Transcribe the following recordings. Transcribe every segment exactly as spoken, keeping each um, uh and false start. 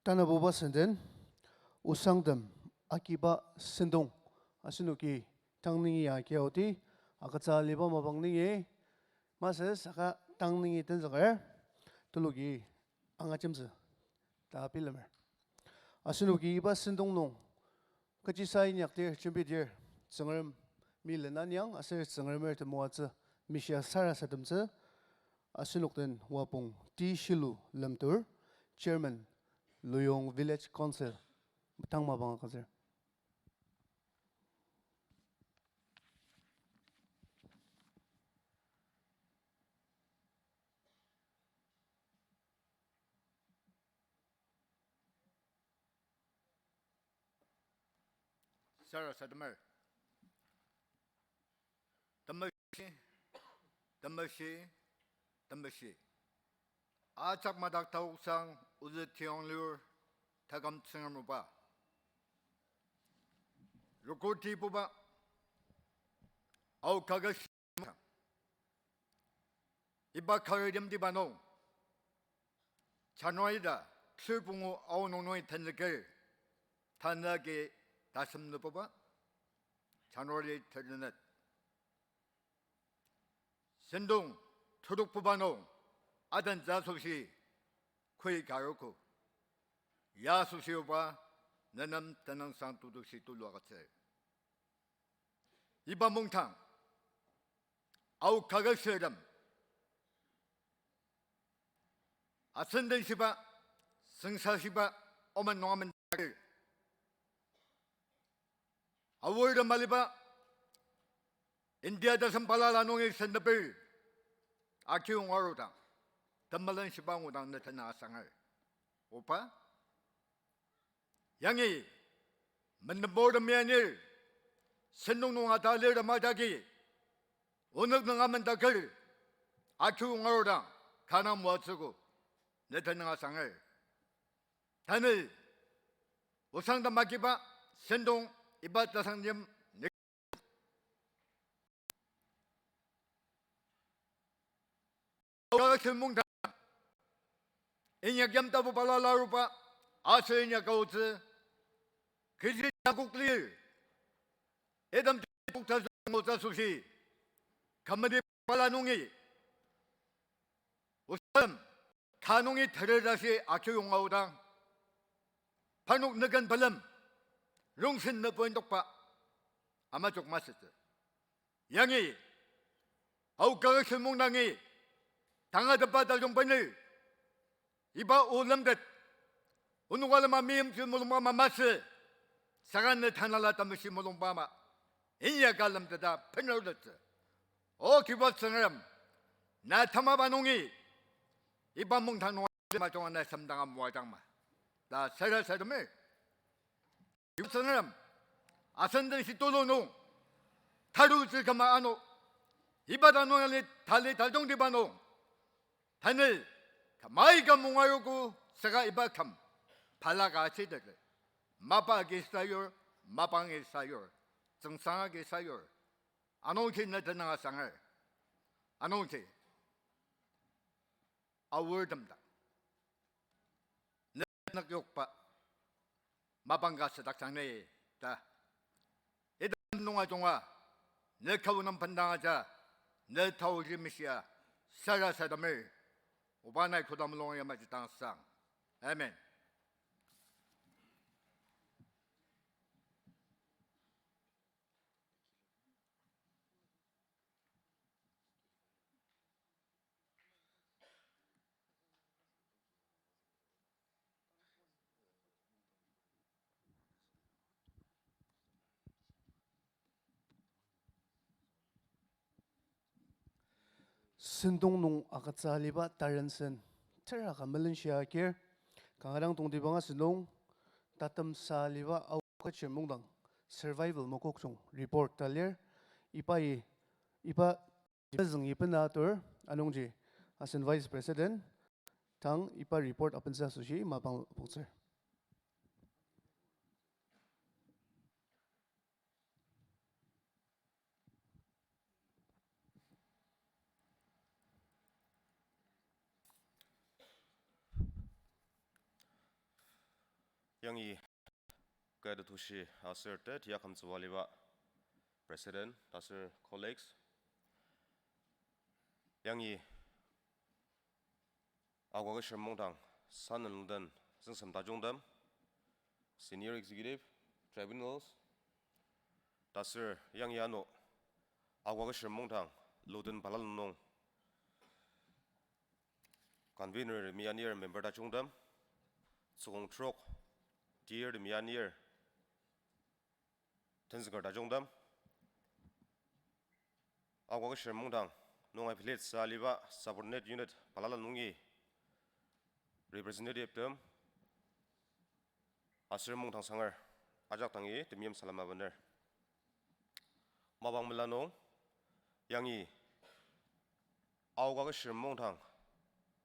Tanabuba senden, osangtem agiba sentong, asenoki tang nungi ya kiaoti, agütsü aliba mapang nungi, masü saka tang nungi tenzüker, tuluki angajemtsü ta bilemer. Asenoki iba sentong nung kechisa inyakdir, jembidir, Tsüngremi lena niang aser Tsüngremer temoatsü mishia sarasademtsü, asenok den wapong T Shilu Lemtur, Chairman, Luyong Village Council, tang mapang agütsür. Sarasademer. Temeshi, temeshi, temeshi. Ajak madak taoksang ozü tiyong liur taküm Tsüngrem oba. Rokur tibuba, ao kaket iba kar yimtiba nung, January ta, teri pungu aonung nungi tenzüker, tanü agi tasem nübuba, January tenet. Sentong terokbuba nung, adentsü asoshi, koi karogo. Ya asoshi oba, nenem tenüngsang tutushi tulu agütsür. Iba mungdang, ao kaketshirtem, asen den shiba, süngsa shiba, omen nung amen takir. Aortem aliba, India tesem balala nungi senteper, akiyong arudang, temelen shiba ngudang ne tenüng asanger. Oba, yangi, mendembortem ya anir, sentong nung ata lir tema jagi, onük nung amendaker, akiyong arudang, kanga moatsüogo, ne tenüng asanger. Tanü, osangtem agiba, sentong, iba tasangjem, ne kaketshir mungdang, inyak yimtabo balala aruba, aser inyak aotsü, kechi takok lir, item takok ta züngotsü asoshi, kümedi bala nungi, osangtem, ka nungi terer tashi akiyong aodang, parnok nüken pelem, rongsen nübo indokba, amajok masütsü. Yangi, ao kaketshir mungdangi, tangatetba tajung bener, iba o lemtet, onok alema meimchir mulungba ama masü, saka ne tanela temeshi mulungba ama, inyaka lemteta bener lettsü. O Kibu Tsüngrem, na tamaba nungi, iba mungdang nung alima junga na semdanga moajangma ta sarasademer. Tsüngrem, asen den shi tulu nung, tarutsü küma ano, iba ta nung ali tali tajungtiba nung, tanü, kümai küm mungarogo saka iba küm, balaka achitettsü. Mapa agi sayur, mapang agi sayur, tsüngsang agi sayur. Anungji ne tenüng asanger. Anungji, aortem dang, ne nük yokba, mapang ka südakjang ni ta, item nung ajunga, ne kaonem bendang aja, ne taoji meshia, sarasademer, oba nai kodang mulung yamaji tangsang. Amen. Sentong nung agütsü aliba tarensen, tera ka melenshia akir, kanga dang tongtibang asünung, tatemsa aliba ao kaketshir mungdang, survival mokokjung report ta lir, ibai, iba mezüng iben atur, anungji, asen Vice President, tang iba report abentsü asoshi mapang apoktsür. Yangi kü tetushi aser teti akümtsüba aliba President, ta aser colleagues. Yangi Aoka Kü Shirem Mungdang, San Luden, Tsüngsem Tajungtem, Senior Executive, Tribunals, ta aser yangi ano Aoka Kü Shirem Mungdang, Luden balala nung Convener temi anir member tajungtem, Tsükong Trok, Tir temi anir tenzüker tajungtem, Aoka Kü Shirem Mungdang nung affiliate sa aliba subordinate unit balala nungi representative tem, aser mungdang sanger ajak dangi temeim salem abener. Mapang mela nung yangi Aoka Kü Shirem Mungdang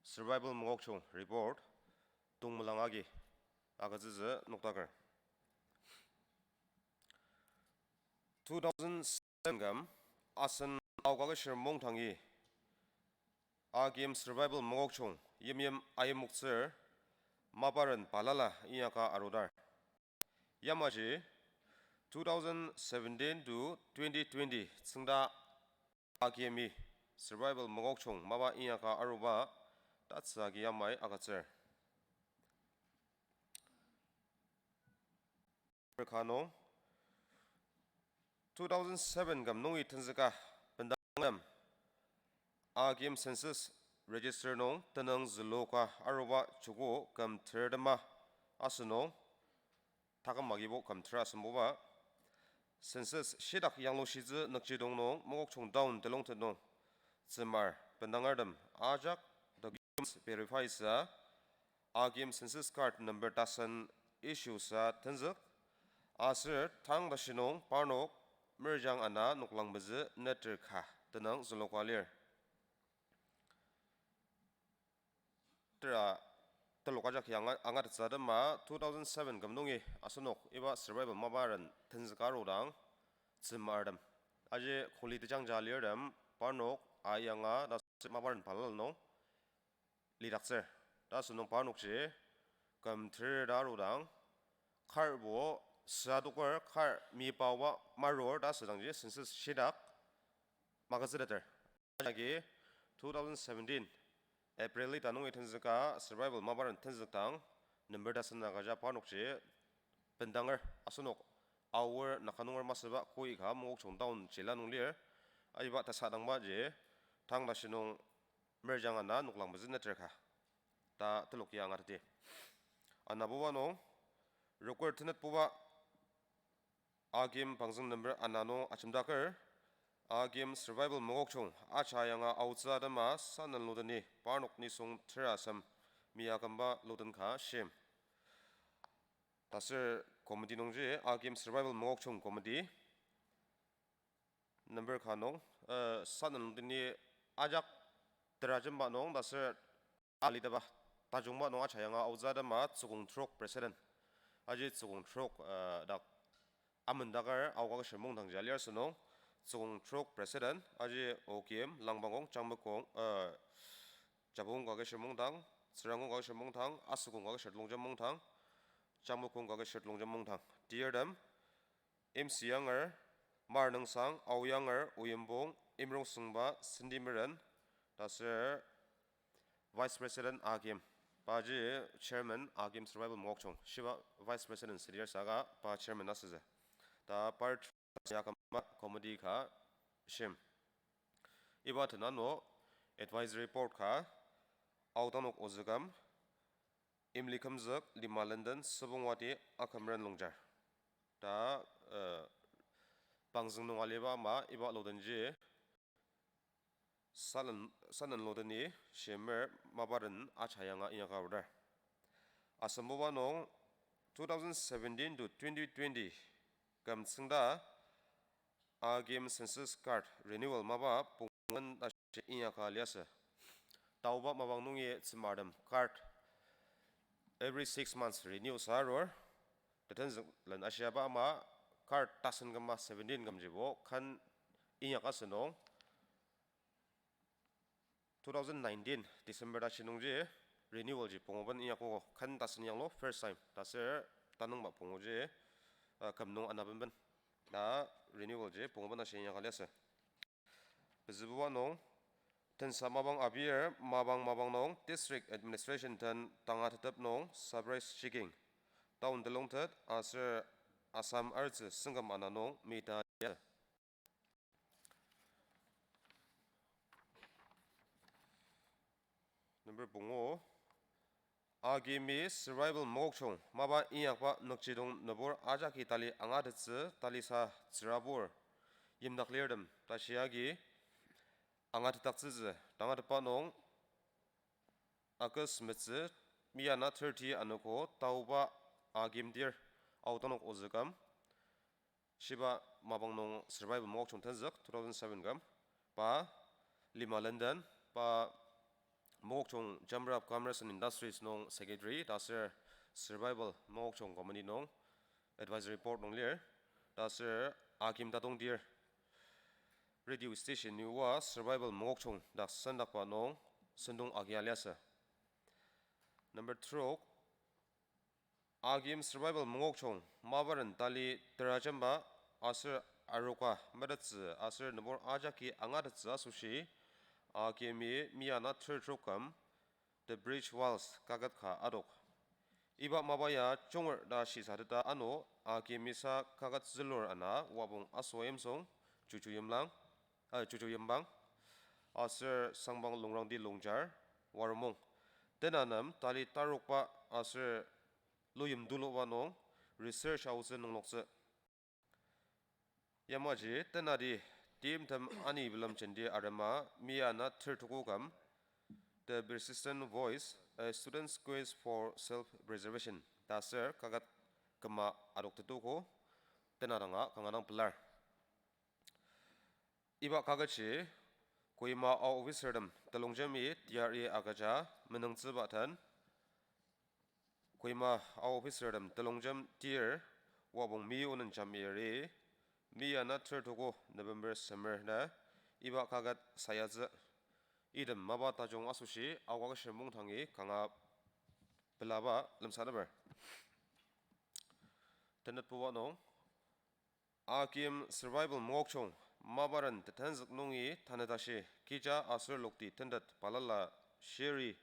Survival Mokokchung Report tongmelang agi agütsütsü noktaker. Two thousand seven küm asen Aoka Kü Shirem Mungdangi Akim Survival Mokokchung yimyim ayimoktsür maparen balala inyaka arudar. Yamaji two thousand seventeen to twenty twenty tsüngda Akimi Survival Mokokchung mapa inyaka aruba tatsü agi yamai agütsür. Ka nung two thousand seven küm nungi tenzüka bendangem Akim Census Register nung tenüng züluka aruba joko küm tertema asünung taküm magibo küm ter asembuba census shitak yanglushitsü nükjidong nung Mokokchung town telongtet nung tsümar bendangertem ajak documents verify sa Akim census card number tasen issue sa tenzük, aser tang tashi nung parnok merjang ana noklang pezü neter ka tenüng züluka lir. Tera telok ajak ya anga, angatettsü atema two thousand seven küm nungi asenok iba survival maparen tenzüka arudang tsümartem. Aji kuli tejangja lirtem parnok ayanga ta maparen balala nung lidaktsür. Ta asünung parnokji küm ter ta arudang karbo süadoker kar mipaoba marur ta asüdangji census shitak magütsüteter. Ajagi two thousand seventeen April ita nungi tenzüka survival maparen tenzükdang number tasen agüja parnokji bendanger asenok Aor Naka nunger masüba koi ka Mokokchung town jila nung lir. Aiba tasadangbaji tang tashi nung merjang ana noklang pezü neter ka ta telok ya angateti. Anabuba nung roker tenetbuba Akim pangzüng number ana nung ajemdaker, Akim survival Mokokchung acha yanga aotsü atema San Lodeni parnok nisung terasem mia kümba Loden ka shim. Taser committee nungji Akim survival Mokokchung committee number ka nung, uh, San Lodeni ajak terajemba nung taser alidaba tajungba nung acha yanga aotsü atema Tsükong Trok president. Aji Tsükong Trok, uh, dak amendaker Aoka Kü Shirem Mungdang jaliar sünung Tsükong Trok president aji Okim, Langpangkong, Changmekong, uh, Japukong Kü Shirem Mungdang, Tsürangkong Kü Shirem Mungdang, Asükong Kü Shirem Mungdang, Changmekong Kü Shirem Mungdang. Tirtem, M C Yanger, Marnüngsang, Ao Yanger, Oyinbong, Imrong Süngba, Cindy Meren, taser Vice President Akim, paji Chairman Akim Survival Mokokchung, shiba Vice President senior saka pa Chairman asütsü. Ta par ya kümba committee ka shim. Iba tenano advisory board ka Aodangok Ozüküm, Imli Kümzük, Lima Lenden, Sübongwati, Akümren Longjar. Ta, uh, pangzüng nung aliba ama iba Lodenji San Lodeni shimer maparen acha yanga inyaka arudar. Asembuba nung two thousand seventeen to twenty twenty küm tsüngda Akim census card renewal mapa pungen tashi inyaka liasü. Taoba mapang nungi tsümartem card every six months renew sa arur. Tetenzüklen ashiaba ama card tasen küma seventeen kümjibo kan inyaka asünung two thousand nineteen December tashi nungji renewal ji punguben inyakogo kan tasen yanglu first time. Taser tanüngba punguji, uh, küm nung anabenben. Ta renewal ji punguben ashi inyaka liasü. Pezübuba nung, tensa mapang abir, mapang mapang nung, District Administration den tangatetep nung, surprise checking. Town telongtet, aser Assam artsü sengkam ana nung, mita ya. Number pungu, Akimi survival mokokchung mapa inyakba nükjidong nübur ajaki tali angatettsü talisa tsürabur yimdak lirtem tashi agi angatetdaktsütsü tangatetba nung August metsü miyana thirty anogo taoba Akim dir aotanok ozükam shiba mapang nung survival mokokchung tenzük two thousand seven kam pa lima London pa mokokchung Chamber of Commerce and Industries nung secretary ta aser survival mokokchung committee nung advisory board nung lir ta aser Akim tatongdir radio station ni oa survival mokokchung dak sendakba nung sentong agia liasü. Number trok, Akim survival mokokchung maparen tali terajemba aser aroka metettsü aser nübur ajaki angatettsü asoshi Akimi miyana ter trok kam The Bridge Walls kaket ka adok. Iba mapa ya junger ta shisateta ano Akimisa kaket zülur ana Wapong Aso Yimsung, Chuchu Yimlang, eh, Chuchu Yimbang, aser Sangbang Longrangdi Longjar, Waromung, tena nem tali tarokba aser luyim tuluba nung research aotsü nungloktsü. Yamaji tenati timtem ani bilemjenti arema miyana ter tuku kam The Persistent Voice, A Student's Quest for Self-Preservation ta aser kaket küma adoktetuko tena danga kanga dang pelar. Iba kaketji Kohima Ao officertem telongjemi teyari agüja menüngtsüba den Kohima Ao officertem telongjem tir Wapong mi onen jam iri miyana ter tuku November semer na iba kaket sayatsü. Item mapa tajung asoshi Ao Kaketshir Mungdangi kanga pelaba lemsateper. Tenetbuba nung Akim survival mokokchung maparen tetenzük nungi tanü tashi kija aser lokti tentet balala shiri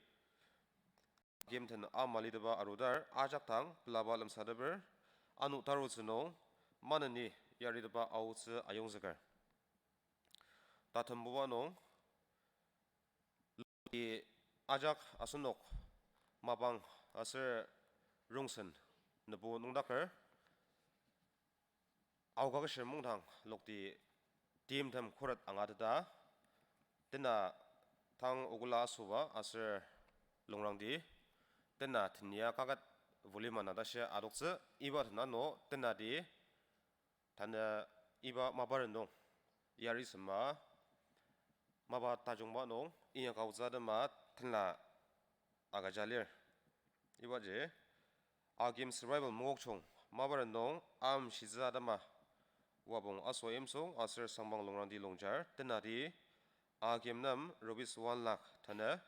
Akim den ama litepa arudar ajak dang pelaba lemsateper, ano tarutsü nung maneni yaritepa aotsü ayongzüker. Tatembuba nung, lokti ajak asenok mapang aser rongsen nübu nüngdaker, Ao Kaketshir Mungdang lokti timtem khuret angateta, tena tang Ogola Asoba aser Longrangdi, tena tenia kaket volima na tashi adoktsü, iba tena no tenati tanü iba maparen nung yarisema mapa tajungba nung inyaka aotsü atema tenla agüja lir. Ibaji Akim survival mokokchung maparen nung amshitsü atema Wapong Aso Yimsung aser Sangbang Longrangdi Longjar tenati Akim nem rupees one lakh tanü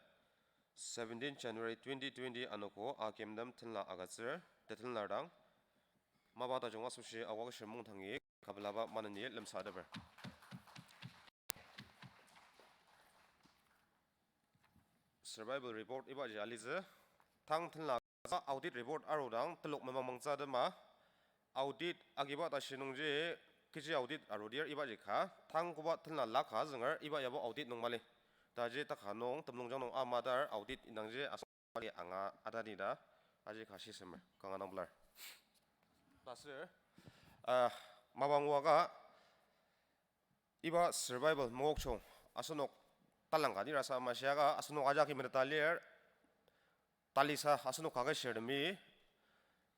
seventeen January twenty twenty anogo Akim nem tenla agütsür, tetenlar dang mapa tajung asoshi Ao Kaketshir Mungdangi kapelaba maneni lemsateper. Survival report ibaji alitsü, tang tenla audit report arudang telok memangmangtsü atema, audit agiba tashi nungji kechi audit arudir ibaji ka, tang koba tenla laka zünger iba yabo audit nung mali. Taji taka nung temulungjang nung amadar audit indangji asüng mali anga atadi ta, aji ka shisemer kanga dang pelar. Taser, ah, mapang oaka, iba survival mokokchung asenok talangka nirasa mashiaka asenok ajaki meteta lir, talisa asenok kaketshirtemi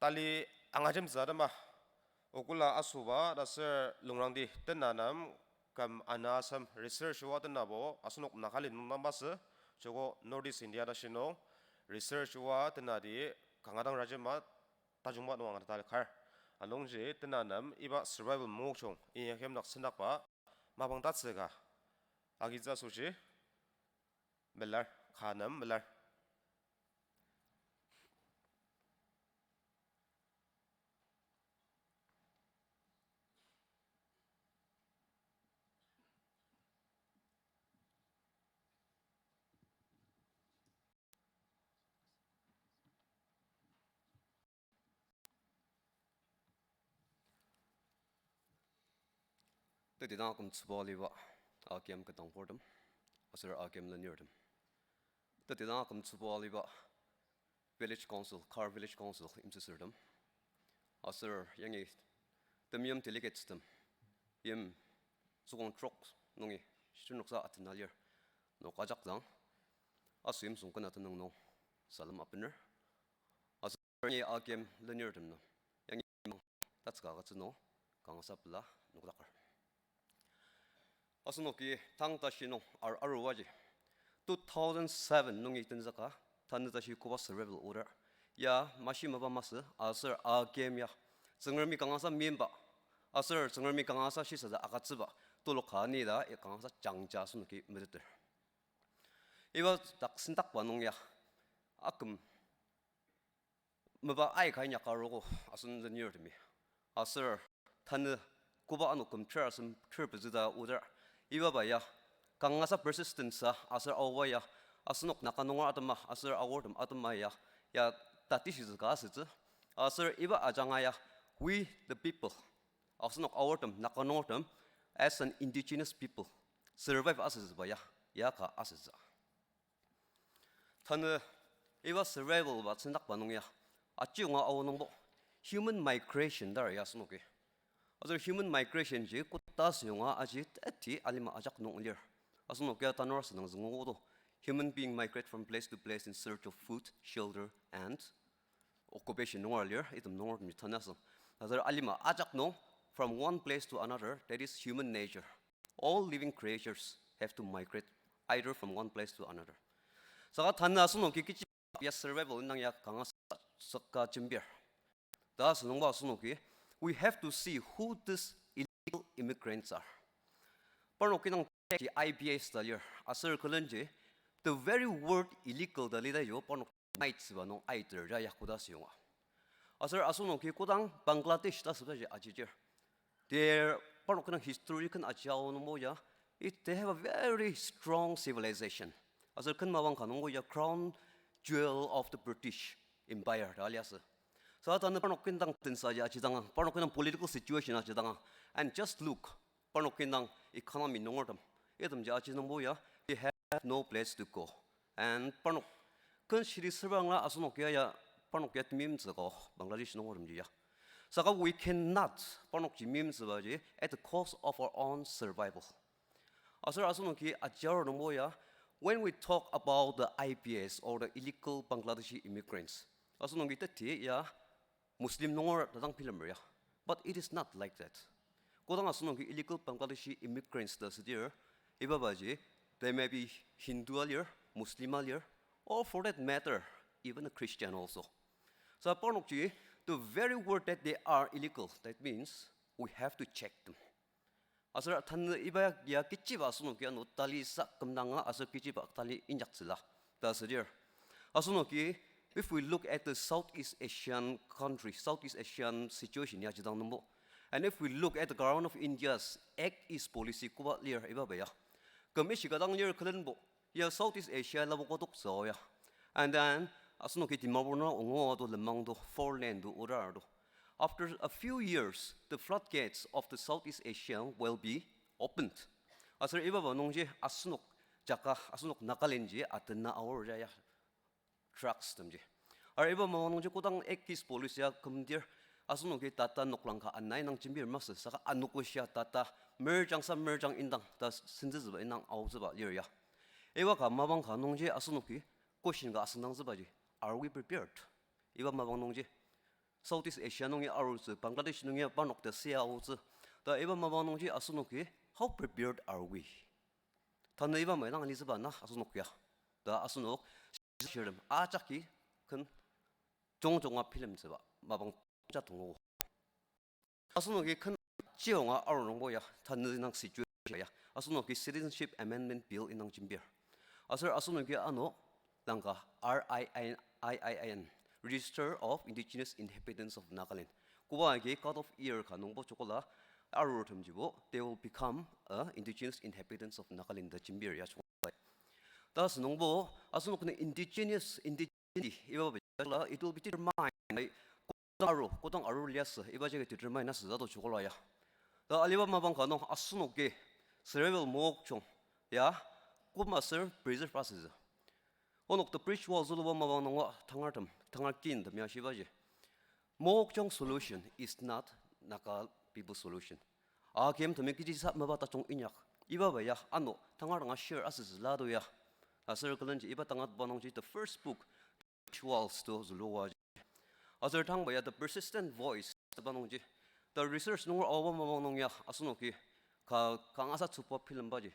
tali angajemtsü atema, Ogola Asoba ta aser Longrangdi tena nem küm ana asem research oa tenabo asenok Nagaland nung dang masü, joko North East India tashi nung research oa tenati kanga dang rajema tajungba nung angateta kar. Anungji tena nem iba survival mokokchung inyakimdak sendakba mapang tatsüka agitsü asoshi melar, ka nem melar. Teti dang akümtsüba aliba Akim ketdangburtem, aser Akim lenirtem. Teti dang akümtsüba aliba Village Council, Khar Village Council imsüsürtem. Aser yangi temeim delegatestem, yim sokong trok nungi shirnoksa atena lir, nok ajak dang asoyim süngkena tenüng nung salem apener. Aser yangi Akim lenirtem nung, yangi mang tatsüka agütsü nung kangasa pela nokdaker. Asenoki tang tashi nung ar arubaji, two thousand seven nungi tenzüka, tanü tashi koba survival order ya mashi mapa masü, aser Akim ya Tsüngremi kangasa meimba, aser Tsüngremi kangasa shisatsü agütsüba, tuluka ni ta ya kangasa jangja asenoki meteter. Iba dak sendakba nung ya, aküm mapa aika inyaka arogo asen lenirtemi. Aser tanü koba ano küm ter asem ter pezü ta oder, ibaba ya kangasa persistence a aser aoba ya asenok Naga nunger atema aser Aortem atema ya, ya tatishitsü ka asütsü. Aser iba ajanga ya, we the people, asenok Aortem, Naga nungertem, as an indigenous people, survive asütsüba ya, ya ka asütsü. Tanü iba survival ba tsündakba nung ya, achiyonga ao nungbo, human migration dar ya asenoki. Aser human migration ji koda asüyonga aji teti alima ajak nung lir. Asenoki ya tanur asünang züngogo to, human being migrate from place to place in search of food, shelter, and occupation nunga lir, item nungertemi tanü asüng. Aser alima ajak nung, from one place to another, that is human nature. All living creatures have to migrate either from one place to another. Saka tanü asenoki kechi ya survival indang ya kanga sa-, saka jembir. Ta asünungba asenoki, we have to see who these illegal immigrants are. Parnok indang ki I P S ta lir, aser külenji, the very word illegal ta lita yo, parnok maitsüba nung aiter ja ya koda asüyonga. Aser asenoki kodang Bangladesh ta sübaji ajijir. They, parnok indang history ken aji ao nungbo ya, it, they have a very strong civilization. Aser ken mapang ka nungbo ya crown jewel of the British Empire ta liasü. Sa tanü parnok indang tensa ya ajidanga, parnok indang political situation ajidanga. And just look, parnok indang economy nungertem, itemji aji nungbo ya, they have no place to go. And parnok ken shiri sürbangla asenok ya ya, parnok ya temeimtsü ka Bangladesh nungertemji ya. Saka we cannot parnokji meimtsübaji at the cost of our own survival. Aser asenoki ajar nungbo ya, when we talk about the I P S or the illegal Bangladeshi immigrants, asenoki teti ya Muslim nunger ta dang bilemer ya. But it is not like that. Kodang asenoki illegal Bangladeshi immigrants ta südir, ibabaji, they may be Hindu alir, Muslim alir, or for that matter, even a Christian also. Sa parnokji, the very word that they are illegal, that means we have to check them. Aser tanü iba ya kechiba asenoki ano tali sa kümdanga aser kechiba tali inyaksüla ta südir. Asenoki, if we look at the Southeast Asian country, Southeast Asian situation ya jidang nungbo, and if we look at the Government of India's Act East policy koba lir ibaba ya, küm ishika dang lir külenbo, ya Southeast Asia labo kodok tsü ya. And then, asenoki Dimapur nung ongo to lenmang to, four lane to, odar to. After a few years, the floodgates of the Southeast Asia will be opened. Aser ibaba nungji asenok jaka, asenok Nagaland ji atena aor ya ya. Drugs temji. Aser iba mapang nungji kodang Act East policy ya kümdir, asenoki tata noklang ka anai nung jembir masü, saka anogo shia tata merjang sa merjang indang ta senzütsüba indang aotsüba lir ya. Iba ka mapang ka nungji asenoki question ka asüngdangtsübaji, are we prepared? Iba mapang nungji Southeast Asia nungi arutsü, Bangladesh nungi parnok ta sia aotsü. Ta iba mapang nungji asenoki, how prepared are we? Tanü iba mai dang alitsüba na asenok ya. Ta asenok shirtem ajaki ken jongjonga bilemtsüba mapang ja tongo. Asenoki ken chiyonga aru nungbo ya, tanü indang situation ya, asenoki Citizenship Amendment Bill indang jembir. Aser asenoki ano langka R I I N, R I I N, Register of Indigenous Inhabitants of Nagaland. Koba agi cut off year ka nungbo chokola, arurtemjibo, they will become a indigenous inhabitants of Nagaland ta jembir ya chokola. Ta asünungbo, asenok nung indigenous, indigeneity, iba bejala, it will be determined by kodang aru, kodang aru liasü, iba jagi determine asü zato chokola ya. Ta aliba mapang ka nung asenoki cerebral mokjung ya koma ser preserve asütsü. Onok the bridge wall züluba mapang nunga tangartem, tangar kintem ya shibaji. Mokjung solution is not Naga people solution. Akim temi kiji sa mapa tajung inyak. Iba ba ya ano tangar tanga share asütsü lado ya. Aser külenji iba tangat banungji the first book, Bridge Walls to zülua ji. Aser tangba ya the persistent voice ta banungji. The research nung aoba mapang nung ya asenoki ka kangasa tsüba bilembaji.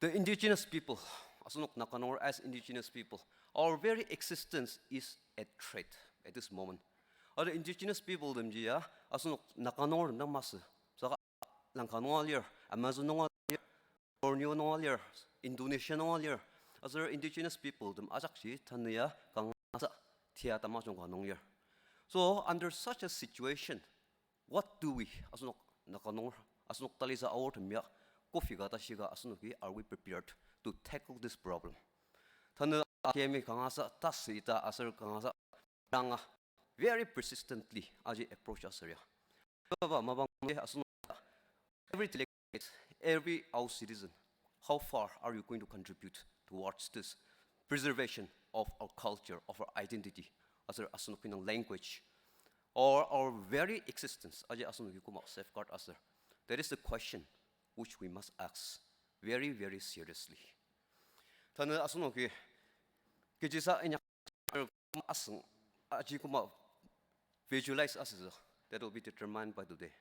The indigenous people, asenok Naga nunger as indigenous people, our very existence is at threat at this moment. Aser indigenous people temji ya, asenok Naga nunger tem dang masü. Saka Langkang nunga lir, Amazon nunga lir, Borneo nunga lir, Indonesia nunga lir. Aser indigenous people tem ajakji tanü ya kangasa tia tamajung ka nung lir. So under such a situation, what do we, asenok Naga nunger, asenok talisa aor tem ya, kofi ka tashi ka asenoki, are we prepared to tackle this problem? Tanü akemi kangasa tasü ita aser kangasa ranga very persistently aji approach aser ya. Baba mapang asenok every delegate, every our citizen, how far are you going to contribute towards this preservation of our culture, of our identity, aser asenok kinang language, or our very existence, aji asenoki koma safeguard aser. That is the question which we must ask very, very seriously. Tanü asenoki kechisa inya asüng aji koma visualize asütsü, that will be determined by today.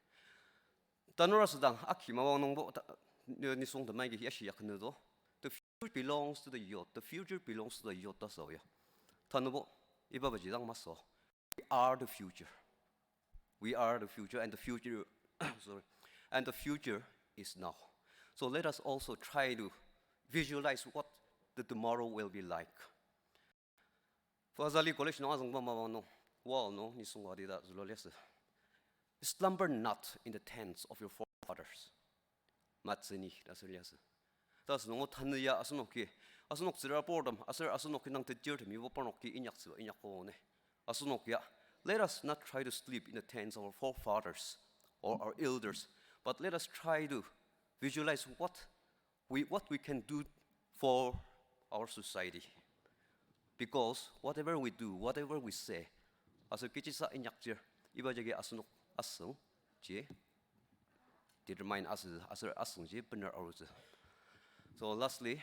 Tanura südang aki mapang nungbo ta, ni, nisung temaiki yashi yaknü do. The future belongs to the youth. The future belongs to the youth ta sa ya. Tanübo iba baji dang masü. We are the future. We are the future and the future, sorry, and the future is now. So let us also try to visualize what the tomorrow will be like. Fazali College nung azüngba mapang nung, wall nung, nisung ka di ta zülua liasü. Slumber not in the tents of your forefathers. Matsüni, ta sür liasü. Ta sünung tanü ya asenoki, asenok tsüra portem, aser asenok kinang tetir temi bo parnoki inyaktsüba inyakbo ne. Asenok ya, let us not try to sleep in the tents of our forefathers or our elders, but let us try to visualize what we, what we can do for our society. Because whatever we do, whatever we say, aser kechisa inyaktsür, iba jagi asenok asüng ji determine asü, aser asüng ji bener arutsü. So lastly,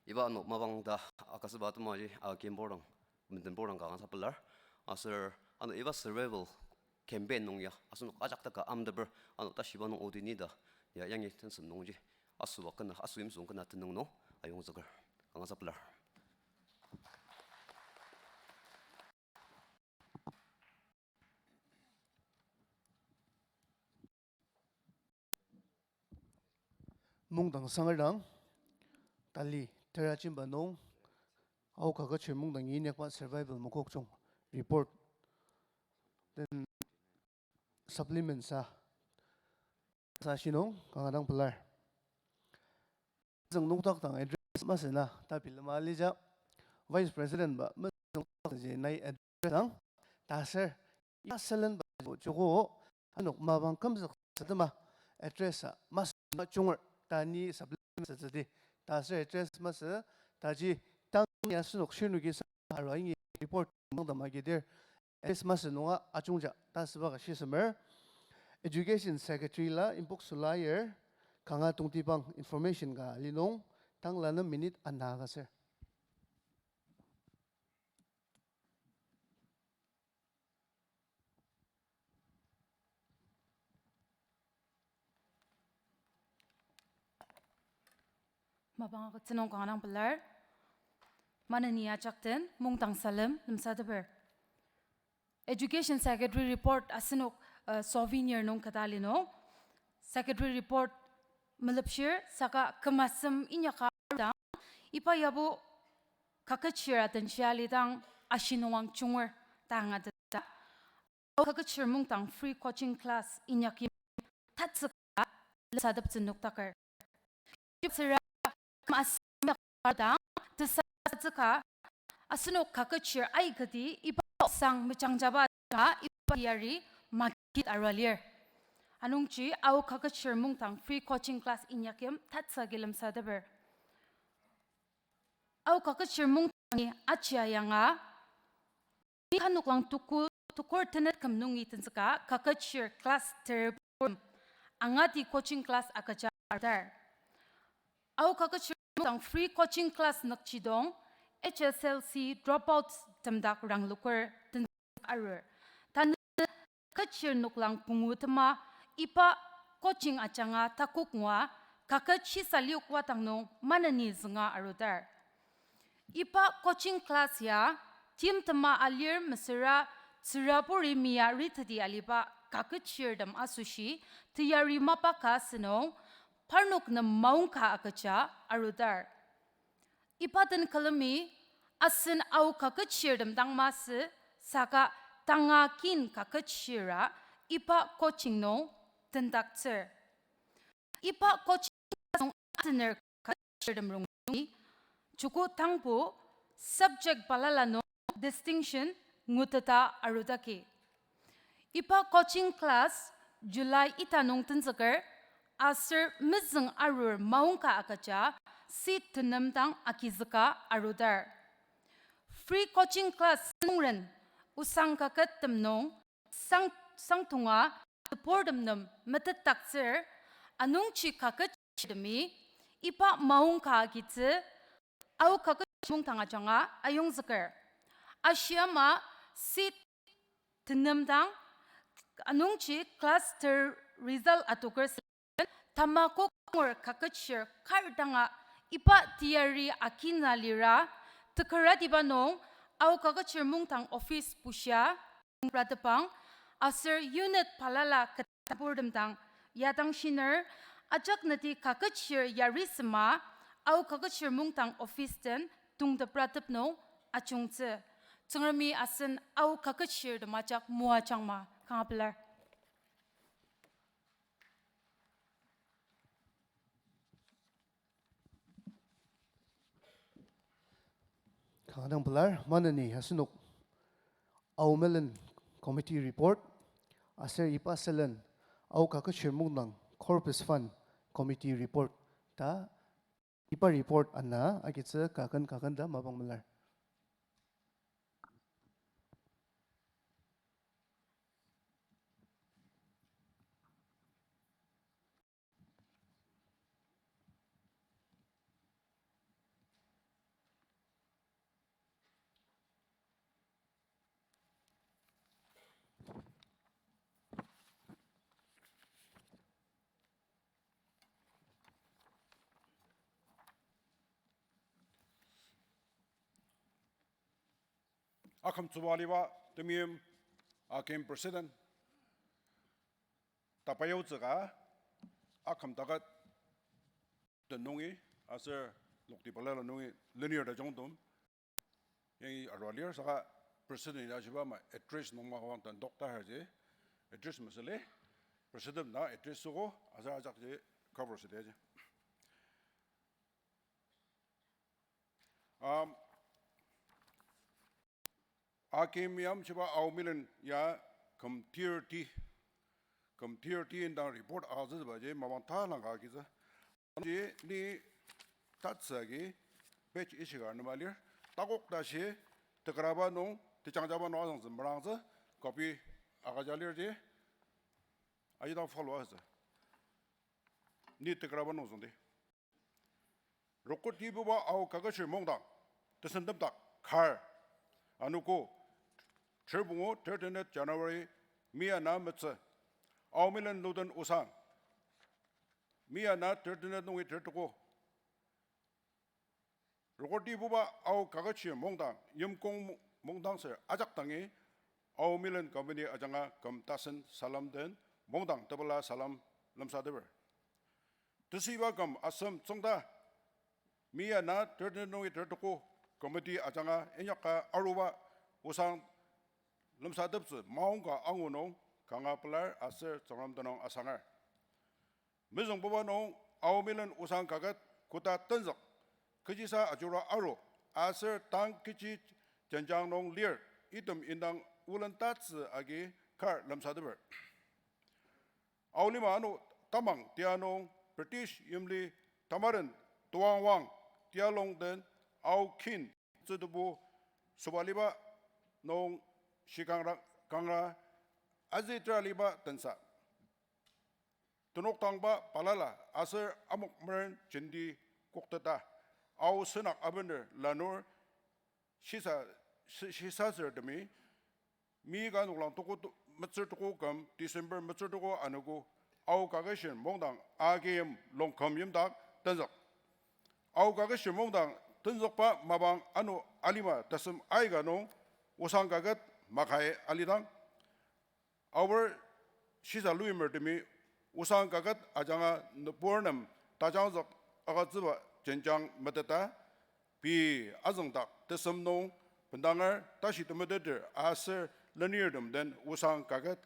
iba ano mapang ta akasüba atema ji, a, kembordang, menden bordang kanga sapelar. Aser ano iba survival campaign nung ya, asenok ajak taka amteper, ano tashiba nung odi ni ta, ya yangi tensem nungji, asüba kena, asoyimsung kena tenüng nung, ayongzüker, kanga sapelar. Mungdang sangar dang, tali tera chimba nung, Ao Kaketshir Mungdangi inyakba survival mokokchung report, then supplement sa, sa shinung, kanga dang pelar. Mezüng nokdak dang address masü na, ta bilema alija, Vice President ba, mezüng nokdak ji nai address dang, ta ser, ya sülen ba joko, anok mapang kümzük sütema, address a, masü na chunger, ta ni supplement sütsüdi, ta ser address masü, ta ji, tang ya sünok shirnoki sa, aro ingi report mangdama gidir, Christmas nunga achungja ta süba ka shisemer. Education Secretary la inpok süla lir, kanga tongtibang information ka linung, tang lanü minute ana ka ser. Mapang agütsü nung kanga dang pelar. Maneni ajak den mungdang salem lemsateper. Education Secretary report asenok, uh, souvenir nung kata li nung. Secretary report melepshir saka kümasem inyaka dang. Iba yabo kaketshir atenshia lidang ashi nungwang chunger ta angateta. Kaketshir mungdang free coaching class inyaki tatsüka lemsateptsü noktaker. Jipsera masem inyaka dang tesatsüka asenok kaketshir aikati iba sang mejangjaba ka iba yari makit arua lir. Anungji Ao Kaketshir Mungdang free coaching class inyakyim tatsüka lemsateper. Ao Kaketshir Mungdangi achia yanga, mi ka noklang tuku, tukur tenet küm nungi tenzüka Kaketshir class ter purtem angati coaching class agüja arudar. Ao Kaketshir Mungdang free coaching class nükjidong H S L C dropouts temdak rangloker tenzüka arur. Tanü Kaketshir noklang pungu tema iba coaching ajanga takok ngua kaket shisa liok wadang nung maneni zünga arudar. Iba coaching class ya timtema alir mesüra tsüraburi mia riteti aliba kaketshirtem asoshi teyari mapa ka asünung parnok nem maongka agüja arudar. Iba den külemi asen Ao Kaketshirtem dang masü saka tanga kin kaketshira iba coaching nung tendaktsür. Iba coaching nung atener kaketshirtem rongnungi joko tangbo subject balala nung distinction nguteta arudaki. Iba coaching class July ita nung tenzüker aser mezüng arur maongka agüja seat tenem dang agizüka arudar. Free coaching class nungren osang kakettem nung sang, sangtonga teburtem nem metetdaktsür, anungji kaketshirtemi iba maongka agitsü Ao Kaketshir Mungdang ajanga ayongzüker. Ashi ama seat tenem dang anungji class ter result adoker sülen tamakok angur kaketshir kar danga iba teyari akina lira tekeratiba nung Ao Kaketshir Mungdang office bushia tongratepang aser unit balala ketburtem dang yadang shiner ajak nati kaketshir yari sema Ao Kaketshir Mungdang office den tongtepratep nung ajungtsü. Tsüngremi asen Ao Kaketshirtem ajak moajangma kanga pelar. Kanga dang pelar, maneni asenok Ao Melen Committee Report, aser iba sülen Ao Kaketshir Mungdang Corpus Fund Committee Report ta iba report ana agitsü kaken kaken ta mapang pelar. Aküm tsüba aliba temeim, akim president, tapayotsüka, aküm takat tenungi, aser lokti balala nungi lenir tajungtem, yangi arua lir saka president ya shiba ama address nung maka wang tendok ta harji, address mesüli, president na address süogo, aser ajakji cover südi aji. Um, akim yamshiba Ao Melen ya küm thirty, küm thirty indang report agütsübaji mapang talangka agitsü. Ji ni tatsü agi page ishika nema lir. Takok tashi tekraba nung, tejangjaba nung azüngtsü merangtsü copy agüja lir ji. Ajidang follow asütsü. Ni tekraba nung züngdi. Rokoti ibuba Ao Kaketshir Mungdang, tesentemdak kar, anogo, ter pungu, ter tenet January, mia na metsü, Ao Melen nuden osang, mia na ter tenet nungi ter tuko. Rokoti ibuba Ao Kaketshir Mungdang, yimkong mu-, mungdang ser ajak dangi, Ao Melen Company ajanga küm tasen salem den mungdang tepela salem lemsateper. Tesüiba küm asem tsüngda, mia na ter tenet nungi ter tuko committee ajanga inyaka aruba osang lemsateptsü maongka angu nung kanga pelar aser Tsüngrem tenüng asangar. Mezüngbuba nung Ao Melen osang kaket koda tenzük, kechisa ajura aru, aser tang kechi jenjang nung lir, item indang olen tatsü agi kar lemsateper. Ao lima ano tamang tia nung British yimli tamaren tuangwang tia longden Ao kin tsütebu sobaliba nung shikangra kangra azitera liba tensa. Tenok tangba balala aser amok meren jenti kokteta, Ao senak abener lanur shisa, shi- shisasertemi, mi ka noklang toko to- metsür toko küm December metsür toko anogo, Ao kaketshir mungdang akim longküm yimdak tenzük. Ao kaketshir mungdang tenzükba mapang ano alima tasem aika nung osang kaket makai alidang, Aor shisa luimertemi osang kaket ajanga nübur nem tajangzük agütsüba jenjang meteta, pei azüngdak tesem nung bendanger tashi temeteter aser lenirtem den osang kaket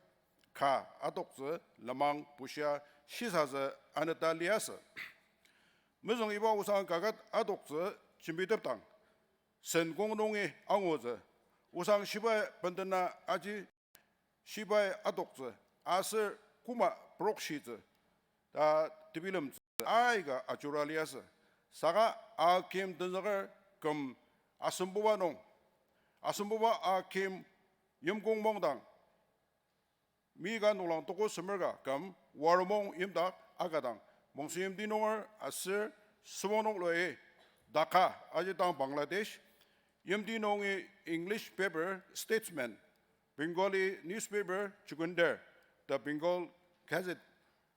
ka adoktsü lenmang bushia shisatsü aneta liasü. Mezüng iba osang kaket adoktsü jembitepdang, senkong nungi angutsü, osang shibai bendena aji shibai adoktsü, aser koma prokshitsü, ta tebilemtsü aika ajura liasü. Saka akim tenzüker küm asembuba nung, asembuba akim yimkong mungdang, mi ka noklang toko semer ka küm Waromung yimdak akadang, Mongsen yimti nunger aser Süwangnokloi Dhaka aji dang Bangladesh, yimti nungi English paper Statesman, Bengali newspaper Jugander, The Bengal Gazette,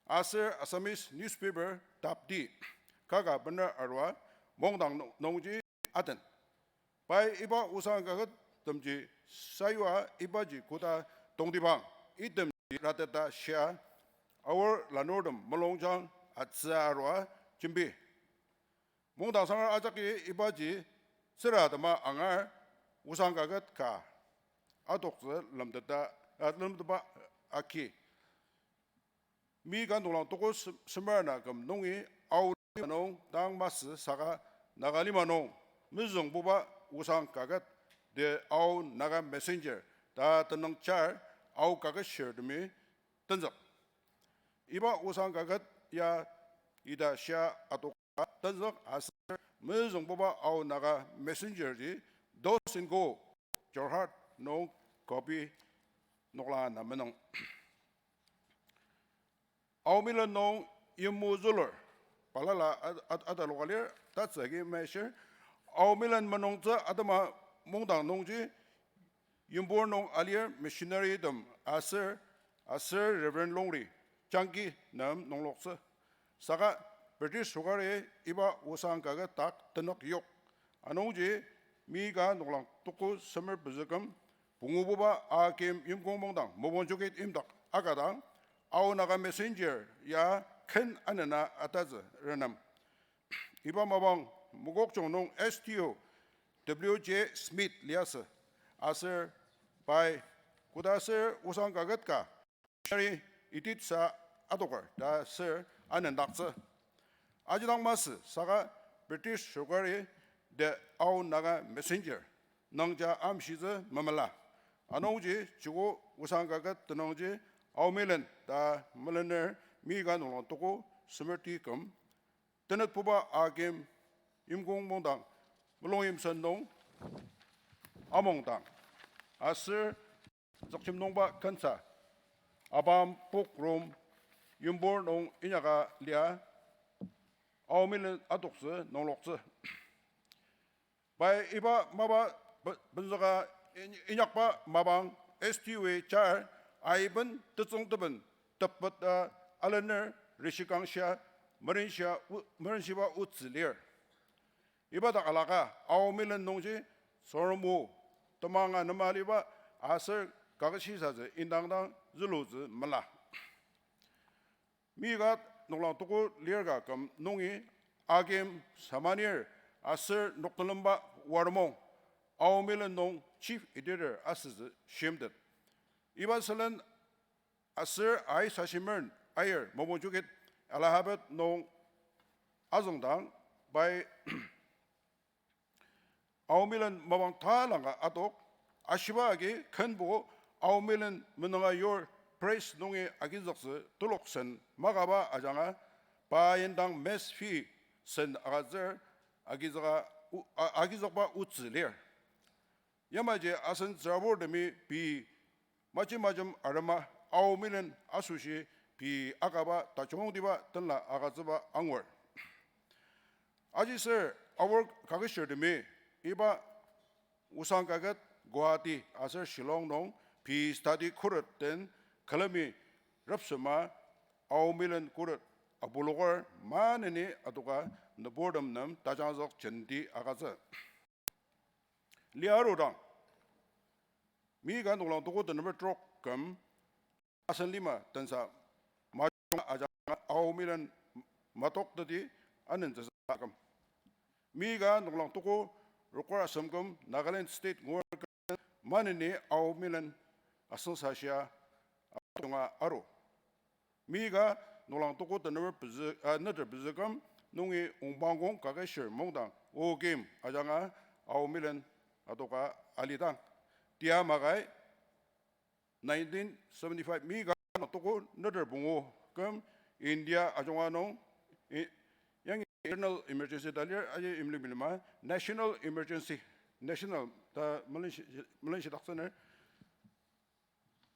aser Assamese newspaper Tapdi, kaka bener arua mungdang nung- nungji aten. Pai iba osang kakettemji sayua ibaji koda tongtibang itemji rateta shia, Aor lanurtem mulungjang atsüa arua jembi. Mungdang sangar ajaki ibaji tsüra tema angar osang kaket ka adoktsü lemteta, ah, lemtetba aki. Mi ka noklang toko se- semer na küm nungi Ao lima nung dang masü saka Naga lima nung mezüngbuba osang kaket The Ao Naga Messenger ta tenüng char Ao kaketshirtemi tenzük. Iba osang kaket ya ita shia atok tenzük aser mezüngbuba Ao Naga Messenger ji Dos and Go, Jorhat nung copy noklang na menung. Ao milen nung yimu zülur, balala a- a- ataloka lir, tatsüki meshir. Ao milen menungtsü atema mungdang nungji yimbur nung alir missionary tem aser, aser Reverend Longri Changki nem nungloktsü. Saka British sokari iba osang kaket dak tenük yok. Anungji mi ka noklang toko semer pezüküm pungububa akim yimkong mungdang mopon jokit yimdak akadang, Ao Naga Messenger ya ken anena atatsü renem. Iba mapang Mokokchung nung S T O W J Smith liasü, aser pai koda aser osang kaket ka shari itit sa adoker ta aser anendaktsü. Ajidang masü saka British sokari The Ao Naga Messenger nungja amshitsü memela. Anungji joko osang kaket tenüngji Ao milen ta melener mi ka noklang toko semer ti küm tenetbuba akim yimkong mungdang mulung yimsen nung amongdang aser Zükchim nungba kensa abam pok rum yimbur nung inyaka lia Ao milen adoktsü nungloktsü. Pai iba mapa be- benzüka in- inyakba mapang S T O char aiben tetsüngteben tepeta alener rishikangshia merenshia o- merenshiba otsü lir. Iba dak alaka Ao milen nungji sormo temanga nema aliba aser kaketshi satsü indangdang zülutsü mela. Mi ka noklang toko lir ka küm nungi akim samanir aser noktelemba Waromung Ao milen nung chief editor asütsü shimtet. Iba sülen aser ai sashimern aier mopon jokit Allahabad nung azüngdang pai Ao milen mapang talangka adok, ashiba agi kenbo Ao milen menunga yur press nungi agizüktsü telok sen makaba ajanga, pa indang mess fee sen agütsür agizüka, u-, a-, agizükba otsü lir. Yamaji asen tsüraburtemi pei maji majem arema Ao Million asoshi pei akaba tajungtiba tenla agütsüba angur. Aji ser aor kaketshirtemi iba osang kaket Guwahati aser Shillong nung pei study khuret den külemi repsema Ao Million khuret abuluker maneni adoka nüburtem nem tajangzük jenti agütsü. Lia arudang, mi ka noklang tuko tenemer trok küm asen lima tensa majung ajanga Ao Million matokteti anentsüsa aküm. Mi ka noklang tuko rokor asem küm Nagaland State ngur küm maneni Ao Million asüngsashia atunga aru. Mi ka noklang tuko tenemer pezü, ah, neter pezü küm nungi ongpangkong kaketshir mungdang o kim ajanga Ao Million adoka alidang. Tia makai nineteen seventy-five mi ka noklang tuko neter pungu küm India ajunga nung, i-, yangi internal emergency ta lir aji imli bilema, national emergency, national ta melenshi-, melenshidaktsüner.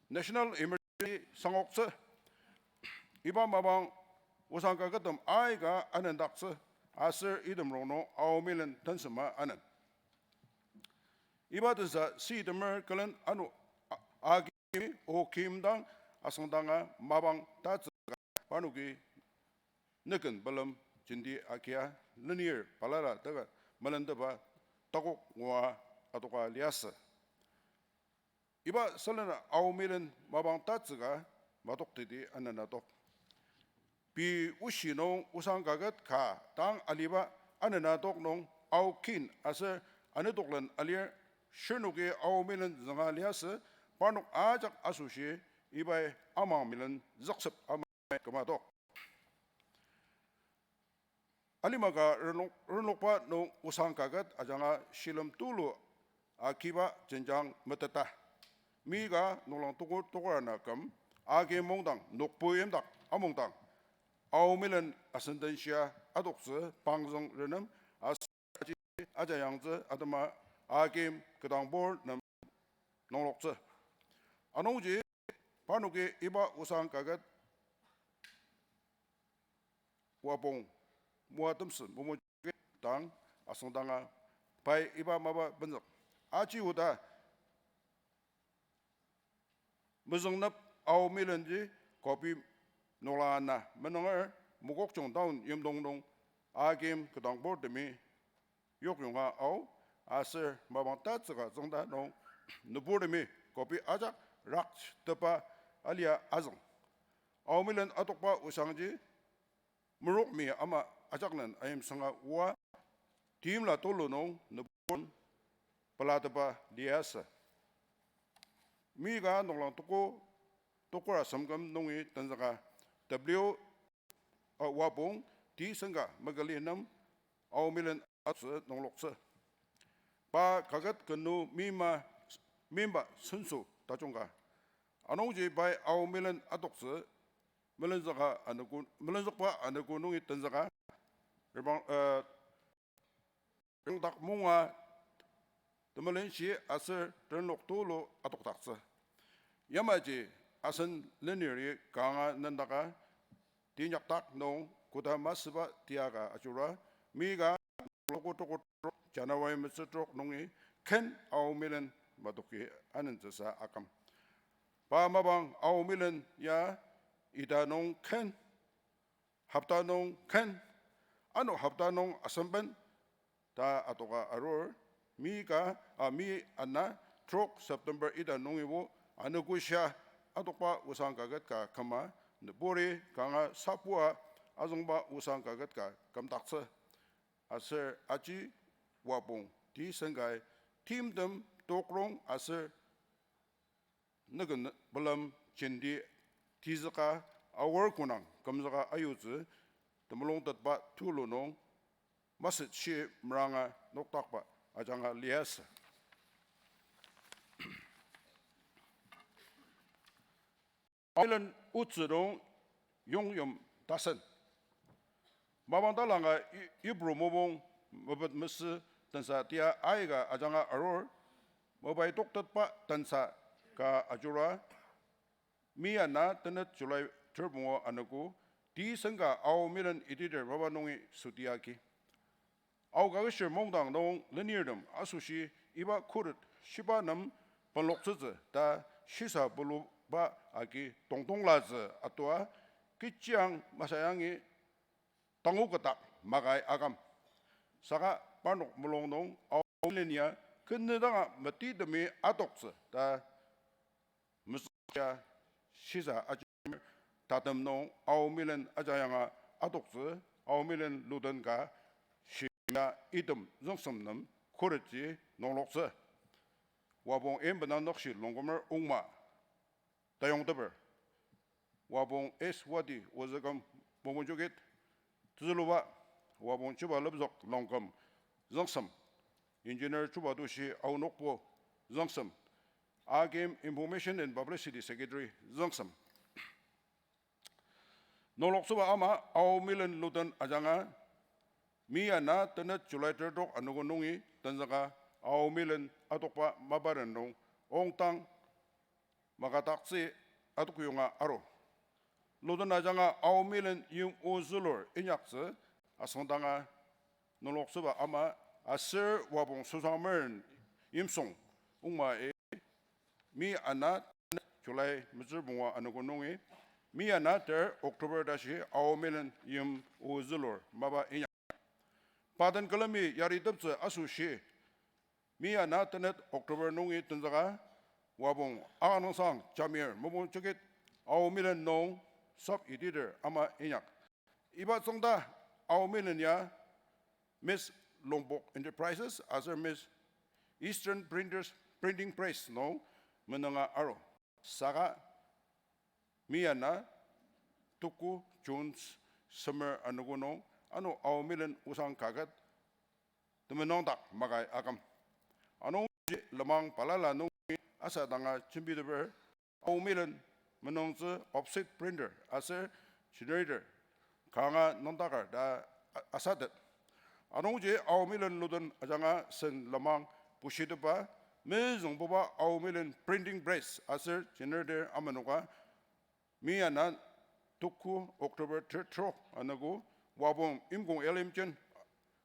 National emergency sangoktsü. Iba mapang osang kaketem aika anendaktsü. Aser item rongnung Ao Million tensema anen. Iba tensa sitemer külen ano a-, agi o kim dang asüngdanga mapang tatsüka parnoki nüken pelem jenti agia lenir balala teka melentepa takok ngua adoka liasü. Iba sülen Ao Million mapang tatsüka matokteti anenatok. Pei oshi nung osang kaket ka dang aliba anenatok nung Ao kin aser anetoklen alir. Shirnoki Ao Million zünga liasü, parnok ajak asoshi ibai Amang Million züksep amai kümatok. Alima ka renlok-, renlokba nung osang kaket ajanga shilem tulu akiba jenjang meteta. Mi ka noklang tuko tokor ana küm, agi mungdang nokpu yimdak amungdang Ao Million asendenshia adoktsü pangzüng renem aser aji aja yangtsü atema akim küdangpur nem nungloktsü. Anungji parnoki iba osang kaket wapong moatemsü momo dang asüngdanga pai iba mapa benzük. Aji oda mezüngnep Ao Million ji kopi noklang ana menünger Mokokchung town yimdong nung akim küdangpurtemi yokyonga ao, aser mapang tatsüka tsüngda nung nüburtemi kopi ajak raktepa alia azüng. Ao Million atokba osangji merokmi ama ajaklen ayimsanga oa timla tulu nung nübur pelatepa liasü. Mi ka noklang tuko tokor asem küm nungi tenzüka W, a, wapong T. Senka Mekeli nem Ao Million atsü nungloktsü. Pa kaket kenu mima, mimba senso tajungka. Anungji pai Ao Million atoktsü melenzüka anogo, melenzükba anogo nungi tenzüka. Rebang, eh, rengdak munga temelenshi aser renlok tulu atokdaktsü. Yamaji asen leniri kanga nendaka tinyakdak nung koda masüba tiaka ajura, mi ka lokotokotrok January metsütrok nungi ken Ao Million matoki anentsüsa aküm. Pa mapang Ao Million ya ita nung ken, hopta nung ken, ano hopta nung asemben ta atoka arur, mi ka, a, mi ana trok September ita nungibo anogoshia atokba osang kaket ka küma, nüburi kanga sapua azüngba osang kaket ka kümdaktsü. Aser aji wapong T. Senkai timtem tokrong aser nüken pelem jenti tizüka aor konang kümzüka ayutsü temulungtetba tulu nung masütshi meranga noktakba ajanga liasü. Island otsü nung yongyim tasen. Mapang talanga I-, Ibru mopung mepet mesü tensa tia aika ajanga arur, mepai toktetba tensa ka ajura, mi ana tenet July ter pungu anogo, ti senka Ao Milen editor mapa nungi sütiaki. Ao kaketshir mungdang nung lenirtem asoshi iba khuret shiba nem penloktsütsü ta shisa puluba agi tongtonglatsü atua, kechiang masayangi tangu ketak makai aküm. Saka parnok mulung nung Ao Milen ya kenedanga metitemi atoktsü ta mesüja shisa ajemer tatem nung Ao Milen ajayanga atoktsü, Ao Milen luden ka shimya item züngsem nem khuretji nungloktsü. Wapong M. Benanokshi Longkumer Ongma tayongteper, Wapong S. Wati Ozüküm Mopungchukit, tezüluba, Wapong Chuba Lepzok Longküm züngsem, Engineer Chuba Tushi Aonokpu züngsem, Akim Information and Publicity Secretary züngsem. Nungloktsüba ama Ao Milen luden ajanga, mi ana tenet July tertok anogo nungi tenzüka Ao Milen atokba maparen nung ongtang makadaktsü atok yonga aru. Luden ajanga Ao Milen yim o zülur inyaktsü asüngdanga nungloktsüba ama aser Wapong Süsangmeren Yimsung Ongma-i mi ana July metsür pungu anogo nungi mi ana ter October tashi Ao Milen yim o zülur mapa inyaka. Pa den külemi yariteptsü asoshi mi ana tenet October nungi tenzüka Wapong Angangsang Jamir Mopungchukit Ao Milen nung sub editor ama inyak. Iba tsüngda Ao Milen ya Miss Longbok Enterprises aser Miss Eastern Printers, Printing Press nung menenga aru. Saka mi ana tuku June semer anogo nung ano Ao Milen osang kaket temenongdak makai aküm. Anungji lenmang balala nungi asadanga jembiteper Ao Milen menungtsü offset printer aser generator kanga nüngdaker ta a-, asatet. Anungji Ao Milen luden ajanga sen lenmang bushitepba mezüngbuba Ao Milen printing press aser generator amenoka mi ana tuku October third trok anogo Wapong Imkong L. Imchen,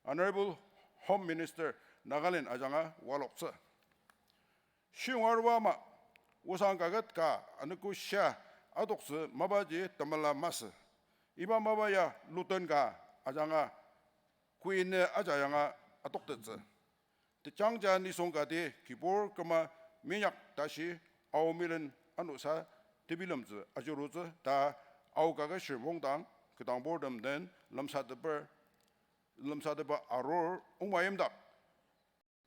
Honorable Home Minister, Nagaland ajanga waloktsü. Shiyonga aruba ama, osang kaket ka anogo shia atoktsü mapaji temela masü. Iba mapa ya luden ka ajanga, kuine ajayanga atoktettsü. Tejangja nisung kati kibur küma minyak tashi Ao Milen anosa tebilemtsü ajurutsü ta Ao kaketshir mungdang küdangburtem den lemsateper, lemsatepa arur ongma yimdak.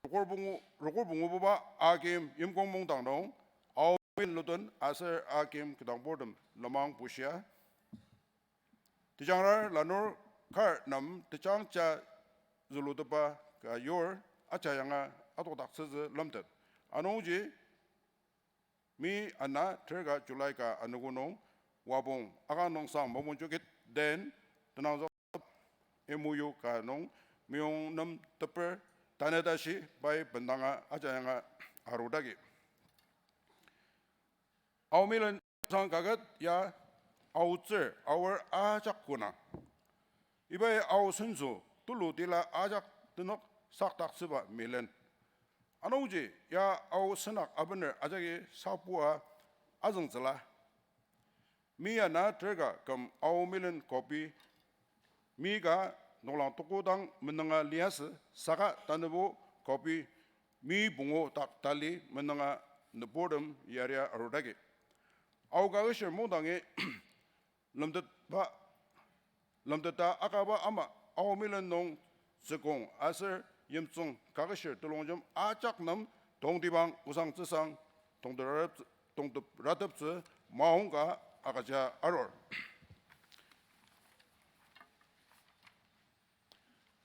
Rokur pungu, rokur pungububa Akim yimkong mungdang nung Ao Milen luden aser Akim küdangburtem lenmang bushia. Tejangrar lanur kar nem tejangja zülutepa ka yur ajayanga atokdaktsütsü lemtet. Anungji mi ana terka July ka anogo nung Wapong Angangsang Mopungchukit den tenangzük M O U ka nung meyong nem teper tanü tashi pai bendanga ajayanga arudagi. Ao Milen osang kaket ya aotsür aor ajak kona. Ibai Ao senso tulu tila ajak tenük sakdaktsüba milen. Anungji ya Ao senak abener ajaki sapua azüngtsüla. Mi ana terka küm Ao Milen copy mi ka noklang tuko dang menenga liasü saka tanübo copy mi pungu dak tali menenga nüburtem yaria arudagi. Ao kaketshir mungdangi lemtetba, lemteta akaba ama Ao Milen nung tsükong aser yimtsüng kaketshir telongjem ajak nem tongtibang osangtsüsang tongtep rateptsü, tongtep rateptsü maongka agüja arur.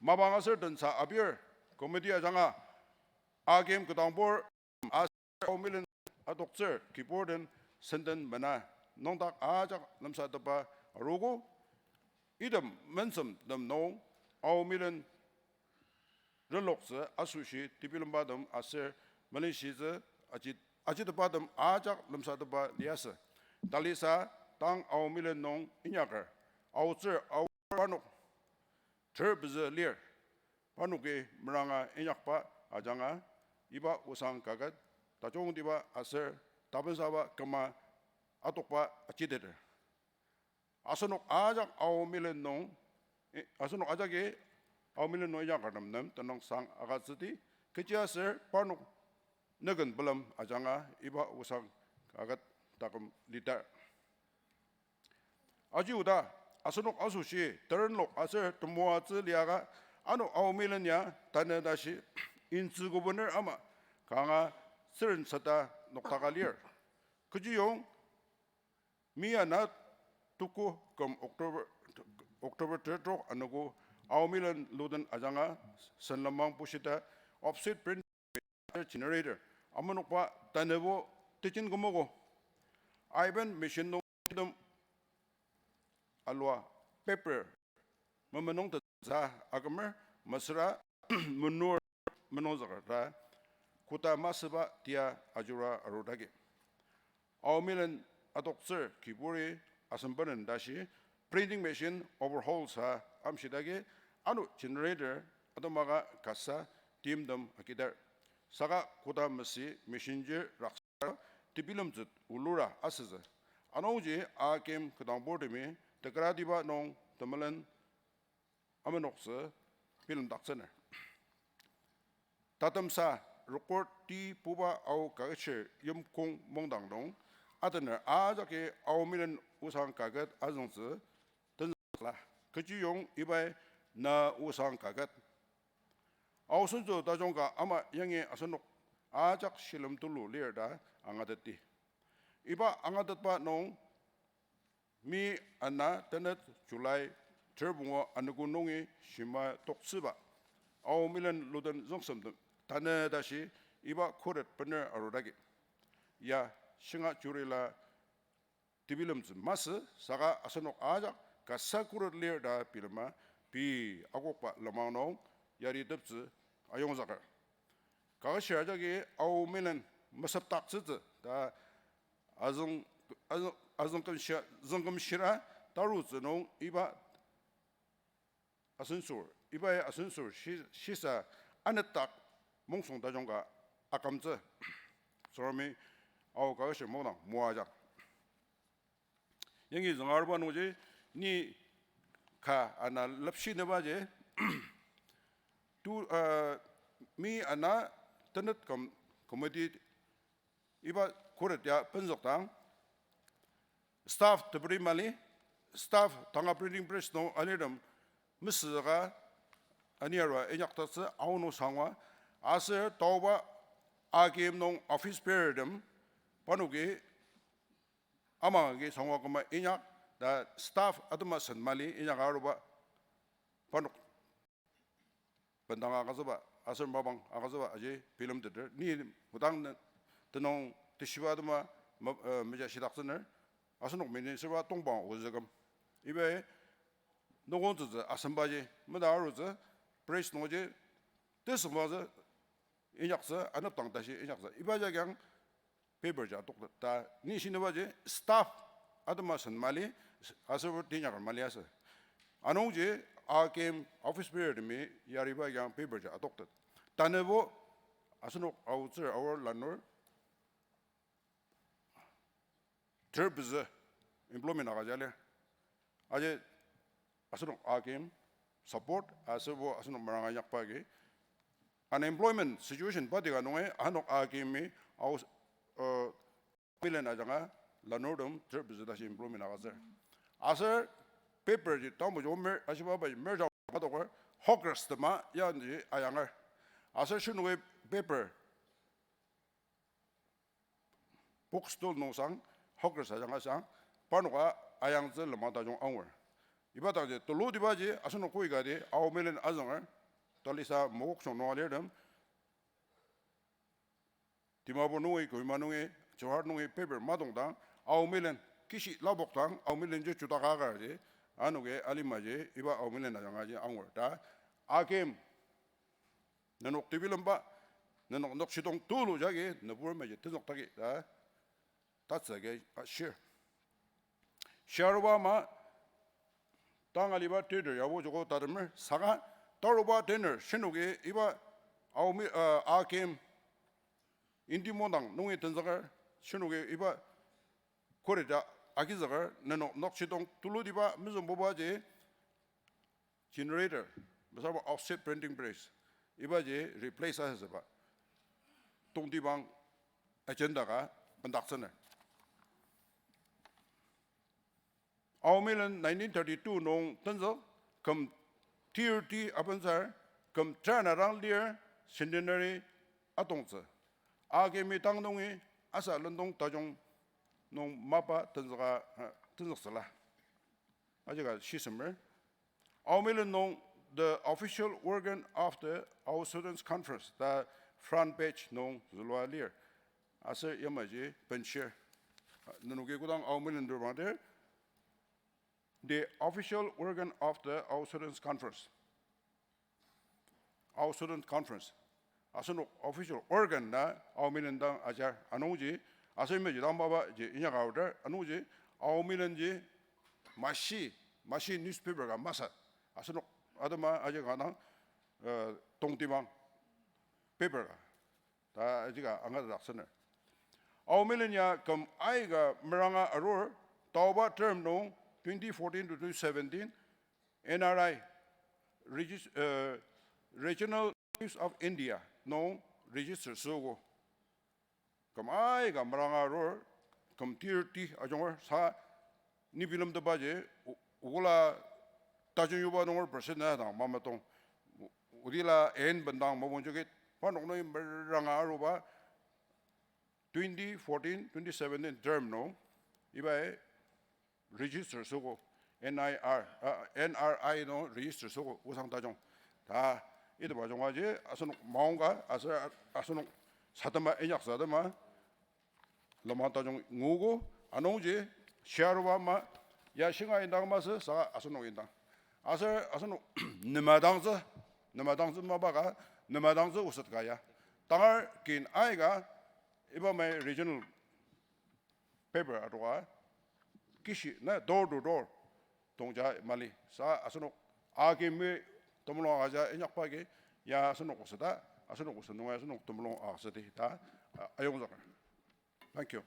Mapang aser tensa abir committee ajanga Akim küdangbur aser Ao Milen adoktsür kibur den senden mena. nüngdak ajak lemsatepba arogo. Item mensem tem nung Ao Million renloktsü asoshi tebilembatem aser melenshitsü aji-, ajitepbatem ajak lemsatepba liasü. Talisa tang Ao Million nung inyaker aotsür Ao parnok ter pezü lir. Parnoki meranga inyakba ajanga iba osang kaket tajungtiba aser tapensaba küma atokba ajiteter. Asenok ajak Ao Million nung, eh, asenok ajaki Ao Million nung inyakertem nem tenüngsang agütsüdi, kechiaser parnok nüken pelem ajanga iba osang kaket taküm litar. Aji oda, asenok asoshi terenlok aser temoatsü liaka, ano Ao Million ya tanü tashi intsü governor ama kanga süren sata noktaka lir. Kechiyong mi ana tuku küm October, October tertrok anogo Ao Million luden ajanga senlemang pushita offset print generator amenokba tanübo tejin kümogo. Aiben machine nung item alua paper memenung tetsü akümer mesüra menur menungzüker ta koda masüba tia ajura arudagi. Ao Million adoktsür kiburi asembenen tashi printing machine overhaul sa amshidagi ano generator atemaka kasa timtem akidar. Saka koda masü machine ji raksa tebilemtsü olura asütsü. Anungji akim küdangburtemi tekaratiba nung temelen amenoktsü bilemdaktsüner. Tatemsa record ti puba Ao Kaketshir yimkong mungdang nung atener ajaki Ao Million osang kaket azüngtsü tenzükla. Kechiyong ibai na osang kaket Ao sentsü tajung ka ama yangi asenok ajak shilem tulu lir ta angatetti. Iba angatetba nung mi ana tenet July ter pungu anogo nungi shima toktsüba Ao Million luden züngsemtem tanü tashi iba khuret bener arudagi. Ya shinga jurila tebilemtsü masü saka asenok ajak kasa khuret lir ta bilema pei akokba lenmang nung yariteptsü ayongzüker. Kaketshir ajaki Ao Million mesepdaktsütsü ta azüng, azüng, azüngkümshia-, züngkümshira tarutsü nung iba asensür, ibai asensür shi-, shisa anetdak mungsong tajung ka akümtsü. Tsüngremi Ao Kaketshir mungdang moajang. Yangi zünga aruba nungji ni ka ana lepshinübaji tu, uh, mi ana tenet com-, committee iba khuret ya benzükdang staff teburi mali, staff tanga printing press nung alirtem mesüka ani arua inyakdaktsü aonung sangwa, aser taoba akim nung office bearertem parnoki ama agi sangwa küma inyak ta staff atema sen mali inyak aruba parnok bendang agütsüba aser mapang agütsüba aji bilemteter. Ni kodang ne-, tenüng teshiba atema ma-, eh, meja shidaktsüner, asenok minister ba tongpang ozüküm. Ibai nokongtsütsü asembaji meda arutsü, press nungji tesüngmangtsü inyaktsü, anepdang tashi inyaktsü. Iba jagi ang paper ji atoktet ta ni shinibaji staff atema sen mali, aser tinyaker mali asü. Anungji akim office bearertemi yariba jagi ang paper ji atoktet. Tanübo asenok aotsür aor lanur ter pezü employment agüja lir. Aji asenok akim support aserbo asenok meranga inyakba agi unemployment situation padika nungi asenok akimi aus, uh, million ajanga lanurtem ter pezü tashi employment agütsür. Aser paper ji tamu jo mer ashiba bai mer ja matoker hawkers tema yanji ayanger. Aser shinoki paper book stall nung sang, hawkers ajanga sang, parnoka ayangtsü lenmang tajung angur. Iba dangji tulutibaji asenok koi kati Ao Million azünger, talisa Mokokchung nung alirtem, Dimapur nungi, Kohima nungi, Jorhat nungi paper matongdang, Ao Million kishi lapok dang Aomilenji judaka kar ji, anoki alimaji iba Aomilen ajanga ji angur. Ta, Akim, nenok tebilemba, nenok nokshidong tulu jagi nübur maji tenzüktaki, ta, tatsü agi ashir. Shiaruba ama, tang aliba teter yabo joko tatemer, saka taruba tener, shinoki iba Aomi, uh, Akim, Indi mungdang nungi tenzüker, shinoki iba korita agizüker, nenok nokshidong tulutiba mezüngbuba ji generator, mesaba offset printing press, iba ji replace asüba. Tongtibang agenda ka bendaktsüner. Aomilen nineteen thirty-two nung tenzük, küm tirti abensar, küm tera na dang lir centenary atongtsü. Akimi tang nungi asa lendong tajung nung mapa tenzüka, uh, tenzüktsüla. Ajika shisemer. Aomilen nung the official organ of the Ao Students Conference, ta front page nung zülua lir. Aser yamaji benshir. Nenoki kodang Aomilen dur bangdir, the official organ of the Ao Students Conference. Ao Student Conference. Asenok official organ na Aomilen dang ajar anungji, aser yamaji dang mapa ji inyaka aoter anungji, Aomilen ji mashi, mashi newspaper ka masü. Asenok atema aji ka dang, uh, tongtibang paper ka. Ta ajika angatetdaktsüner. Aomilen ya küm aika meranga arur, taoba term nung twenty fourteen to twenty seventeen, N R I, regis-, uh, Regional Archives of India nung register süogo. Küm aika meranga arur, küm tirti ajunger sa ni bilemtepa ji, o-, ola tajung yuba nunger percent na dang mamatong. O-, odila en bendang mabongjokit, parnok nungi meranga aruba, twenty fourteen, twenty seventeen term nung, ibai register süogo, N I R, uh, N R I nung register süogo, osang tajung. Ta, item ajunga ji, asenok maongka, aser, asenok satema, inyaksa atema, lenmang tajung nguogo, anungji, shiaruba ama, ya shinga indang masü, saka asenok indang. Aser, asenok, nemadangtsü, nemadangtsü mapa ka, nemadangtsü oset ka ya. Tangar kin aika, iba mai regional paper adoka, kishi na door to door tongja mali. Sa asenok Akimi temulung agüja inyakba agi, ya asenok oset ta, asenok oset nunga asenok temulung agütsüdi ta, a, ayongzüker. Thank you.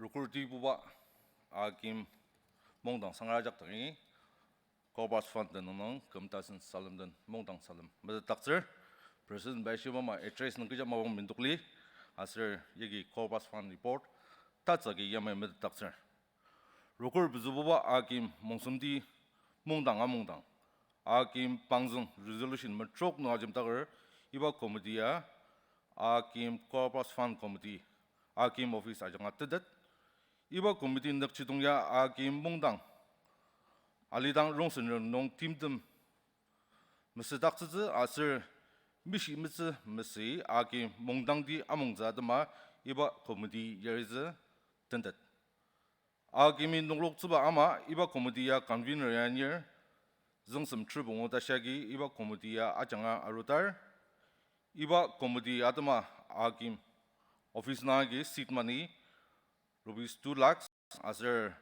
Rükur tibuba Akim mungdang sangra ajak dangi, Corpus Fund den nung küm tasen salem den mungdang salem metetdaktsür. President bai shibama address nung kecha mapang mendokli, aser yagi Corpus Fund report tatsüka yamai metetdaktsür. Rükur pezübuba Akim Mongsemdi mungdang amungdang, Akim pangzüng resolution metrok nung ajemdaker, iba committee ya Akim Corpus Fund Committee, Akim office ajanga tetet. Iba committee nükjidong ya Akim mungdang alidang rongsen ren nung timtem mesüdaktsütsü aser mishi metsü mesü Akim mungdangdi amungtsü atema iba committee yaritsü tentet. Akimi nungloktsüba ama iba committee ya convener ya nir, Züngsem Tribungu tashi agi iba committee ya ajanga arutar. Iba committee atema Akim office nung agi seed money rupees two lakhs, aser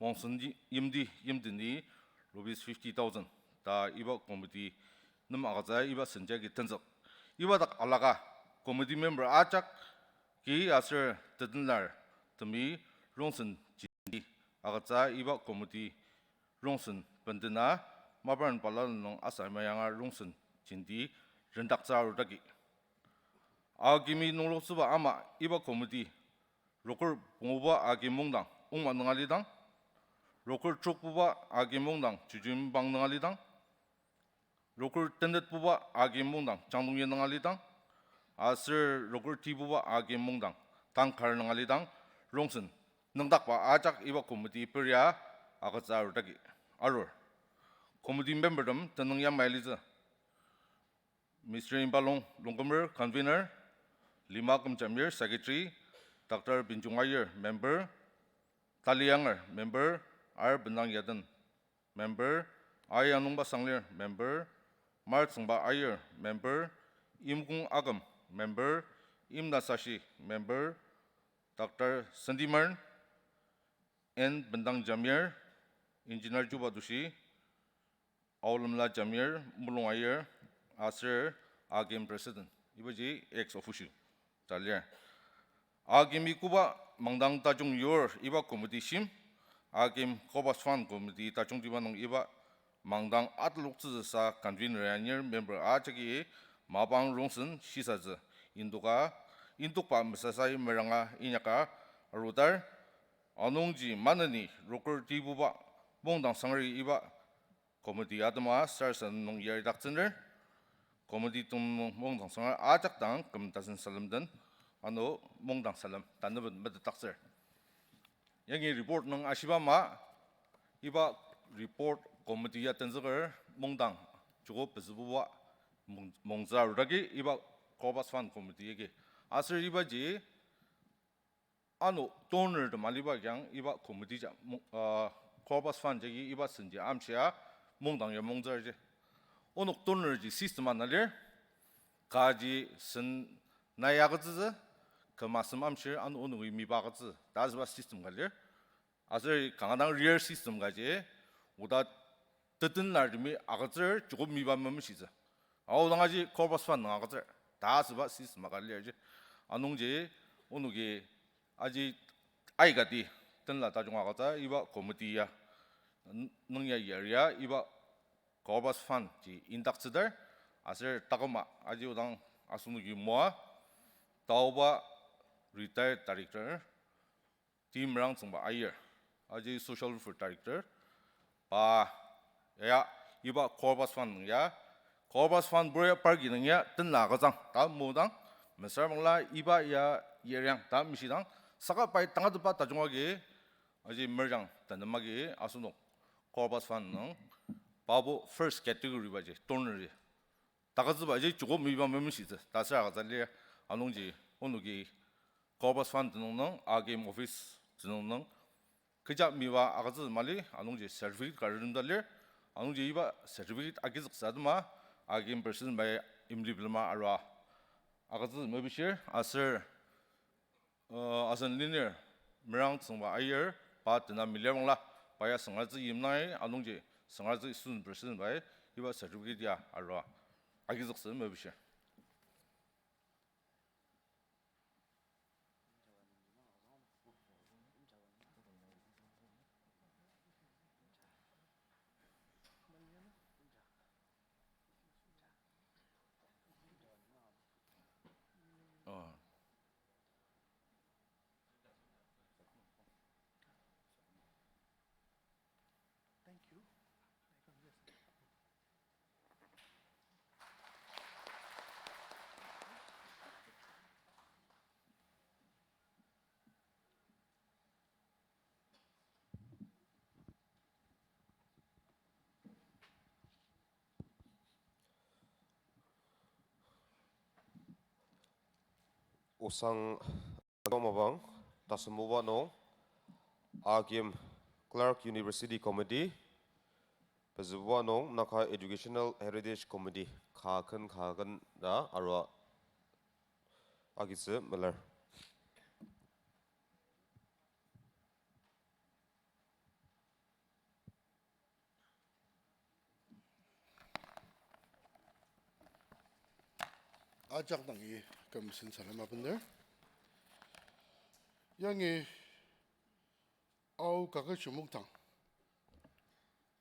Mongsen yi-, yimti yimtini rupees fifty thousand ta iba committee nem agütsü iba senjagi tenzük. Iba dak alaka committee member ajak ki aser tetenlar temi rongsen jenti agütsü iba committee rongsen bendena maparen balala nung asa mayanga rongsen jenti rendaktsü arudaki. Akimi nungloktsüba ama iba committee rükur punguba Akim mungdang Ongma nung alidang, rokur trokbuba Akim Mungdang Chujumbang nung alidang, rokur tenetbuba Akim Mungdang Changdongya nung alidang, aser rokur tibuba Akim Mungdang Tangkhar nung alidang, rongsen nüngdakba ajak iba committee peria agütsü arudagi arur. Committee membertem tenüng yamai litsü. Mister Imbalung Longkumer, convener, Lima Kümjamir, secretary, Doctor Binjung Aier, member, Tali Yanger, member, R Bendang Yaden, member, Ai Anungba Sanglir, member, Mar Tsüngba Aier, member, Imkung Aküm, member, Imna Sashi, member, Doctor Sendimer, N Bendang Jamir, engineer Juba Dushi, Aolemla Jamir, Mulung Aier, aser Akim president, ibaji ex officio ta lir. Akimi koba mangdang tajung yur iba committee shim, Akim Corpus Fund Committee tajungtiba nung iba mangdang ataloktsüsa convener anir member ajaki mapang rongsen shisatsü indoka, indokba mesasai meranga inyaka arudar, anungji maneni rokur tibuba Mungdang Sangri iba committee atema sarasadem nung yaridaktsüner, committee tem nung Mungdang Sangri ajak dang küm tasen salem den, ano Mungdang salem taneben metetdaktsür. Yangi report nung ashiba ama, iba report committee ya tenzüker Mungdang joko pezübuba mung-, mungtsü arudagi iba Corpus Fund Committee yagi. Aser ibaji ano donor tem aliba kiyang iba committee ja mung-, uh, Corpus Fund jagi iba senji amshia Mungdang ya mungtsü ji. Onok donor ji system ana lir, kaji sen nai agütsütsü, küm asem amshir ano onoki miba agütsü ta asüba system ka lir. Aser kanga dang rear system kaji, oda tetenlartemi agütsür joko miba memeshitsü. Aodang aji Corpus Fund nung agütsür ta asüba system ka lir ji. Anungji onoki aji aikati tenla tajung agütsü iba committee ya n-, nung ya yaria iba Corpus Fund ji indaktsüter aser taküma aji odang asenoki moa taoba retired director T Merang Tsüngba Aier, aji social welfare director, pa ya iba Corpus Fund nung ya, Corpus Fund bor ya parki nung ya tenla agütsüang ta modang mesüra bangla iba ya yariang ta meshidang saka pai tangatetba tajung agi aji merjang tenem agi asenok Corpus Fund nung pabo first category baji donor ji takütsüba ji joko miba memeshitsü ta asür agütsü lir. Anungji onoki Corpus Fund tenüng nung, Akim office tenüng nung, kecha miba agütsü mali, anungji certificate ka renemda lir, anungji iba certificate agizüktsü atema, Akim president bai imlibilema arua agütsü mepishir, aser uh, asen lenir Merang Tsüngba Aier, pa tena milir bangla, pa ya Süngratsü yimnai, anungji Süngratsü student president bai, iba certificate ya arua agizüktsü mepishir. Oh. Thank you. Osang mapang, tasembuba nung, Akim Clark University Committee, pezübuba nung, Naga Educational Heritage Committee, ka ken ka ken ta arua agitsü melar. Ajak dangi kümsen salem abener. Yangi Ao Kaketshimung dang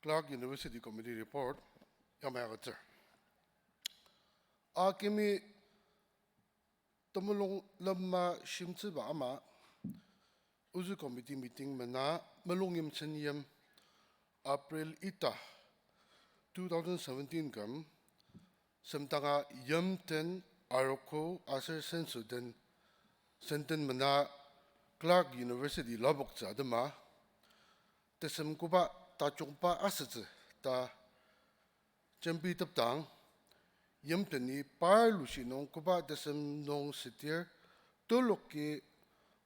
Clark University Committee report yamai agütsür. Akimi temulung lema shimtsüba ama ozü committee meeting mena Mulungyimsen yim April ita, two thousand seventeen küm, semdanga yimten arogo aser senso den senden mena Clark University lapoktsü atema, tesem koba tajungba asütsü ta jembitepdang, yimteni par lushi nung koba tesem nung südir tuluki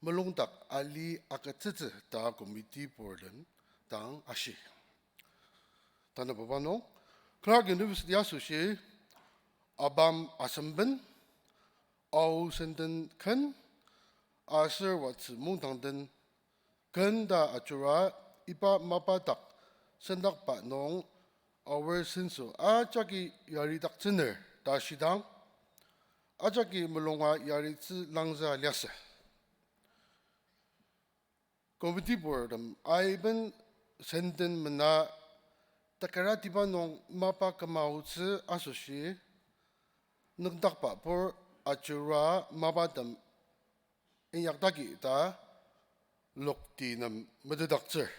mulungdak ali agütsütsü ta committee purden dang ashi. Tanü papa nung, Clark University asoshi abam asemben, Ao senden ken, aser watsü mungdang den ken ta ajura iba mapa dak sendakba nung Aor senso ajaki yaridaktsüner ta shidang, ajaki mulunga yaritsü langzü liasü. Committee purtem aiben senden mena tekaratiba nung mapa küma aotsü asoshi nüngdakba pur ajura mapatem inyaktaki ta lokti nem metetdaktsür.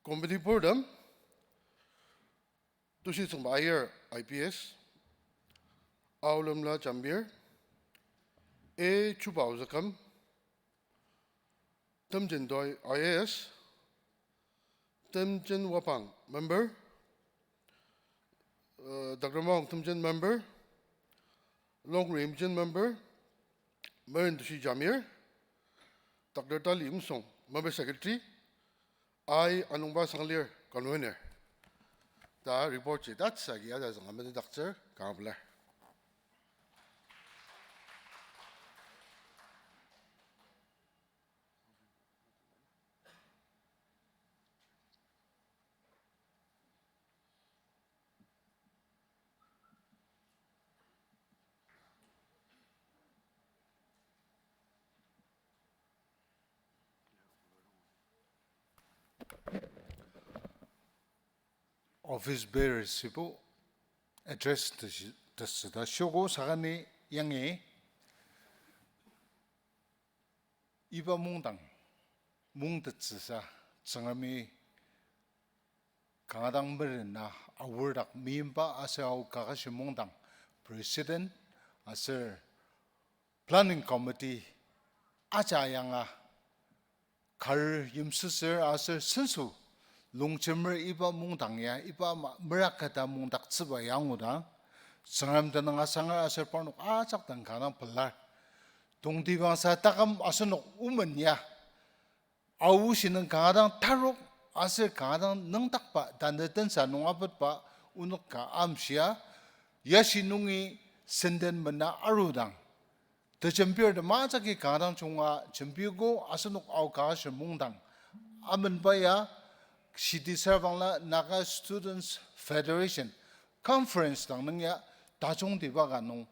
Committee purtem, Tushi Tsüngba Aier I P S, Aolemla Jamir, A Chuba Ozükem, Temjen Doi I A S, Temjen Wapang member, uh, Doctor Maong Temjen member, Longri Imjen member, Meren Tushi Jamir, Doctor Tali Imsong member secretary, I Anungba Sanglir convener. Ta report ji tatsüka agi azüng metetdaktsür, kanga pelar. Office bearers ibo address tesi-, tesüta shiogo sakani yangi iba mungdang mungtettsüsa Tsüngremi kanga dang merena aordak meimba aser Ao Kakashi Mungdang President aser Planning Committee aja yanga kar yimsüsür aser senso longjemer iba mungdang ya iba ama meraketa mungdaktsüba ya angudang, Tsüngrem tenüng asanger aser parnok ajak dang kanga dang pelar. Tongtibangsa taküm asenok omen ya Ao oshi nung kanga dang tarok aser kanga dang nüngdakba tanü tensa nung apetba onok ka amshia, yashi nungi senden mena arudang tejembir tem ajaki kanga dang junga jembiogo asenok Ao Kakashi Mungdang amenba ya, shiti sarbangla Naga Students Federation Conference dang nung ya tajungtiba ka nung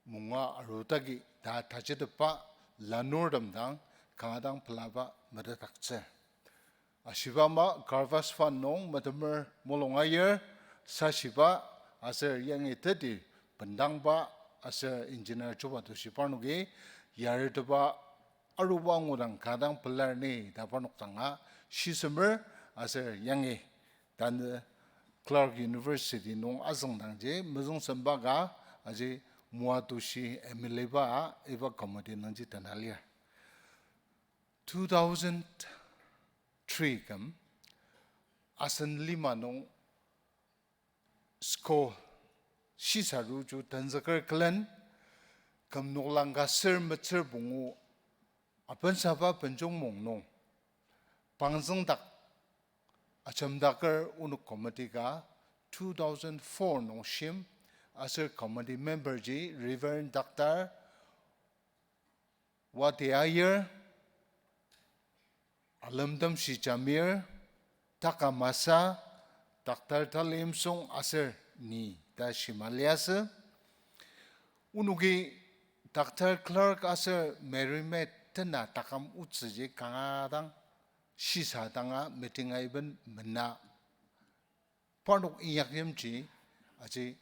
munga arudagi ta tajetepba lanurtem dang kanga dang pelaba metetdaktsür. Ashiba ama Carvas Fund nung metemer mulung ayir sashiba aser yangi teti bendangba aser engineer Chuba Tushi parnoki yaritepa aruba angudang kanga dang pelar ni ta parnok danga shisemer aser yangi tanü Clark University nung azüngdangji mezüngsemba ka aji Moa Tushi M L A ba iba committee nungji tena lir. Two thousand three küm asen lima nung SCO shisaruju tenzüker külen küm noklang ka ser metsür pungu apensaba benjong mung nung pangzüngdak ajemdaker onok committee ka two thousand four nung shim aser committee member ji Reverend Doctor Wati Aier, Alemtemshi Jamir, Taka Masa, Doctor Talimsong aser ni ta shima liasü. Onoki Doctor Clark aser Mary Maid tena taküm otsüji kanga dang shisa danga meeting aiben mena parnok inyakyimji aji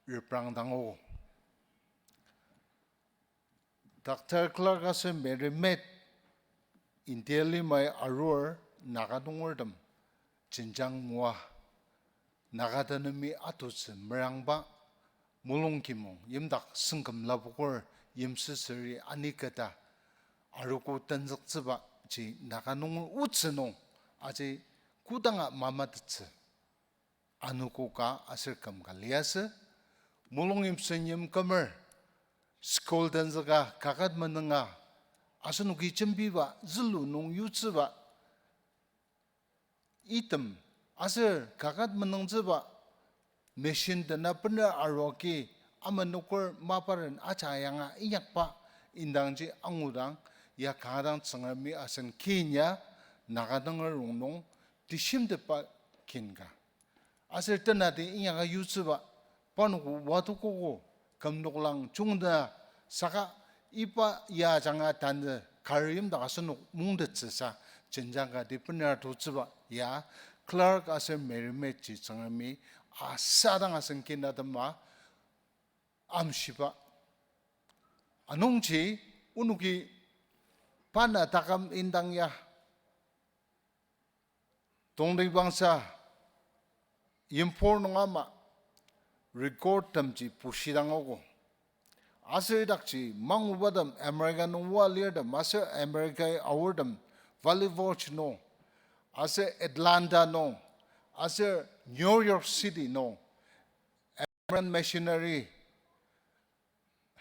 reprang dango. Doctor Clark aser Mary Maid India limai arur Naga nungertem jenjang ngua, Naga tenemi atutsü merangba, mulung kimong yimdak sengküm lapoker yimsüsüri aniketa arogo tenzüktsüba ji Naga nunger otsü nung aji kodanga mamatettsü anogo ka aser küm ka liasü. Mulung yimsen yimkümer, school tenzüka, kaket menenga, asenoki jembiba, zülu nung yutsüba, item aser kaket menüngtsüba machine dena bener aruaki amenoker maparen aja yanga inyakba indangji angudang, ya kanga dang Tsüngremi asen kin ya Naga nunger rongnung teshimtepba kin ka. Aser tenati inyaka yutsüba, parnok watokogo, küm noklang jungda saka iba ya ajanga tanü kar yimdak asenok mungtettsüsa jenjang kati bener tutsüba ya Clark aser Mary Mead ji Tsüngremi asadang asen kin atema amshiba. Anungji onoki pa na taküm indang ya tongtibangsa yimpur nung ama record temji pushidangogo. Aser idakji mangubatem America nung oa lirtem aser America aortem Valley Forge nung, aser Atlanta nung, aser New York City nung, American Missionary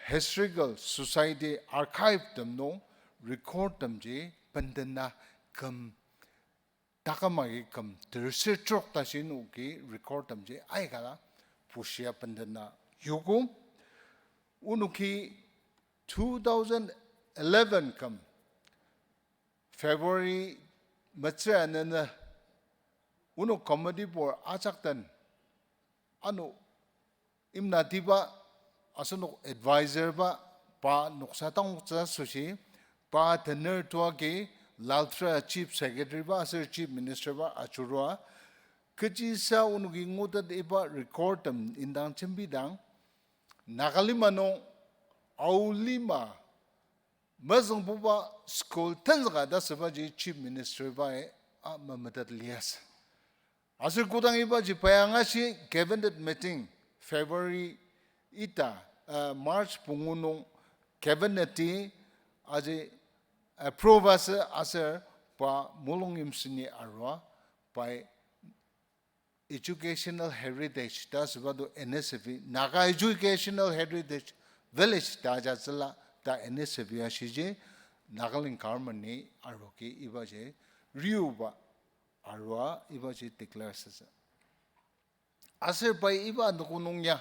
Historical Society archive tem nung record temji bendena küm taküm agi küm terser trok tashi onoki record temji aikala pushia bendena yogo. Onoki two thousand eleven küm February metsür anene onok committee bor ajak den ano imnatiba asenok advisorba pa noksa tangoktsü asoshi pa tener toagi Laltra Chief Secretaryba aser Chief Ministerba ajurua kechisa onoki ngutet iba record tem indang jembidang Nagalima nung Ao lima mezüngbuba school tenzüka ta asübaji Chief Ministerbai a memetet liasü. Aser kodang ibaji pai angashi cabinet meeting February ita, uh, March pungu nung cabinet-i aji approve asü aser pa Molungyimseni arua pai educational heritage ta asüba do N S F, Naga Educational Heritage Village ta ajatsüla ta N S F ashiji Nagaland government-i aruoki ibaji riuba arua ibaji declare asütsü. Aser pai iba anogo nung ya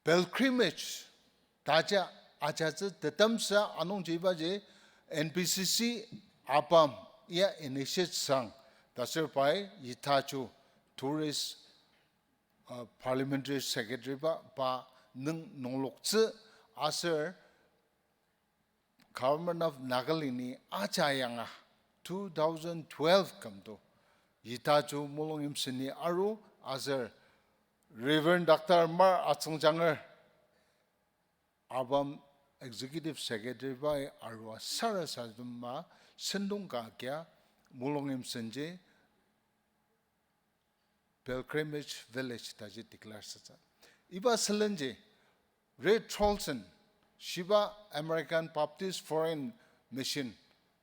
pilgrimage ta aja ajatsü tetemsa anungji ibaji N B C C ABAM ya initiate sang ta aser pai Yitachu tourist, uh, parliamentary secretary ba pa nung nungloktsü aser Government of Nagaland-i aja yanga two thousand twelve kümto Yitachu Molungyimseni aru aser Reverend Doctor Mar Atsüngjanger ABAM executive secretary bai arua sarasadema sentong ka kia Molungyimsenji pilgrimage village taji declare asütsü. Iba sülenji Ray Troulsen, shiba American Baptist Foreign Mission,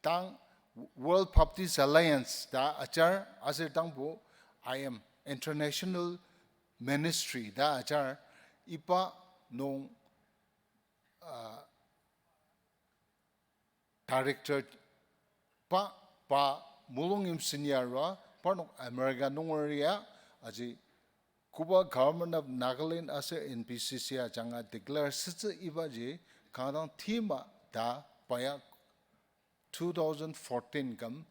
tang World Baptist Alliance ta ajar, aser tangbo I M International Ministry ta ajar, iba nung, uh, director pa, pa Molungyimseni arua, parnok America nunger ya, aji koba Government of Nagaland aser N B C C ajanga declare asütsü ibaji kanga dang thema ta pa ya two thousand fourteen küm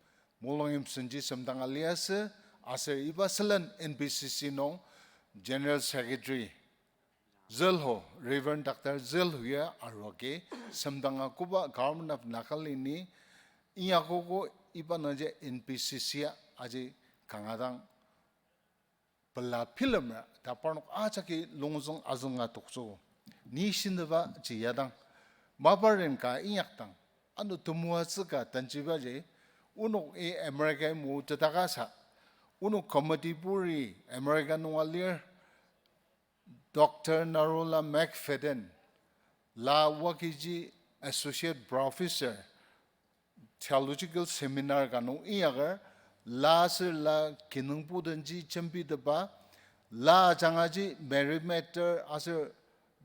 Molungyimsenji semdanga liasü, aser iba sülen N B C C nung General Secretary zülho, Reverend Doctor zülho ya aruaki semdanga koba Government of Nagaland-i inyakogo iba nungji N B C C ya aji kanga dang pela bilemer ta parnok ajaki longzüng azünga toktsü. Ni shinüba ji yadang, mapa ren ka inyakdang, ano temoatsü ka tanjibaji, onok i America motetaka sa, onok committee buri America nunga lir, Doctor Narula McFadden, la wakiji Associate Professor, Theological Seminar ka nung inyaker, la aser la kinungpo denji jembitepa, la ajangaji Mary Maid aser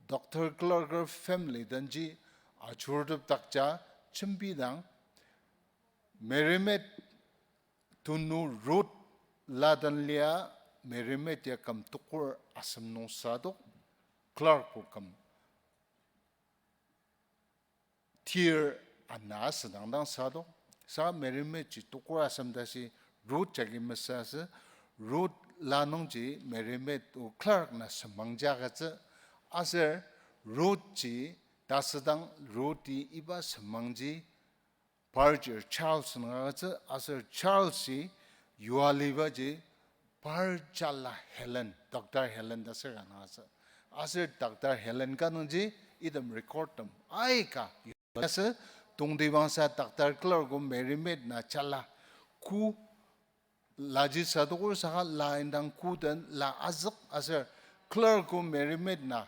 Doctor Clark family denji ajurutepdakja jembidang, Mary Maid tunu Ruth laden lia Mary Maid ya küm tukur asem nung sadok, Clark-o küm tir ana asüdangdang sadok. Sa Mary Maid ji tukur asem tashi Ruth jagi mesü asü. Ruth la nungji Mary Maid o Clark na semangji agütsü. Aser Ruth ji tasüdang Ruth-i iba semangji par jir Charles nung agütsü, aser Charles-i yua alibaji par jala Helen, Doctor Helen ta sür ka nung agütsü. Aser Doctor Helen ka nungji item record tem aika yua asü, tongtibangsa Doctor Clark-o Mary Maid na jala ku laji sadokur saka la indang kuten la azük aser Clark-o Mary Maid na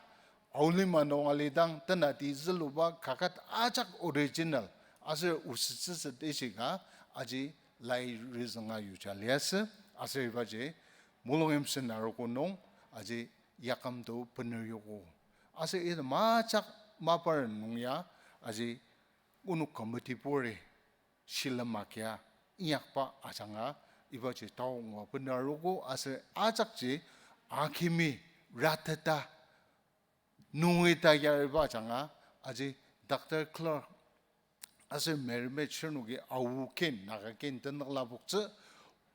aolima nung alidang tenati züluba kaket ajak original aser osütsütsü ishika aji lai rizünga yuja liasü. Aser ibaji Molungyimsen arogo nung aji yakümto bener yogo. Aser item ajak maparen nung ya aji onok committee buri shilem agia inyakba ajanga ibaji tao ngua bener arogo aser ajakji akimi rateta nungi ta yariba ajanga aji Doctor Clark aser Mary Maid shirnoki Ao kin, Naga kin tenük lapoktsü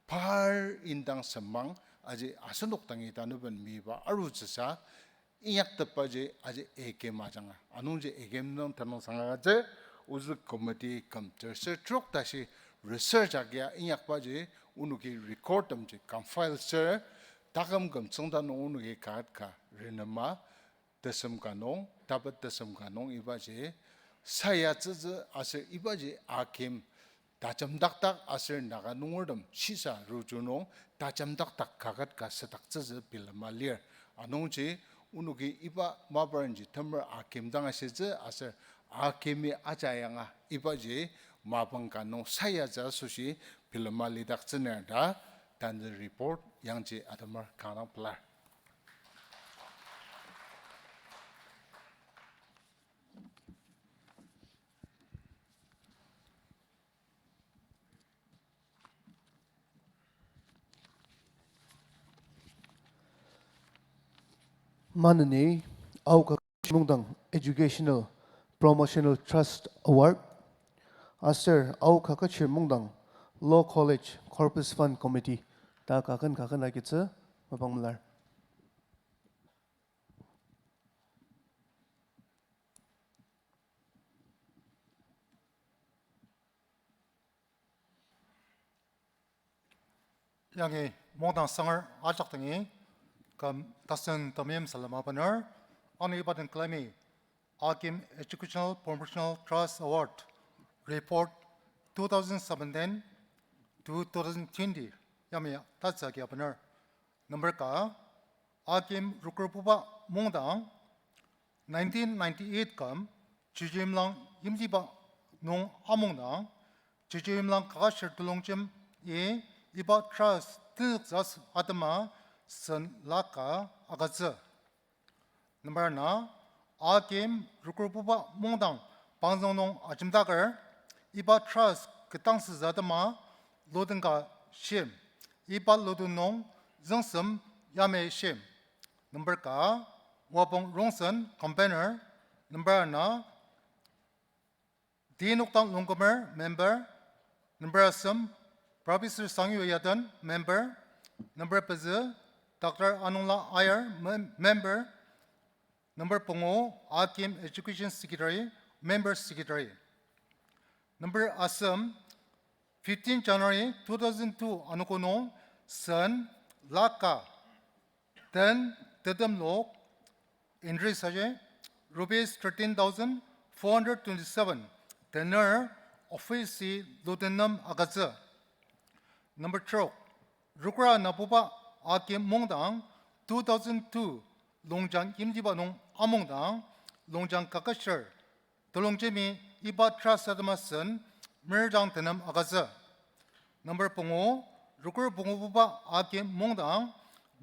par indang semang aji asenok dangi tanüben miba arutsüsa inyaktepaji aji akim ajanga. Anungji akim nung tenüngsang agütsür, ozü committee küm terser trok tashi research agia inyakbaji onoki record temji compile ser, taküm küm tsüngda nung onoki kaket ka renema, tesem ka nung, tapet tesem ka nung ibaji sayatsütsü aser ibaji akim tajemdakdak aser Naga nungertem shisa ruju nung tajemdakdak kaket ka südaktsütsü bilema lir. Anungji onoki iba maparenji temer akim dang ashitsü aser akimi aja yanga ibaji mapang ka nung sayatsü asoshi bilema lidaktsüner ta tanü report yangji atemer kanga pelar. Maneni Ao Kaketshir Mungdang Educational Promotional Trust Award, aser Ao Kaketshir Mungdang Law College Corpus Fund Committee ta kaken kaken agitsü mapang melar. Yangi mungdang sanger ajak dangi küm tasen temeim salem abener, ani iba den külemi Akim Educational Promotional Trust Award Report two thousand seventeen to two thousand twenty yamai tatsü agi abener. Number ka, Akim Rükerbuba Mungdang, nineteen ninety-eight küm Chechemlang yimtiba nung amungdang, Chechemlang Kaketshir Telongjem-i iba trust tenzüktsü atema sen lakh ka agütsü. Number ana, Akim Rükerbuba Mungdang pangzüng nung ajemdaker, iba trust ketdangsütsü atema lodenka shim, iba loden nung züngsem yamai shim. Number ka, Wapong Rongsen, convener. Number ana, Tinokdang Longkumer, member. Number asem, Professor Sangyu Yaden, member. Number pezü, Doctor Anungla Aier, mem-, member. Number pungu, Akim Education Secretary, member secretary. Number asem, fifteen January two thousand two anogo nung sen lakh ka den tetemlok entry aji, rupees thirteen thousand four hundred twenty-seven. Dener office-i Loden nem agütsü. Number trok, Rukura Nabuba Akim Mungdang two thousand two Longjang yimtiba nung amungdang, Longjang Kaketshir Telongjemi iba trust atema sen merjang tenem agütsü. Number pungu, Rukur Pungububa Akim Mungdang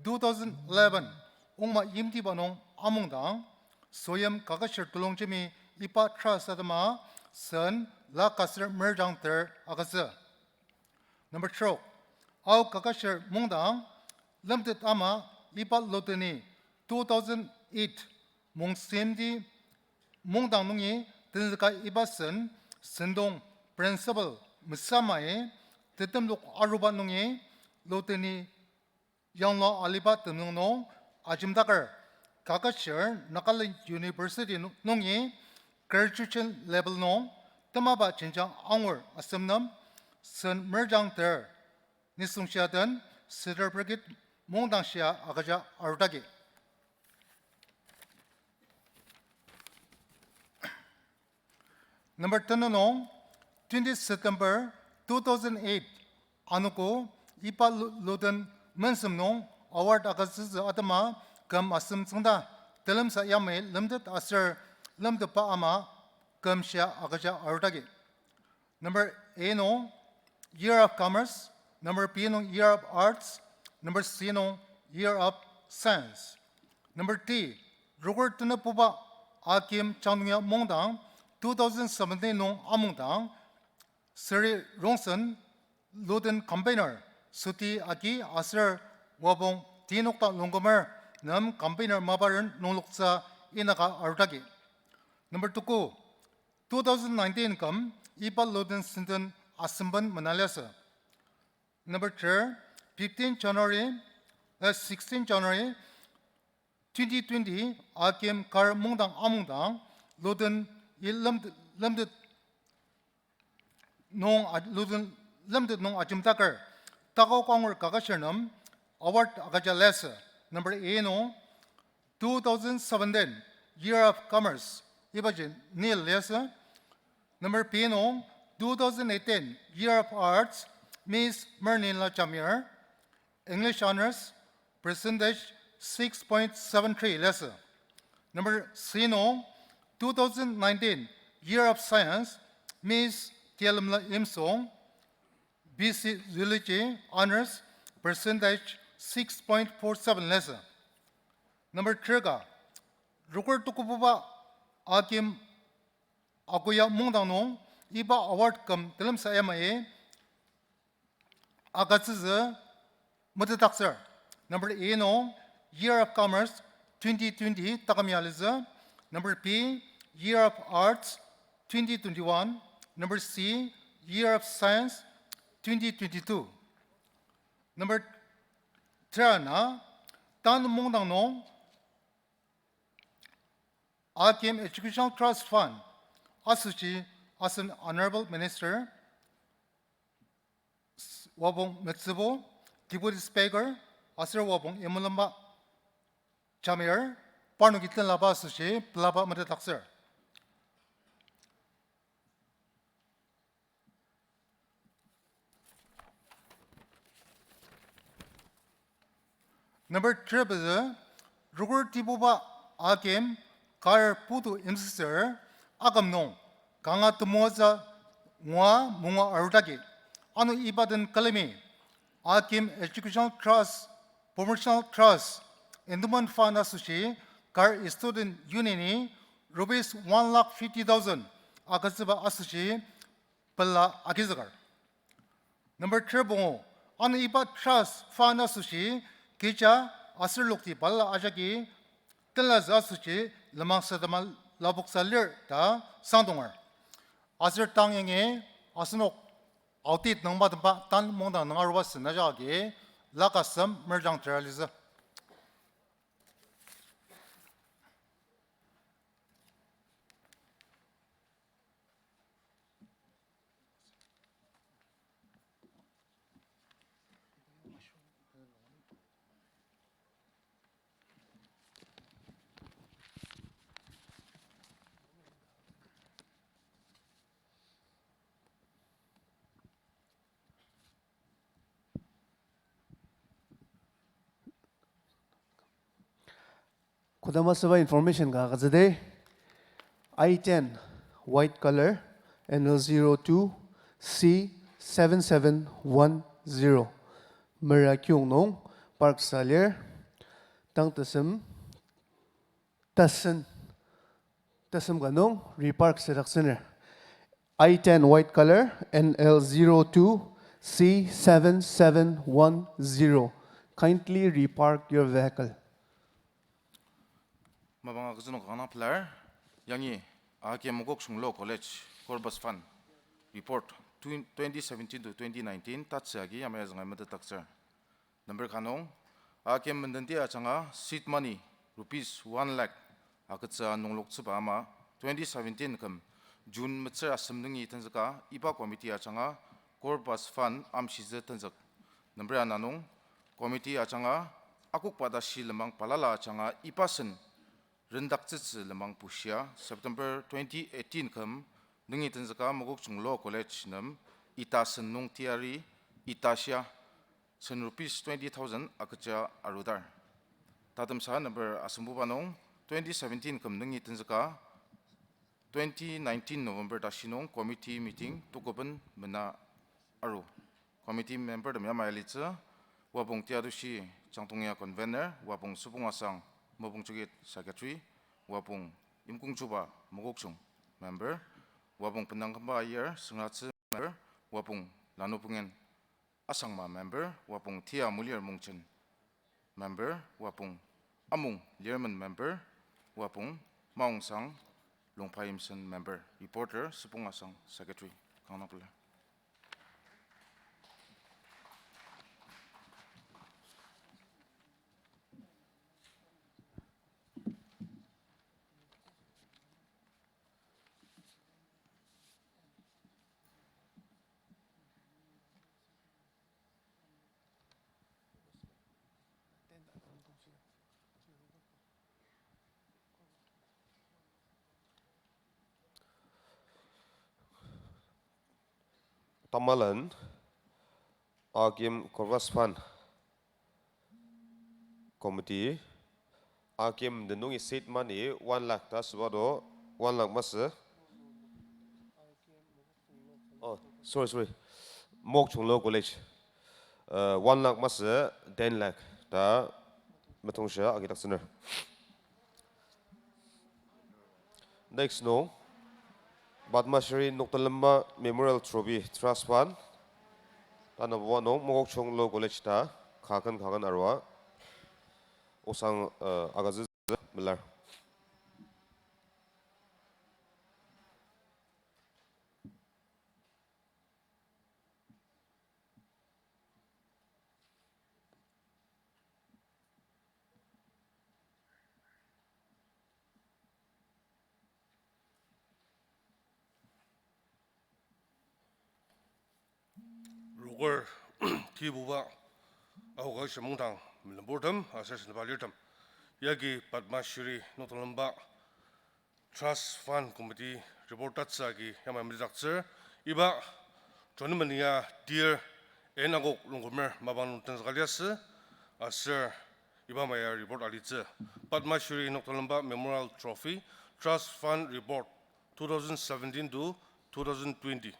two thousand eleven Ongma yimtiba nung amungdang, Soyim Kaketshir Telongjemi iba trust atema sen lakh aser merjang ter agütsü. Number trok, Ao Kaketshir Mungdang, lemtet ama iba Lodeni two thousand eight Mongsemdi Mungdang nungi tenzüka iba sen, sentong principal mesamai tetemlok aruba nungi Lodeni yanglu aliba tenüng nung ajemdaker Kaketshir Nagaland University nu-, nungi graduation level nung temaba jenjang angur asem nem sen merjang ter, nisung shia den certificate Mungdang shia agüja arudagi. Number ten nung, twenty September two thousand eight, anogo iba Lo-, Loden mensem nung award agütsütsü atema küm asem tsüngda, telemsa yamai lemtet aser lemtetba ama küm shia agüja arudagi. Number A nung, Year of Commerce. Number B nung, Year of Arts. Number C nung, Year of Science. Number D, Rukur Tenepuba Akim Changdongya Mungdang, two thousand seventeen nung amungdang, Seri Rongsen, Loden Campaigner, Suti Agi aser Wapong Tinokta Longkumer nem campaigner maparen nungloktsü inaka arudagi. Number tuku, two thousand nineteen küm iba Loden senden asemben mena liasü. Number ter, fifteen January, eh, sixteen January twenty twenty, Akim Kar Mungdang amungdang, Loden i lemtet, lemtet nung a-, Loden lemtet nung ajemdaker, Takao Kangur Kaketshir nem award agüja liasü. Number A nung, two thousand seventeen Year of Commerce, ibaji ni liasü. Number B nung, two thousand eighteen Year of Arts, Miss Merninla Jamir, English Honours, percentage six point seven three liasü. Number C nung, two thousand nineteen Year of Science, Miss Tialemla Imsong, B C Zoology Honours, percentage six point four seven liasü. Number three ka, Rukur Tukububa Akim Akoya Mungdang nung iba award küm telemsa yamai agütsütsü metetdaktsür. Number A nung, Year of Commerce twenty twenty taküm ya alitsü. Number B, Year of Arts twenty twenty-one. Number C, Year of Science twenty twenty-two. Number three na, Tan Mungdang nung Akim Educational Trust Fund asoshi asen Honorable Minister, Wapong Metsübo, Deputy Speaker, aser Wapong Imülemba Jamir, parnoki tenlaba asoshi pelaba metetdaktsür. Number three pezü, Rukur Tibuba Akim Kar Putu Imsüsür aküm nung kanga temoatsü ngua mungua arudagi. Ano iba den külemi Akim Educational Trust, Promotional Trust, Endowment Fund asoshi Kar Student Union-i rupees one lakh fifty thousand agütsüba asoshi pela agizüker. Number three pungu, ano iba trust fund asoshi kecha aser lokti balala ajaki tenlazü asoshi lenmang sadema lapoksa lir ta sangdonger. Aser tang yangi asenok audit nüngba temba Tan Mungdang nung aruba sena jagi lakh asem merjang tera litsü. Kodama süba information ka agütsüdi. I ten, white color, N L zero two C seven seven one zero. Mera kiong nung park sa lir. Tang tesem, tasen, tasem ka nung repark sadaktsüner. I ten white color, N L zero two C seven seven one zero. Kindly repark your vehicle. Mapang agütsü nung kanga pelar, yangi Akim Mokokchung Law College Corpus Fund Report twen-, twenty seventeen to twenty nineteen tatsü agi yamai azüngai metetdaktsür. Number ka nung, Akim menden ti ajanga seed money rupees one lakh agütsüa nungloktsüba ama twenty seventeen küm June metsür asem nungi tenzüka iba committee ajanga Corpus Fund amshitsü tenzük. Number ana nung, committee ajanga akokba tashi lenmang balala ajanga iba sen rendaktsütsü lenmang bushia September twenty eighteen küm nungi tenzüka Mokokchung Law College nem ita sen nung teyari ita shia sen rupees twenty thousand agüja arudar. Tatemsa number asembuba nung twenty seventeen küm nungi tenzüka twenty nineteen November tashi nung committee meeting tukuben mena aru. Committee member tem yamai alitsü, Wapong Tiadushi Changtongya convener, Wapong Süpungasang Mopungchukit secretary, Wapong Imkongchuba Mokokchung member, Wapong Penangkümba Aier Süngratsü member, Wapong Lanupungen Asangma member, Wapong Tia Mulir Mongchen member, Wapong Amung Lirmen member, Wapong Maongsang Longpa Imsen member, reporter Süpungasang secretary. Kanga pelar. Tamalan, Akim Corpus Fund Committee, Akim den nungi seed money one lakh ta süba do, one lakh masü. Oh, sorry, sorry. Mokokchung Law College. Uh, one lakh masü, ten lakh ta metongshia agidaktsüner. Next nung, Padma Shri Noktelemba Memorial Trophy Trust Fund. Tanü nung Mokokchung Law College ta kaken kaken arua. Osang, uh, agütsü melar. Roker, kibuba, aoka shimungtang, melemburtem, aser seneba lirtem. Yagi Padma Shri Noktelemba Trust Fund Committee report tatsü agi yamai medaktsür. Iba tournament ya dir en akok longkumer mapang nung tenzüka liasü, aser iba maya report alitsü. Padma Shri Noktelemba Memorial Trophy Trust Fund Report two thousand seventeen to two thousand twenty.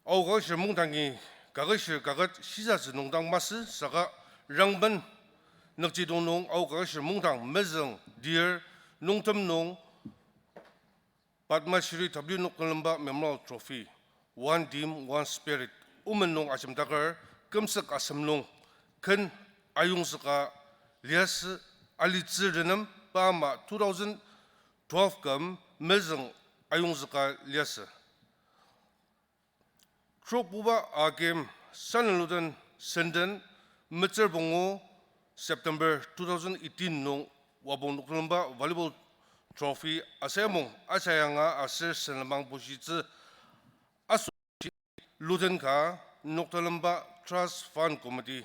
Aoka shimungtangi kaketshir kaket shisatsü nungdang masü saka rangben nükjidong nung aoka shimungtang mezüng dir nungtem nung Padma Shri W Noktelemba Memorial Trophy, One Team, One Spirit, omen nung ajemdaker kümsük asem nung ken ayongzüka liasü alitsü renem pa ama two thousand twelve küm mezüng ayongzüka liasü. Trokbuba akim saneluden senden metsür pungu September two thousand eighteen nung Wapong Noktelemba Volleyball Trophy asayamung asayanga aser senlemang bushitsü asoshi luden ka Noktelemba Trust Fund Committee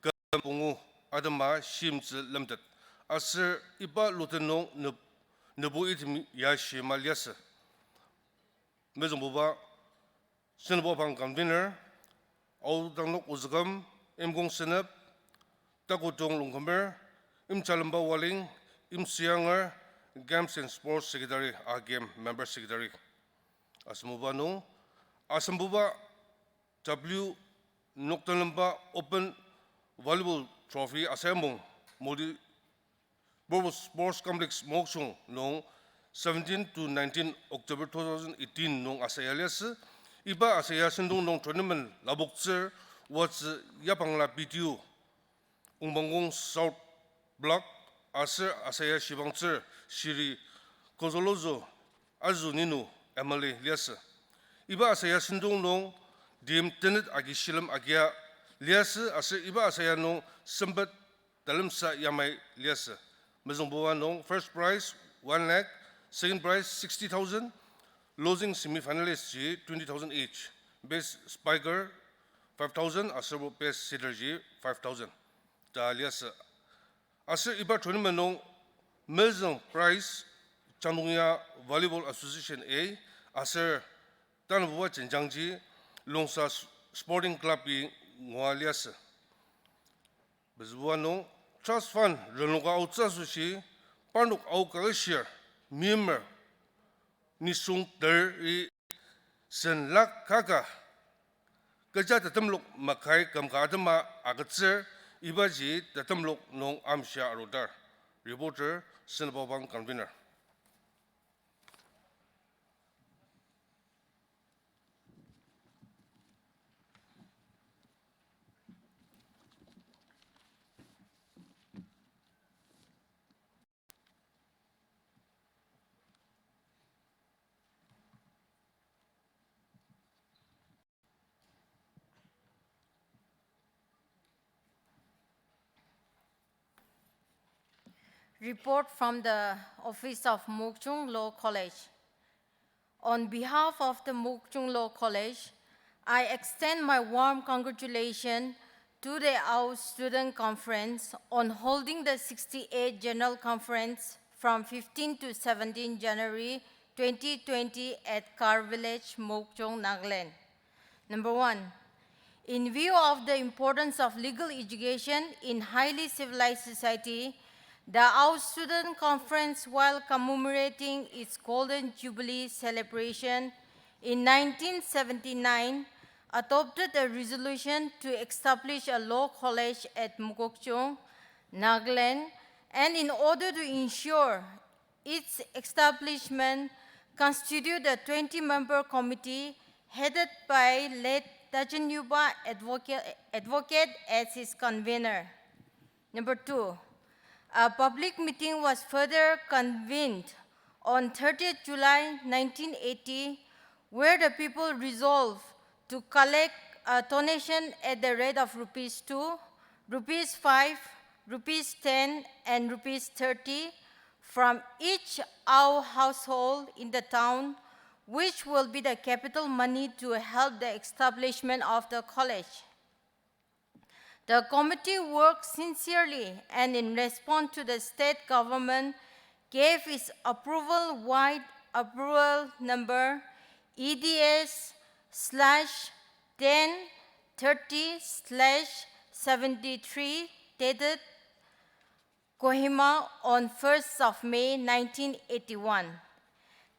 küm pungu atema shimtsü lemtet aser iba luden nung nüb-, nübu item ya shima liasü. Mezüngbuba, Senepokpang convener, Aodangnok Ozüküm, Imkong Senep, Takotong Longkümer, Imchalemba Waling, Imsianger, Games and Sports Secretary, A G M Member Secretary. Asembuba nung, asembuba W Nokdalemba Open Volleyball Trophy asayamung Multi Purpose Sports Complex Mokokchung nung seventeen to nineteen October two thousand eighteen nung asaya liasü. Iba asaya sentong nung tournament lapoktsür Watsü Yapangla P T O, Ungpangkong South Block, aser asaya shibangtsür Shri Kozolozo Azu Ninu M L A liasü. Iba asaya sentong nung tim tenet agi shilem agia liasü aser iba asaya nung sempet talemsa yamai liasü. Mezüngbuba nung first prize one lakh, second prize sixty thousand, losing semi-finalist ji twenty thousand each, best spiker five thousand, aser best setter ji five thousand ta liasü. Aser iba tournament nung mezüng prize Changdongya Volleyball Association A aser tanabuba jenjangji Longsa S-, Sporting Club-i ngua liasü. Mezüngbuba nung trust fund renloka aotsü asoshi parnok aoka keshir Myanmar nisung teri sen lakh kaka kecha tetemlok makai kümka atema agütsür, ibaji tetemlok nung amshia arudar. Reporter, Senapobang convener. Report from the Office of Mokokchung Law College. On behalf of the Mokokchung Law College, I extend my warm congratulations to the Ao Student Conference on holding the sixty-eighth General Conference from fifteen to seventeen January twenty twenty at Kar Village, Mokokchung, Nagaland. Number one, in view of the importance of legal education in highly civilized society, the Ao Student Conference, while commemorating its Golden Jubilee celebration in nineteen seventy-nine, adopted a resolution to establish a law college at Mokokchung, Nagaland, and in order to ensure its establishment, constitute a twenty-member committee headed by late Tajen Yuba advocate, advocate as its convener. Number two, a public meeting was further convened on thirtieth July nineteen eighty, where the people resolved to collect a donation at the rate of rupees two, rupees five, rupees ten, and rupees thirty from each Ao household in the town, which will be the capital money to help the establishment of the college. The committee worked sincerely and, in response to the state government, gave its approval, wide approval number E D S slash ten thirty slash seventy-three, dated Kohima on first of May nineteen eighty-one.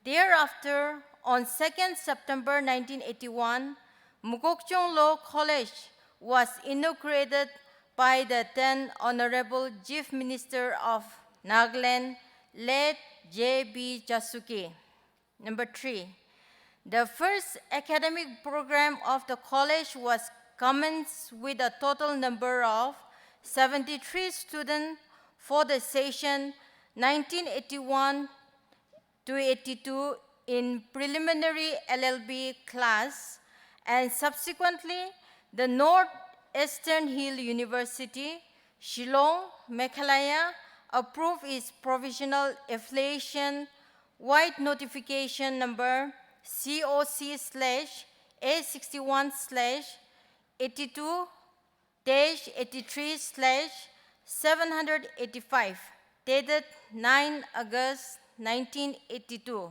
Thereafter, on second September nineteen eighty-one, Mokokchung Law College was inaugurated by the then Honorable Chief Minister of Nagaland, late J B Jasuki. Number three, the first academic program of the college was commenced with a total number of seventy-three students for the session nineteen eighty-one to eighty-two in preliminary L L B class, and subsequently the North Eastern Hill University, Shillong, Meghalaya, approved its provisional affiliation, wide notification number C O C slash A sixty-one slash eighty-two dash eighty-three slash seven hundred eighty-five, dated nine August nineteen eighty-two.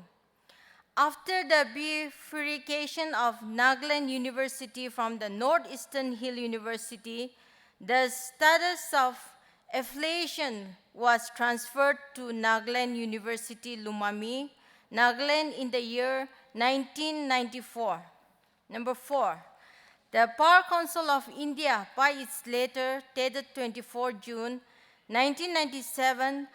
After the bifurcation of Nagaland University from the North Eastern Hill University, the status of affiliation was transferred to Nagaland University, Lomami, Nagaland in the year nineteen ninety-four. Number four, the Bar Council of India, by its letter dated twenty-four June nineteen ninety-seven,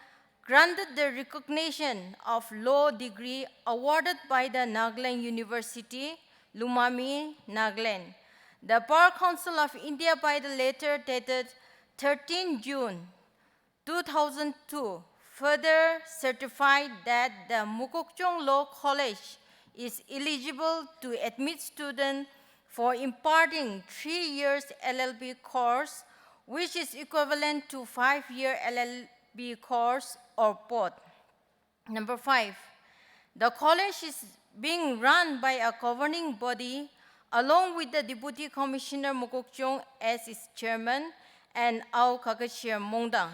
granted the recognition of law degree awarded by the Nagaland University, Lomami, Nagaland. The Bar Council of India, by the letter dated thirteen June two thousand two, further certified that the Mokokchung Law College is eligible to admit students for imparting three years L L B course, which is equivalent to five-year L L B course or both. Number five, the college is being run by a governing body along with the Deputy Commissioner Mokokchung as its chairman and Ao Kaketshir Mongdang.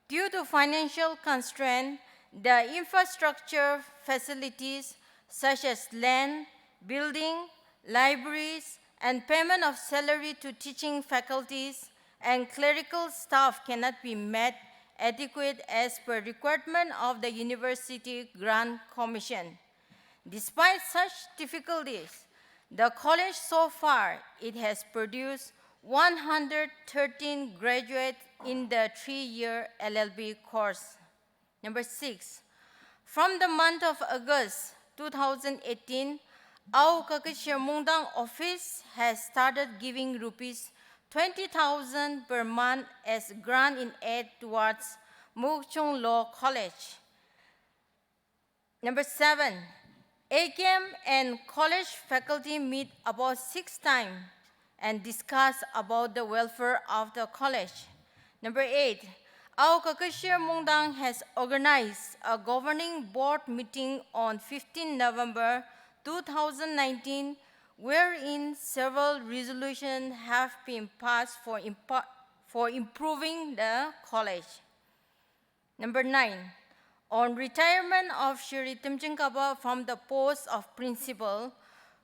Due to financial constraint, the infrastructure facilities such as land, building, libraries, and payment of salary to teaching faculties and clerical staff cannot be made adequate as per requirement of the University Grant Commission. Despite such difficulties, the college so far, it has produced one hundred thirteen graduates in the three-year L L B course. Number six, from the month of August two thousand eighteen, Ao Kaketshir Mongdang office has started giving rupees twenty thousand per month as grant in aid towards Mokokchung Law College. Number seven, A K M and college faculty meet about six times and discuss about the welfare of the college. Number eight, Ao Kaketshir Mongdang has organized a governing board meeting on fifteen November two thousand nineteen, wherein several resolutions have been passed for impo-, for improving the college. Number nine, on retirement of Shri Temjing Kaba from the post of principal,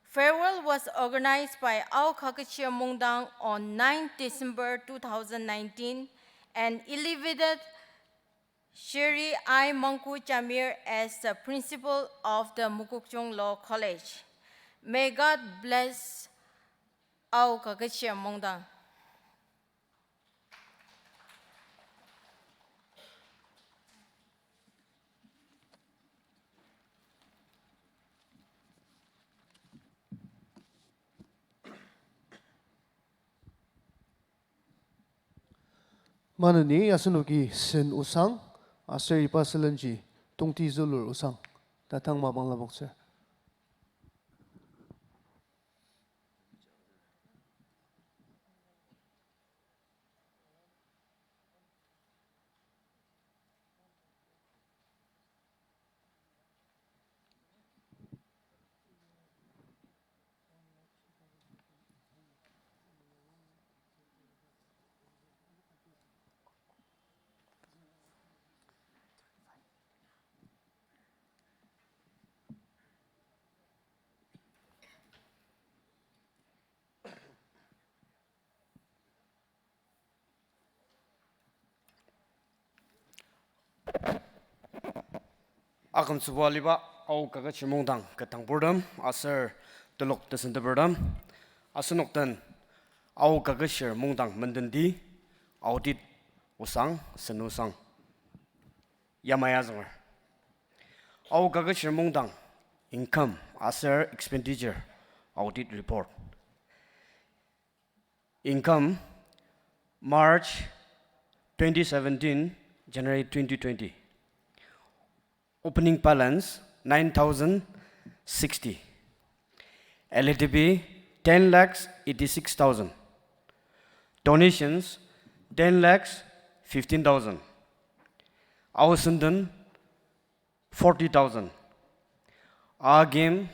farewell was organized by Ao Kaketshir Mongdang on ninth December two thousand nineteen and elevated Shri I Mangku Jamir as the principal of the Mokokchung Law College. May God bless Ao Kaketshir Mongdang. Maneni asenoki sen osang, aser iba sülenji tongti zülur osang, tatang mapang lapoktsür. Akümtsüba aliba Ao Kaketshir Mungdang ketdangburtem aser telok tesentepertem, asenok den Ao Kaketshir Mungdang mendenti audit osang, sen osang yamai azünger. Ao Kaketshir Mungdang income aser expenditure audit report. Income, March twenty seventeen, January twenty twenty. Opening balance, nine thousand sixty. L A D B, ten lakhs eighty-six thousand. Donations, ten lakhs fifteen thousand. Ao senden, forty thousand. A game,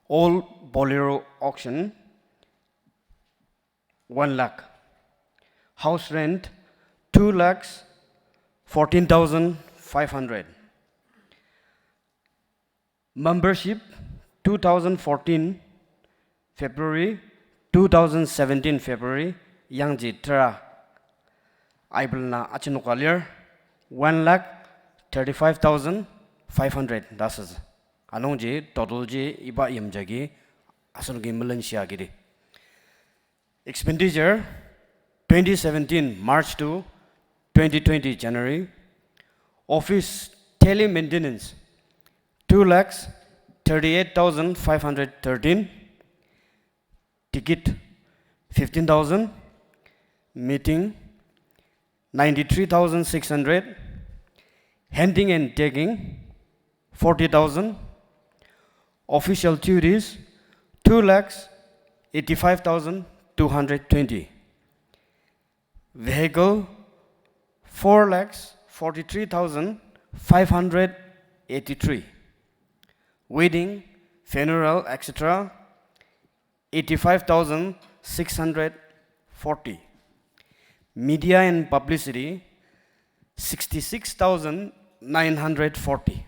all Bolero auction, one lakh. House rent, two lakhs fourteen thousand five hundred. Membership, two thousand fourteen February, two thousand seventeen February, yangji tera. Aibelna ajinoka lir one lakh thirty-five thousand five hundred ta asütsü. Anungji total ji iba yimjagi asenoki melenshia kidi. Expenditure, twenty seventeen March to twenty twenty January. Office daily maintenance, two lakhs thirty-eight thousand five hundred thirteen. Ticket, fifteen thousand. Meeting, ninety-three thousand six hundred. Handing and taking, forty thousand. Official duties, two lakhs eighty-five thousand two hundred twenty. Vehicle, four lakhs forty-three thousand five hundred eighty-three. Wedding, funeral, et cetera, eighty-five thousand six hundred forty. Media and publicity, sixty-six thousand nine hundred forty.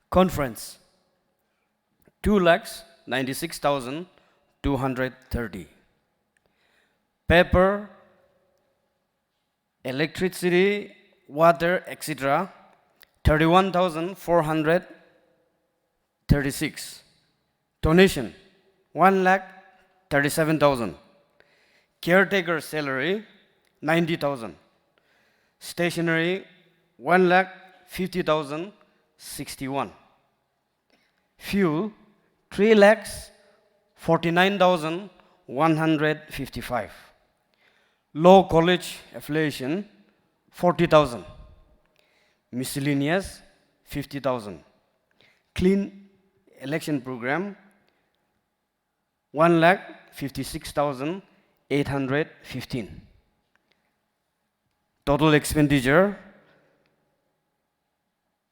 Conference, two lakhs ninety-six thousand two hundred thirty. Paper, electricity, water, et cetera, thirty-one thousand four hundred thirty-six. Donation, one lakh thirty-seven thousand. Caretaker salary, ninety thousand. Stationery, one lakh fifty thousand sixty-one. Fuel, three lakhs forty-nine thousand one hundred fifty-five. Law College affiliation, forty thousand. Miscellaneous, fifty thousand. Clean election program, one lakh fifty-six thousand eight hundred fifteen. Total expenditure,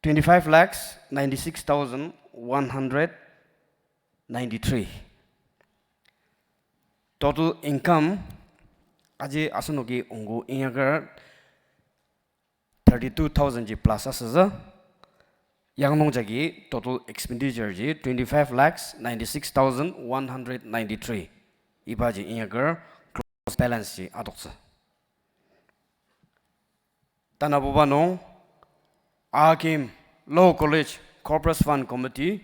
twenty-five lakhs ninety-six thousand one hundred ninety-three. Total income, aji asenoki ongo inyaker thirty-two thousand ji plus asütsü. Yangnung jagi total expenditure ji twenty-five lakhs ninety-six thousand one hundred ninety-three. Ibaji inyaker close balance ji adoktsü. Tanabuba nung, Akim Law College Corpus Fund Committee,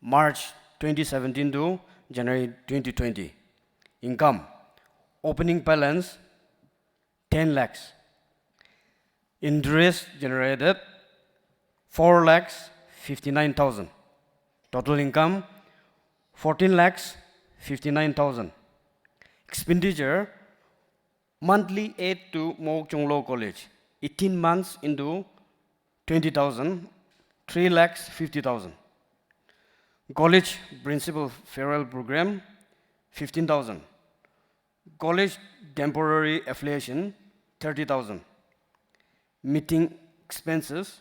March twenty seventeen to January twenty twenty. Income, opening balance, ten lakhs. Interest generated, four lakhs fifty-nine thousand. Total income, fourteen lakhs fifty-nine thousand. Expenditure, monthly aid to Mokokchung Law College, eighteen months into twenty thousand, three lakhs fifty thousand. College Principal Farewell Program, fifteen thousand. College Temporary Affiliation, thirty thousand. Meeting expenses,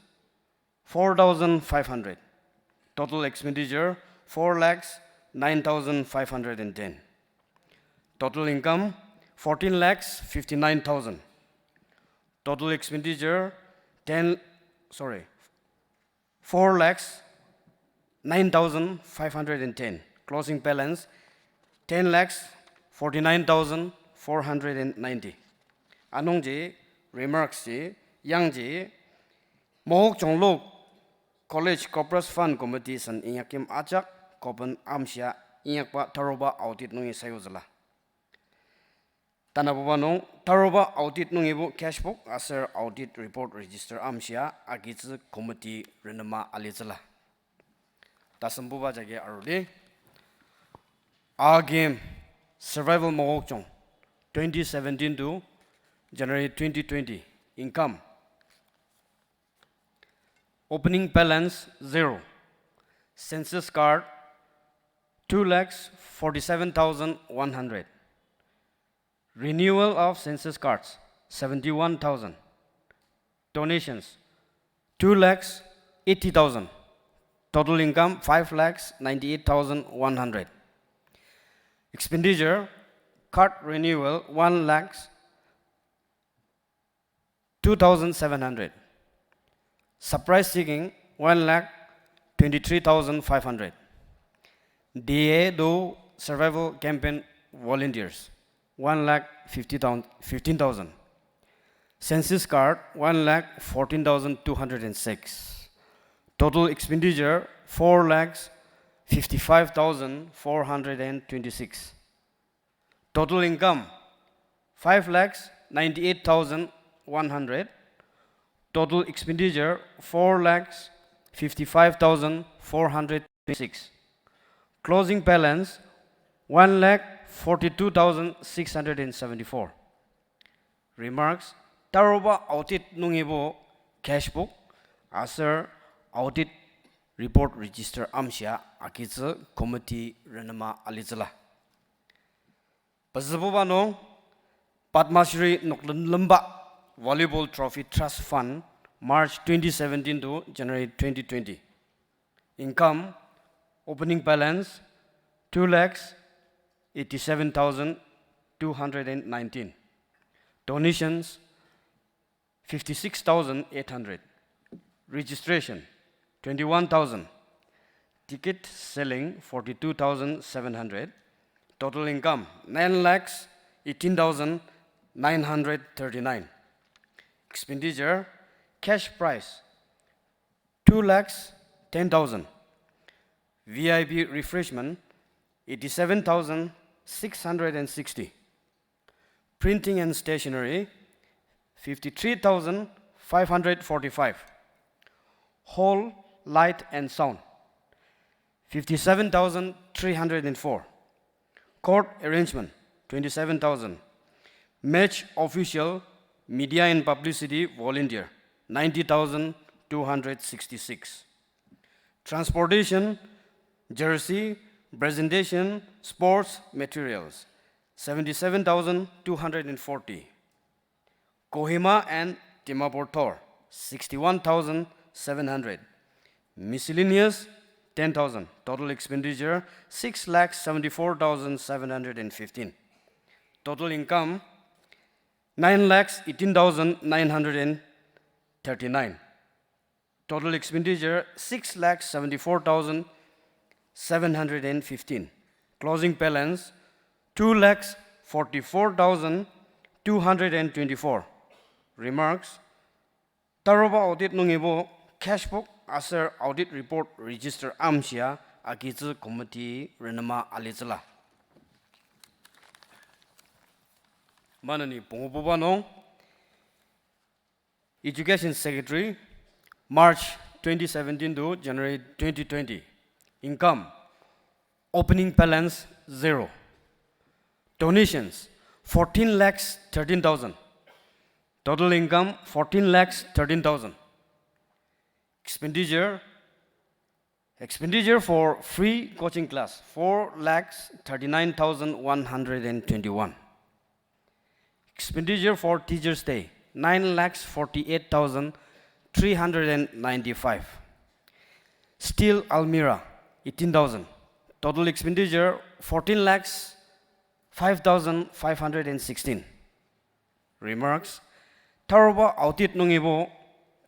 four thousand five hundred. Total expenditure, four lakhs nine thousand five hundred and ten. Total income, fourteen lakhs fifty-nine thousand. Total expenditure, ten, sorry, four lakhs nine thousand five hundred and ten. Closing balance, ten lakhs forty-nine thousand four hundred and ninety. Anungji remarks ji, yangji, Mokokchung Law College Corpus Fund Committee sen inyakim ajak koben amshia inyakba taruba audit nungi sayutsüla. Tanabuba nung taruba audit nungibo cash book aser audit report register amshia agitsü committee renema alitsüla. Tasembuba jagi aruli. Akim Survival Mokokchung, twenty seventeen to January twenty twenty. Income. Opening balance, zero. Census card, two lakhs forty-seven thousand one hundred. Renewal of census cards, seventy-one thousand. Donations, two lakhs eighty thousand. Total income, five lakhs ninety-eight thousand one hundred. Expenditure, card renewal, one lakhs two thousand seven hundred. Surprise seeking, one lakh twenty-three thousand five hundred. D A to survival campaign volunteers, one lakh fifty thousand, fifteen thousand. Census card, one lakh fourteen thousand two hundred and six. Total expenditure, four lakhs fifty-five thousand four hundred and twenty-six. Total income, five lakhs ninety-eight thousand one hundred. Total expenditure, four lakhs fifty-five thousand four hundred twenty-six. Closing balance, one lakh forty-two thousand six hundred and seventy-four. Remarks, taruba audit nungibo cash book aser audit report register amshia agitsü committee renema alitsüla. Pezübuba nung Padma Shri Noklemlemba Volleyball Trophy Trust Fund, March twenty seventeen to January twenty twenty. Income, opening balance, two lakhs eighty-seven thousand two hundred and nineteen. Donations, fifty-six thousand eight hundred. Registration, twenty-one thousand. Ticket selling, forty-two thousand seven hundred. Total income, nine lakhs eighteen thousand nine hundred thirty-nine. Expenditure, cash prize, two lakhs ten thousand. V I P refreshment, eighty-seven thousand six hundred and sixty. Printing and stationery, fifty-three thousand five hundred forty-five. Hall, light and sound, fifty-seven thousand three hundred and four. Court arrangement, twenty-seven thousand. Match official, media and publicity volunteer, ninety thousand two hundred sixty-six. Transportation, jersey, presentation, sports materials, seventy-seven thousand two hundred and forty. Kohima and Dimapur tour, sixty-one thousand seven hundred. Miscellaneous, ten thousand. Total expenditure, six lakh seventy-four thousand seven hundred and fifteen. Total income, nine lakhs eighteen thousand nine hundred and thirty-nine. Total expenditure, six lakh seventy-four thousand seven hundred and fifteen. Closing balance, two lakhs forty-four thousand two hundred and twenty-four. Remarks, taruba audit nungibo cash book aser audit report register amshia agitsü committee renema alitsüla. Maneni pungububa nung, Education Secretary, March twenty seventeen to January twenty twenty. Income, opening balance, zero. Donations, fourteen lakhs thirteen thousand. Total income, fourteen lakhs thirteen thousand. Expenditure, expenditure for free coaching class, four lakhs thirty-nine thousand one hundred and twenty-one. Expenditure for Teachers' Day, nine lakhs forty-eight thousand three hundred and ninety-five. Steel almirah, eighteen thousand. Total expenditure, fourteen lakhs five thousand five hundred and sixteen. Remarks, taruba audit nungibo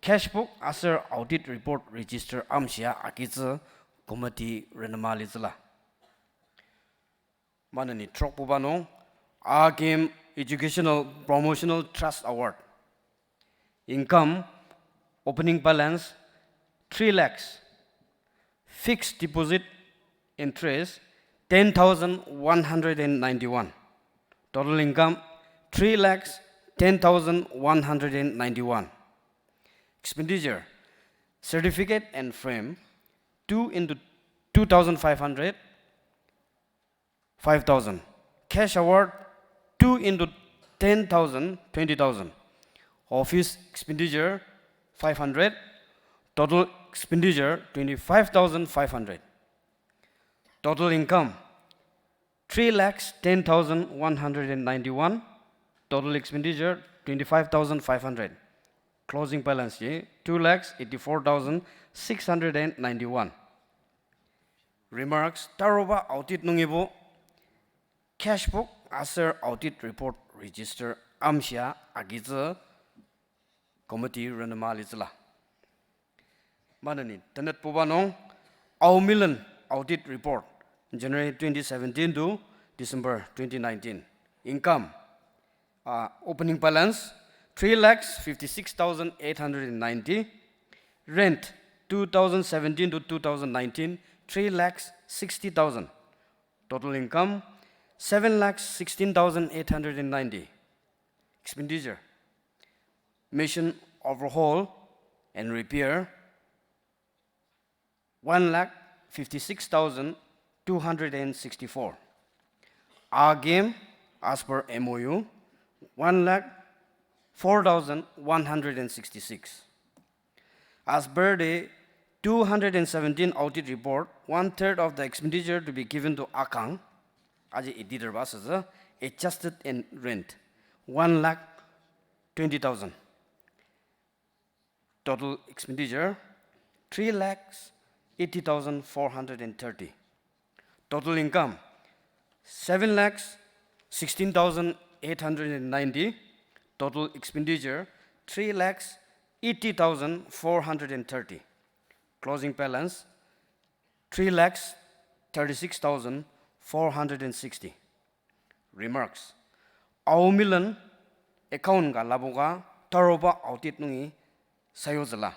cash book aser audit report register amshia agitsü committee renema alitsüla. Maneni trokbuba nung, Akim Educational Promotional Trust Award. Income, opening balance, three lakhs. Fixed deposit interest, ten thousand one hundred and ninety-one. Total income, three lakhs ten thousand one hundred and ninety-one. Expenditure, certificate and frame, two into two thousand five hundred, five thousand. Cash award, two into ten thousand, twenty thousand. Office expenditure, five hundred. Total expenditure, twenty-five thousand five hundred. Total income, three lakhs ten thousand one hundred and ninety-one. Total expenditure, twenty-five thousand five hundred. Closing balance ji, two lakhs eighty-four thousand six hundred and ninety-one. Remarks, taruba audit nungibo cash book aser audit report register amshia agitsü committee renema alitsüla. Maneni tenetbuba nung, Aomilen audit report, January twenty seventeen to December twenty nineteen. Income, uh, opening balance, three lakhs fifty-six thousand eight hundred and ninety. Rent, two thousand seventeen to two thousand nineteen, three lakhs sixty thousand. Total income, seven lakhs sixteen thousand eight hundred and ninety. Expenditure, machine overhaul and repair, one lakh fifty-six thousand two hundred and sixty-four. Agim, as per M O U, one lakh four thousand one hundred and sixty-six. As per the two hundred and seventeen audit report, one third of the expenditure to be given to akang, aji editor ba asütsü, adjusted and rent, one lakh twenty thousand. Total expenditure, three lakhs eighty thousand four hundred and thirty. Total income, seven lakhs sixteen thousand eight hundred and ninety. Total expenditure, three lakhs eighty thousand four hundred and thirty. Closing balance, three lakhs thirty-six thousand four hundred and sixty. Remarks. Aomilen account ka lapoka taruba audit nungi sayutsüla.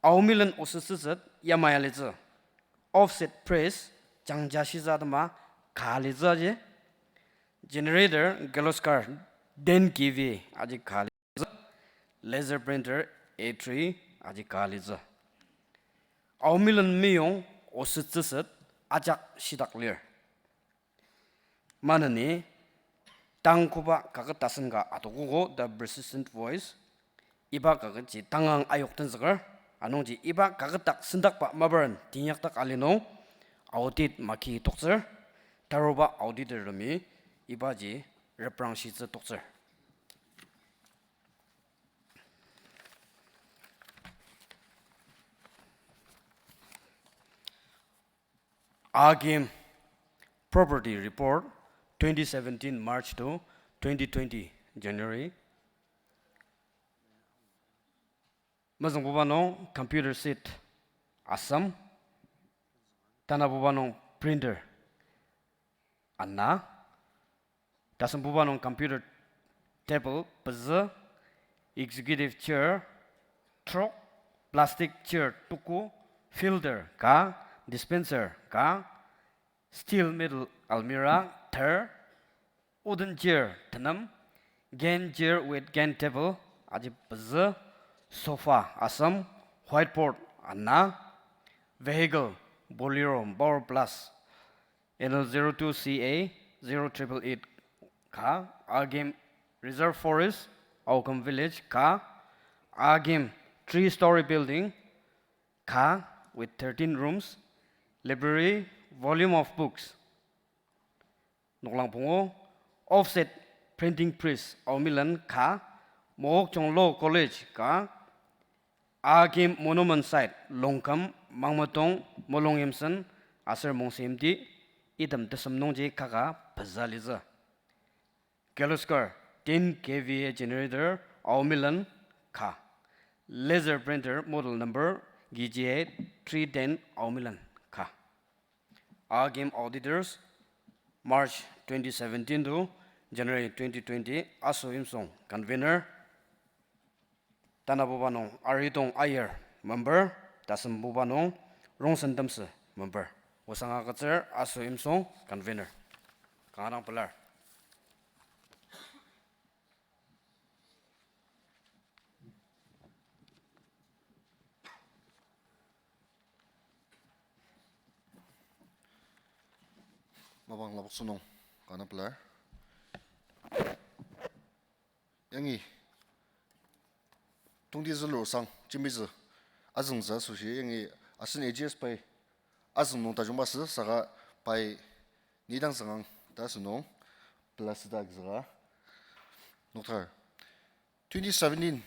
Aomilen osütsüset yamai alitsü. Offset press jangja shiza atema ka alitsü aji. Generator Kirloskar ten K V aji ka alitsü. Laser printer A three aji ka alitsü. Aomilen meyong osütsüset ajak shitak lir. Maneni, tang koba kaket tasen ka atokogo, The Persistent Voice. Iba kaketji tangang ayok tenzüker, anungji iba kaket dak sendakba maparen teinyakdak ali nung, audit maki toktsür, taruba auditor temi ibaji reprangshitsü toktsür. Agim Property Report, twenty seventeen March to twenty twenty January. Mezüngbuba nung computer set asem, tanabuba nung printer ana, tasembuba nung computer table pezü, executive chair trok, plastic chair tuku, filter ka, dispenser ka, steel middle almirah ter, wooden chair tenem, gain chair with gain table aji pezü, sofa asem, whiteboard ana, vehicle Bolero Power Plus, N L zero two C A zero triple eight ka, Agim Reserve Forest, Aokum Village ka, Agim three-story building ka with thirteen rooms, library, volume of books. Noklang pungu, offset printing press Aomilen ka, Mokokchung Law College ka, Agim Monument Site, Longkam, Mangmetong, Molungyimsen, aser Mongsenyimti, item tesem nungji kaka pezü alitsü. Kirloskar ten K V A generator Aomilen ka. Laser printer model number G J A three ten Aomilen ka. Agim auditors, March twenty seventeen to January twenty twenty, Aso Imsong convener. Tanabuba nung Aridong Aier member, tasembuba nung Rongsen Temsü member. Osang agütsür Aso Imsong convener. Kanga dang pelar. Mapang lapoktsü nung kanga pelar. Yangi tongti zülur osang jembitsü azüngtsü asoshi yangi asen A G S pai azüng nung tajungba asü saka pai nidang züngang ta asünung pelasü ta agütsüka noktar. Twenty seventeen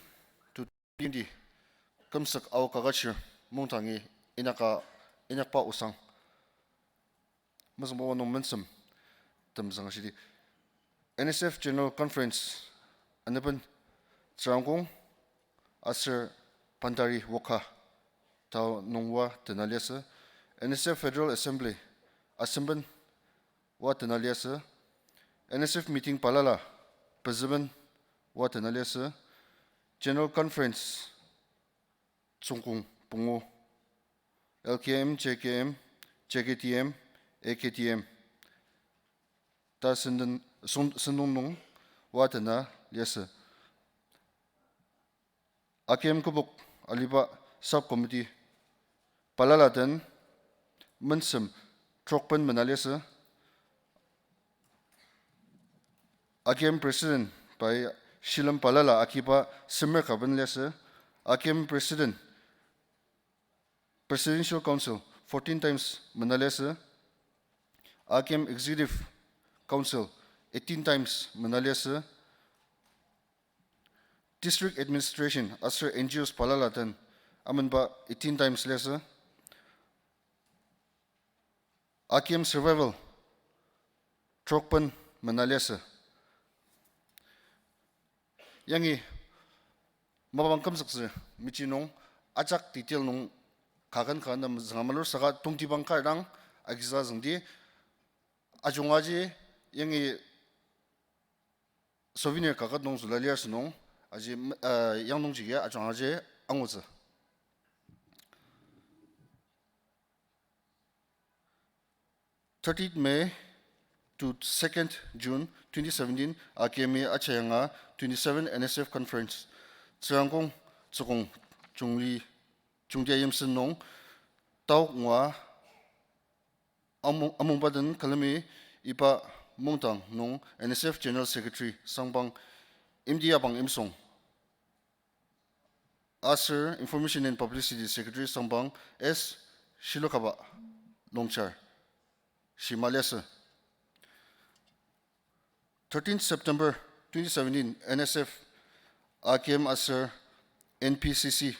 to twenty kümsük Ao Kaketshir Mungtangi inyaka, inyakba osang mesüngbuba nung mensem temzüng ashidi, N S F General Conference aneben Tsürangkong aser Bhandari Wokha ta nung oa tena liasü, N S F Federal Assembly asemben oa tena liasü, N S F meeting balala pezüben wa tena liasü. General Conference tsüngkong pungu, L K M, J K M, J K T M, A K T M ta senden-, sung-, sentong nung wa tena liasü. Akim kübok aliba subcommittee balala den mensem trokben mena liasü. Akim president pai shilem balala akiba semer kaben liasü. Akim president, Presidential Council fourteen times mena liasü. Akim Executive Council eighteen times mena liasü. District Administration aser N G Os balala den amenba eighteen times liasü. Akim survival trokben mena liasü. Yangi mapang kümzüktsü mechi nung ajak detail nung kaken ka nem zünga malur saka tongtibang kar dang agizüka züngdi. Ajungaji yangi souvenir kaket nung züla lir asünung, aji, uh, yang nungji ya ajungaji angutsü. Thirtieth May to second June twenty seventeen, Akimi achayanga twenty-seven N S F Conference, Tsürangkong Tsükong Chungli Chungtia Yimsen nung, taok ngua amung-, amungbaden külemi iba mungdang nung N S F General Secretary Sangpang Imdi Abang Imsong aser Information and Publicity Secretary Sangpang S Shilokaba Longchar shima liasü. Thirteenth September twenty seventeen, N S F, A K M aser N P C C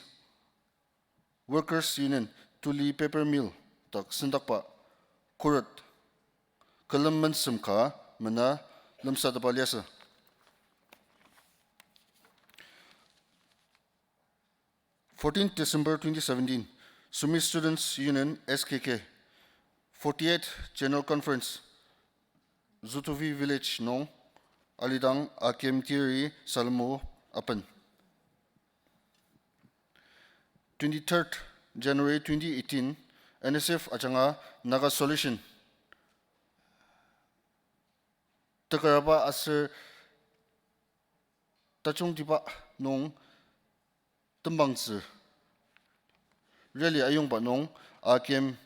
Workers Union Tuli Paper Mill dak sendakba khuret külem mensem ka mena lemsatepba liasü. Fourteenth December twenty seventeen, Sumi Students Union, S K K, forty-eighth General Conference, Zutuvi Village nung, alidang Akim Tiri Salmo apen. Twenty-third January twenty eighteen, N S F ajanga Naga Solution tekaraba aser tajungtiba nung tembangtsü rally ayongba nung Akim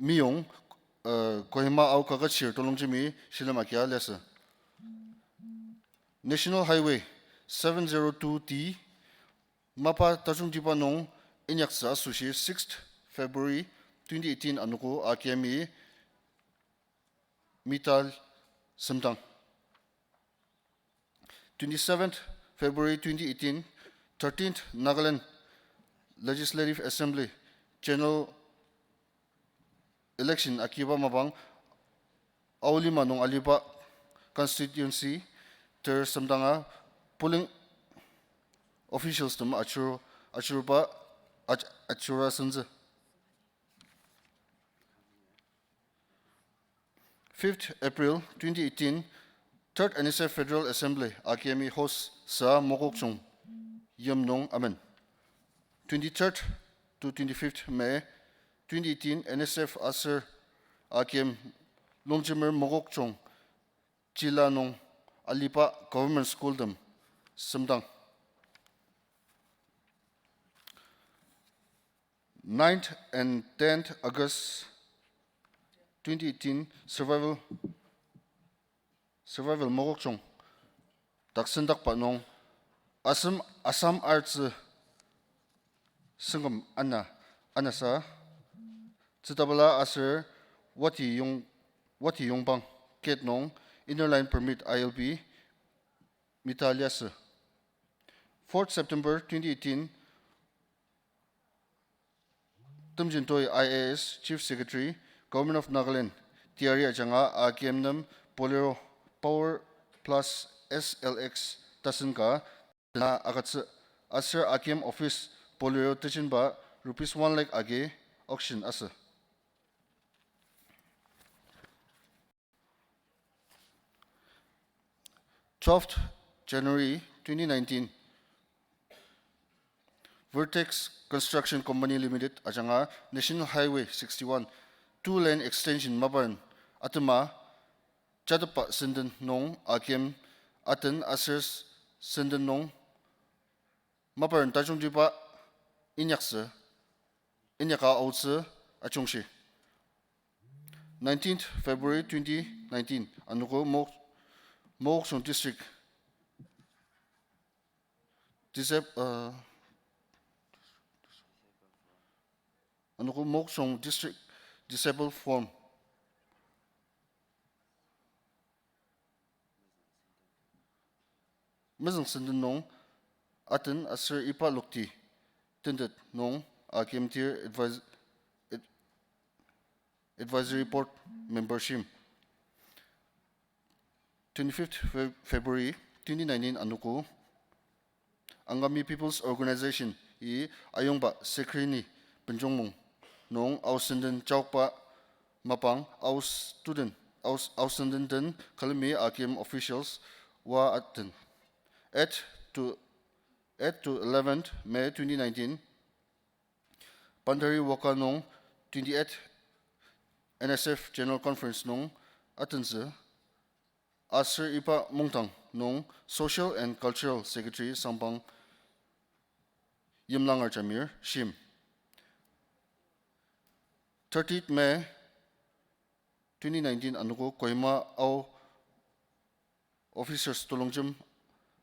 miyong, uh, Kohima Ao Kaketshir Tolongjemi shilem agia liasü. National Highway seven zero two D mapa tajungtiba nung inyaktsü asoshi sixth February twenty eighteen anogo Akimi mital semdang. Twenty-seventh February twenty eighteen, thirteenth Nagaland Legislative Assembly General Election akiba mapang Aolima nung aliba constituency ter semdanga polling officials tem achur-, achuruba ach-, achura sentsü. Fifth April twenty eighteen, Third N S F Federal Assembly Akimi host sa Mokokchung yim nung amen. Twenty-third to twenty-fifth May twenty eighteen, N S F aser Akim Longjemer Mokokchung jila nung aliba government school tem semdang. Ninth and tenth August twenty eighteen, survival, survival Mokokchung dak sendakba nung Assam, Assam artsü sengküm ana, anasa, tsütabela aser Wati Yong-, Wati Yongbang gate nung Inner Line Permit I L P mita liasü. Fourth September twenty eighteen, Temjintoi I A S, Chief Secretary, Government of Nagaland, teyari ajanga Akim nem Bolero Power Plus S L X tasen ka tena agütsü, aser Akim office Bolero tejenba rupees one lakh agi auction asü. Twelfth January twenty nineteen, Vertex Construction Company Limited ajanga National Highway sixty-one two lane extension maparen atema jatepba senden nung akim aten aser senden nung maparen tajungtiba inyaktsü, inyaka aotsü ajungshi. Nineteenth February twenty nineteen, anogo Mok-, Mokokchung District Disab-, uh, anogo Mokokchung District Disabled Forum. Mezüng senden nung aten aser iba lokti tentet nung akim tir advis-, ad-, Advisory Board membership. Twenty-fifth Feb-, February twenty nineteen anogo Angami People's Organization-i ayongba Sekrini Benjongmung nung Ao Senden chaokba mapang Ao student, Ao, Ao Senden den külemi akim officials wa aten. Eight to, eight to eleventh May twenty nineteen, Bhandari Wokha nung twenty-eight N S F General Conference nung atentsü, aser iba mungdang nung Social and Cultural Secretary Sangpang Yimlanger Jamir shim. Thirtieth May twenty nineteen anogo Kohima Ao officers telongjem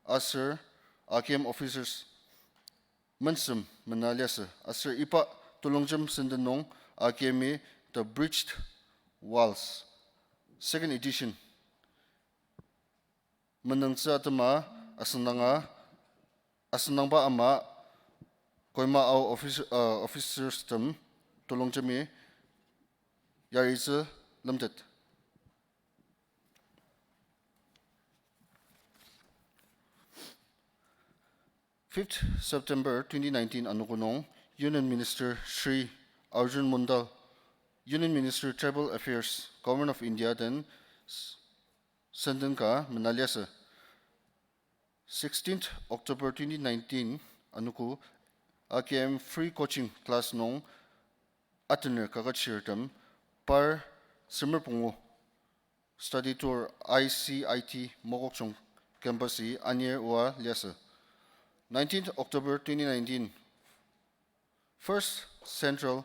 aser A K M officers mensem mena liasü. Aser iba telongjem senden nung A K M-i The Breached Walls, second edition menüngtsü atema asüngdanga, asüngdangba ama Kohima Ao officer, uh, officers tem telongjemi yaritsü lemtet. Fifth September twenty nineteen anogo nung Union Minister Shri Arjun Mondal, Union Minister Tribal Affairs, Government of India den s-, senden ka mena liasü. Sixteenth October twenty nineteen anogo A K M free coaching class nung atener kaketshirtem par semer pungu study tour I C I T Mokokchung campus-i anir oa liasü. Nineteenth October twenty nineteen, First Central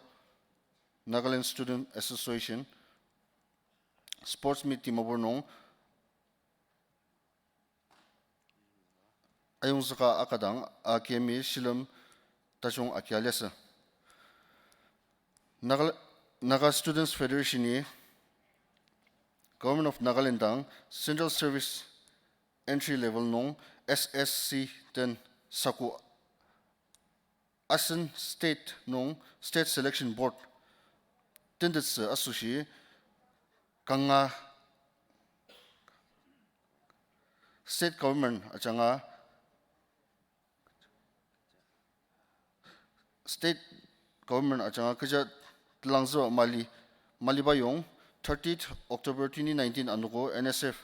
Nagaland Student Association Sports Meet Dimapur nung ayongzüka akadang A K M-i shilem tajung akia liasü. Naga, Naga Students Federation-i Government of Nagaland dang Central Service Entry Level nung S S C den saku asen state nung State Selection Board tentettsü asoshi kanga state government ajanga, state government ajanga kecha telangzüba mali, maliba yong thirtieth October twenty nineteen anogo N S F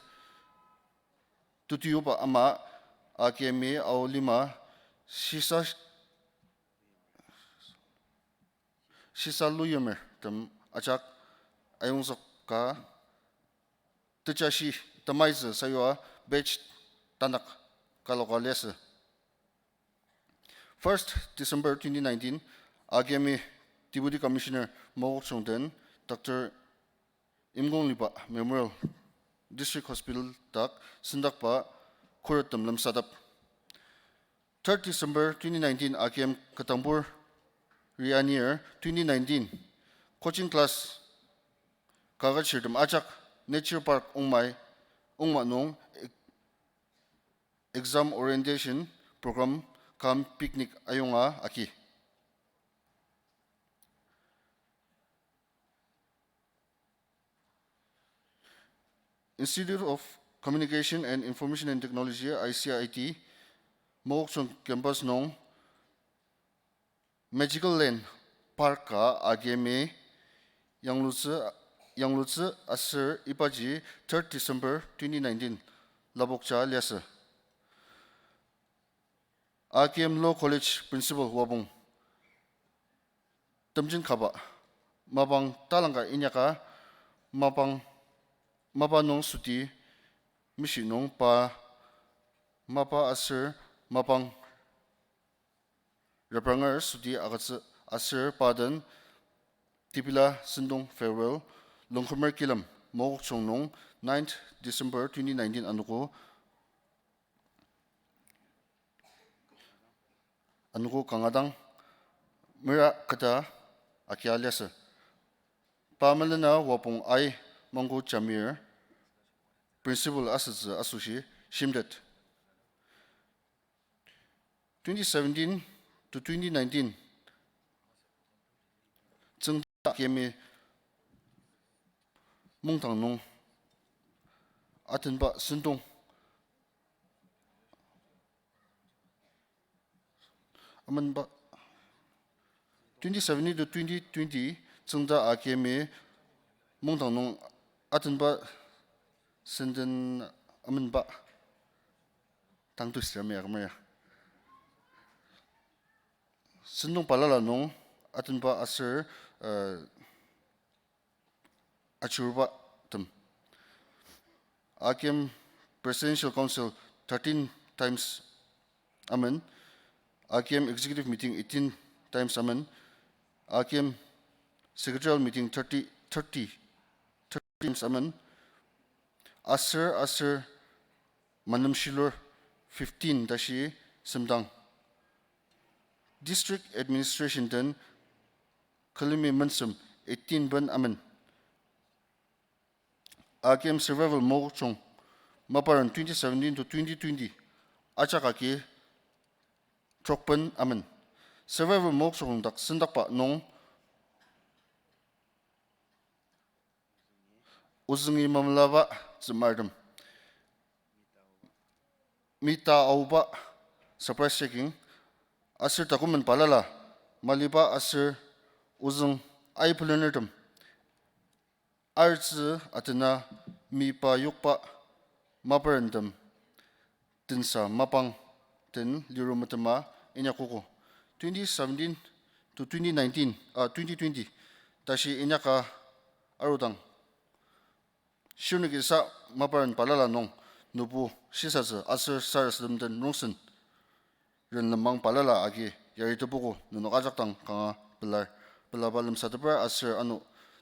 tutiyuba ama A K M-i Ao lima shisa, shisa luyemer tem ajak ayongzüka tejashi temaitsü sayua batch tanak kaloka liasü. First December twenty nineteen, A K M-i Deputy Commissioner Mokokchung den Doctor Imgongliba Memorial District Hospital dak sendakba khuret tem lemsatep. Third December twenty nineteen, A K M Ketangpur ri anir twenty nineteen coaching class kaketshirtem ajak Nature Park Ongmai, Ongma nung exam orientation program cum picnic ayonga aki. Institute of Communication and Information and Technology, I C I T, Mokokchung campus nung Magical Lane Park ka A K M-i yanglutsü, yanglutsü aser ibaji third December twenty nineteen lapokja liasü. A K M Law College Principal Wapong Temjen Kaba, mapang talangka inyaka, mapang, mapa nung süti mishi nung pa mapa aser mapang repranger süti agütsü aser pa den tepela sentong farewell, Longkhumer Kilem, Mokokchung nung, ninth December twenty nineteen anogo, anogo kanga dang mera keta akia liasü. Pa melena Wapong I Mangko Jamir, Principal asütsü asoshi shimtet. Twenty seventeen to twenty nineteen, Tsüngda A K M-i mungdang nung atenba sentong amenba, twenty seventeen to twenty twenty, Tsüngda A K M-i mungdang nung atenba senden amenba tang tu sirami akümaya. Sentong balala nung atenba aser, uh, achurbatem. A K M Presidential Council thirteen times amen, A K M Executive Meeting eighteen times amen, A K M Secretarial Meeting thirty, thirty, thirty times amen, aser, aser manem shilur fifteen tashi semdang. District Administration den külemi mensem eighteen ben amen. A K M Survival Mokokchung maparen twenty seventeen to twenty twenty ajak agi trok ben amen. Survival Mokokchung dak sendakba nung ozüngi mamelaba tsümartem, mita aoba surprise checking, aser document balala maliba aser ozüng aibelennertem, artsü atena mipa yokba maparentem tensa mapang den liru metema inyakogo. Twenty seventeen to twenty nineteen, ah, twenty twenty tashi inyaka arudang, shirnokisa maparen balala nung nübu shisatsü aser sarasadem den rongsen renlemang balala agi yaritepogo, nenok ajak dang kanga pelar, pelaba lemsateper aser ano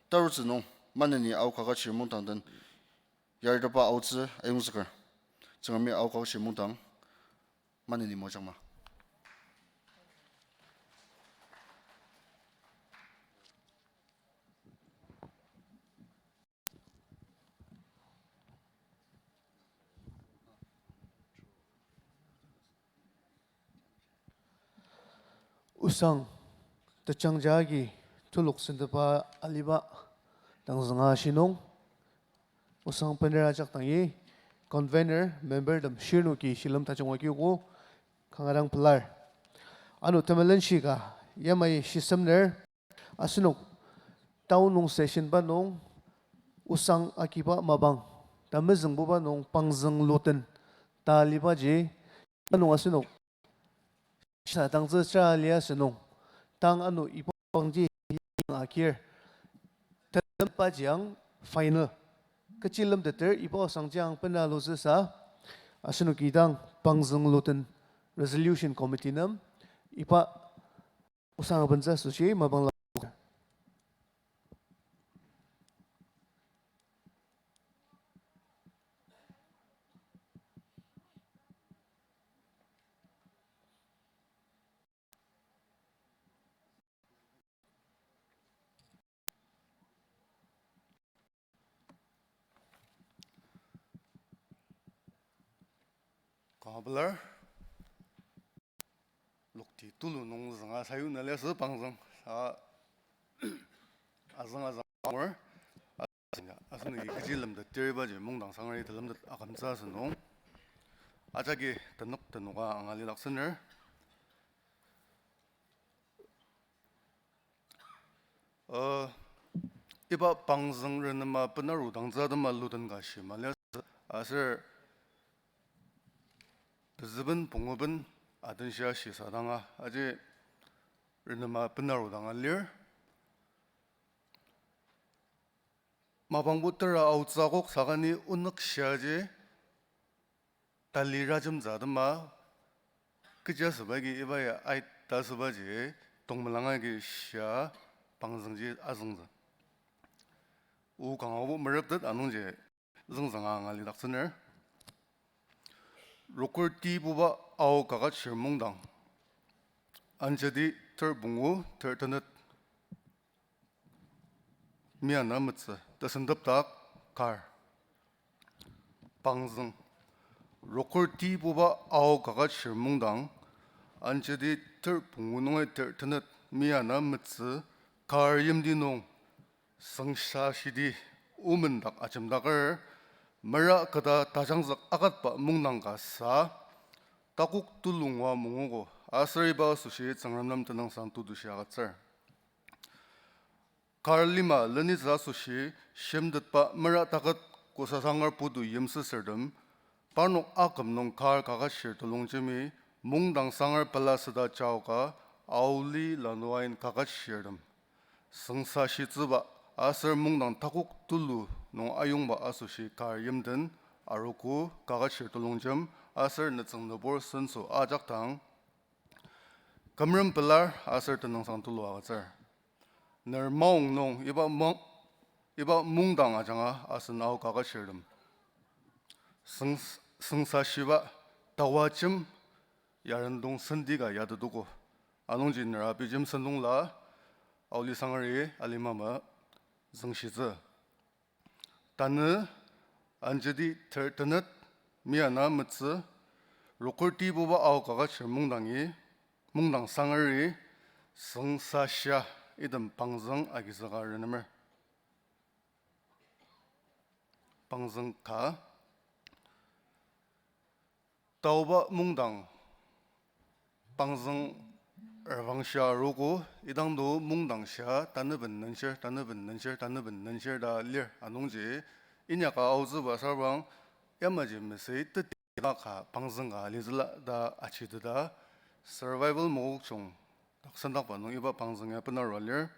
tarutsü nung maneni Ao Kaka Chir mungdang den yaritepa aotsü ayongzüker. Tsüngremi Ao Kaka Chir mungdang maneni moajangma. Osang, tejangja agi tulok sentepa aliba dang zünga shinung. Osang bener ajak dangi, convener, membertem shirnoki shilem tajung agiogo, kanga dang pelar. Ano temelenshika yamai shisemner, asenok town nung session ba nung osang agiba mapang, tamezüngbuba nung pangzüng luten ta alibaji, anung asenok sadangtsü sara lia asünung, tang ano iba pangji agir, telembaji ang final, kechi lemteter iba osangji ang bena alutsüsa, asenoki dang pangzüng luten resolution committee nem iba osang abentsü asoshi mapang la. Kanga pelar, lokti tulu nung zünga sayuna liasü pangzüng, sa azüng azüng angur, asenok, asenoki kechi lemteter ibaji mungdang sangari telemtet akümtsü asünung, ajaki tenük tenüka angalidaktsüner. Uh, iba pangzüng renema benaru dangtsü atema luden ka shima liasü, aser tezüben punguben adenshia shisadanga, aji renema benarudanga lir. Mapangbo tera aotsü akok sakani onük shiaji, tali rajemtsü atema, kecha süba agi iba ya aita sübaji, tongmelang agi shia pangzüngji azüngtsü. O kangabo mereptet anungji züngzünga angalidaktsüner. Rokur tibuba Ao Kaketshir Mungdang. Anjadi ter pungu ter tenet. Miana metsü, tesendepdak kar. Pangzüng. Rokur tibuba Ao Kaketshir Mungdang, anjadi ter pungu nungi ter tenet miana metsü kar yimti nung, süngsashidi omendak ajemdaker, mera keta tajangzük akatba mungdang ka sa, takok tulu ngua mungogo, aser iba asoshi Tsüngrem nem tenüngsang tetushi agütsür. Kar lima lenitsü asoshi shimtetba mera taket kosasanger putu yimsüsürtem, parnok aküm nung kar kaketshir telongjemi, mungdang sanger pela süda jaoka, aoli lanuain kaketshirtem. Süngsashitsüba aser mungdang takok tulu nung ayongba asoshi kar yimten, arogo kaketshir telongjem aser nütsüng nübur senso ajak dang, kümrem pelar aser tenüngsang tulu agütsür. Ner maong nung iba mung-, iba mungdang ajanga asen Ao Kaketshirtem. Süngs-, süngsashiba tawajem yarendong senti ka yatetogo. Anungji ner abijem sentongla aoli sangari alima ama züngshitsü. Tanü, anjadi ter tenet, miana metsü, Rokur tibuba Ao Kaketshir Mungdangi, mungdang sangari, süngsashia item pangzüng agizüka renemer. Pangzüng ka. Taoba mungdang pangzüng ervangshia arogo, idangdo mungdang shia tanüben nenshir, tanüben nenshir, tanüben nenshir ta lir anungji, inyaka aotsüba sarbang, yamaji mesüi teti ka pangzüng ka alitsüla ta achiteta, Survival Mokokchung dak sendakba nung iba pangzüng ya benarua lir.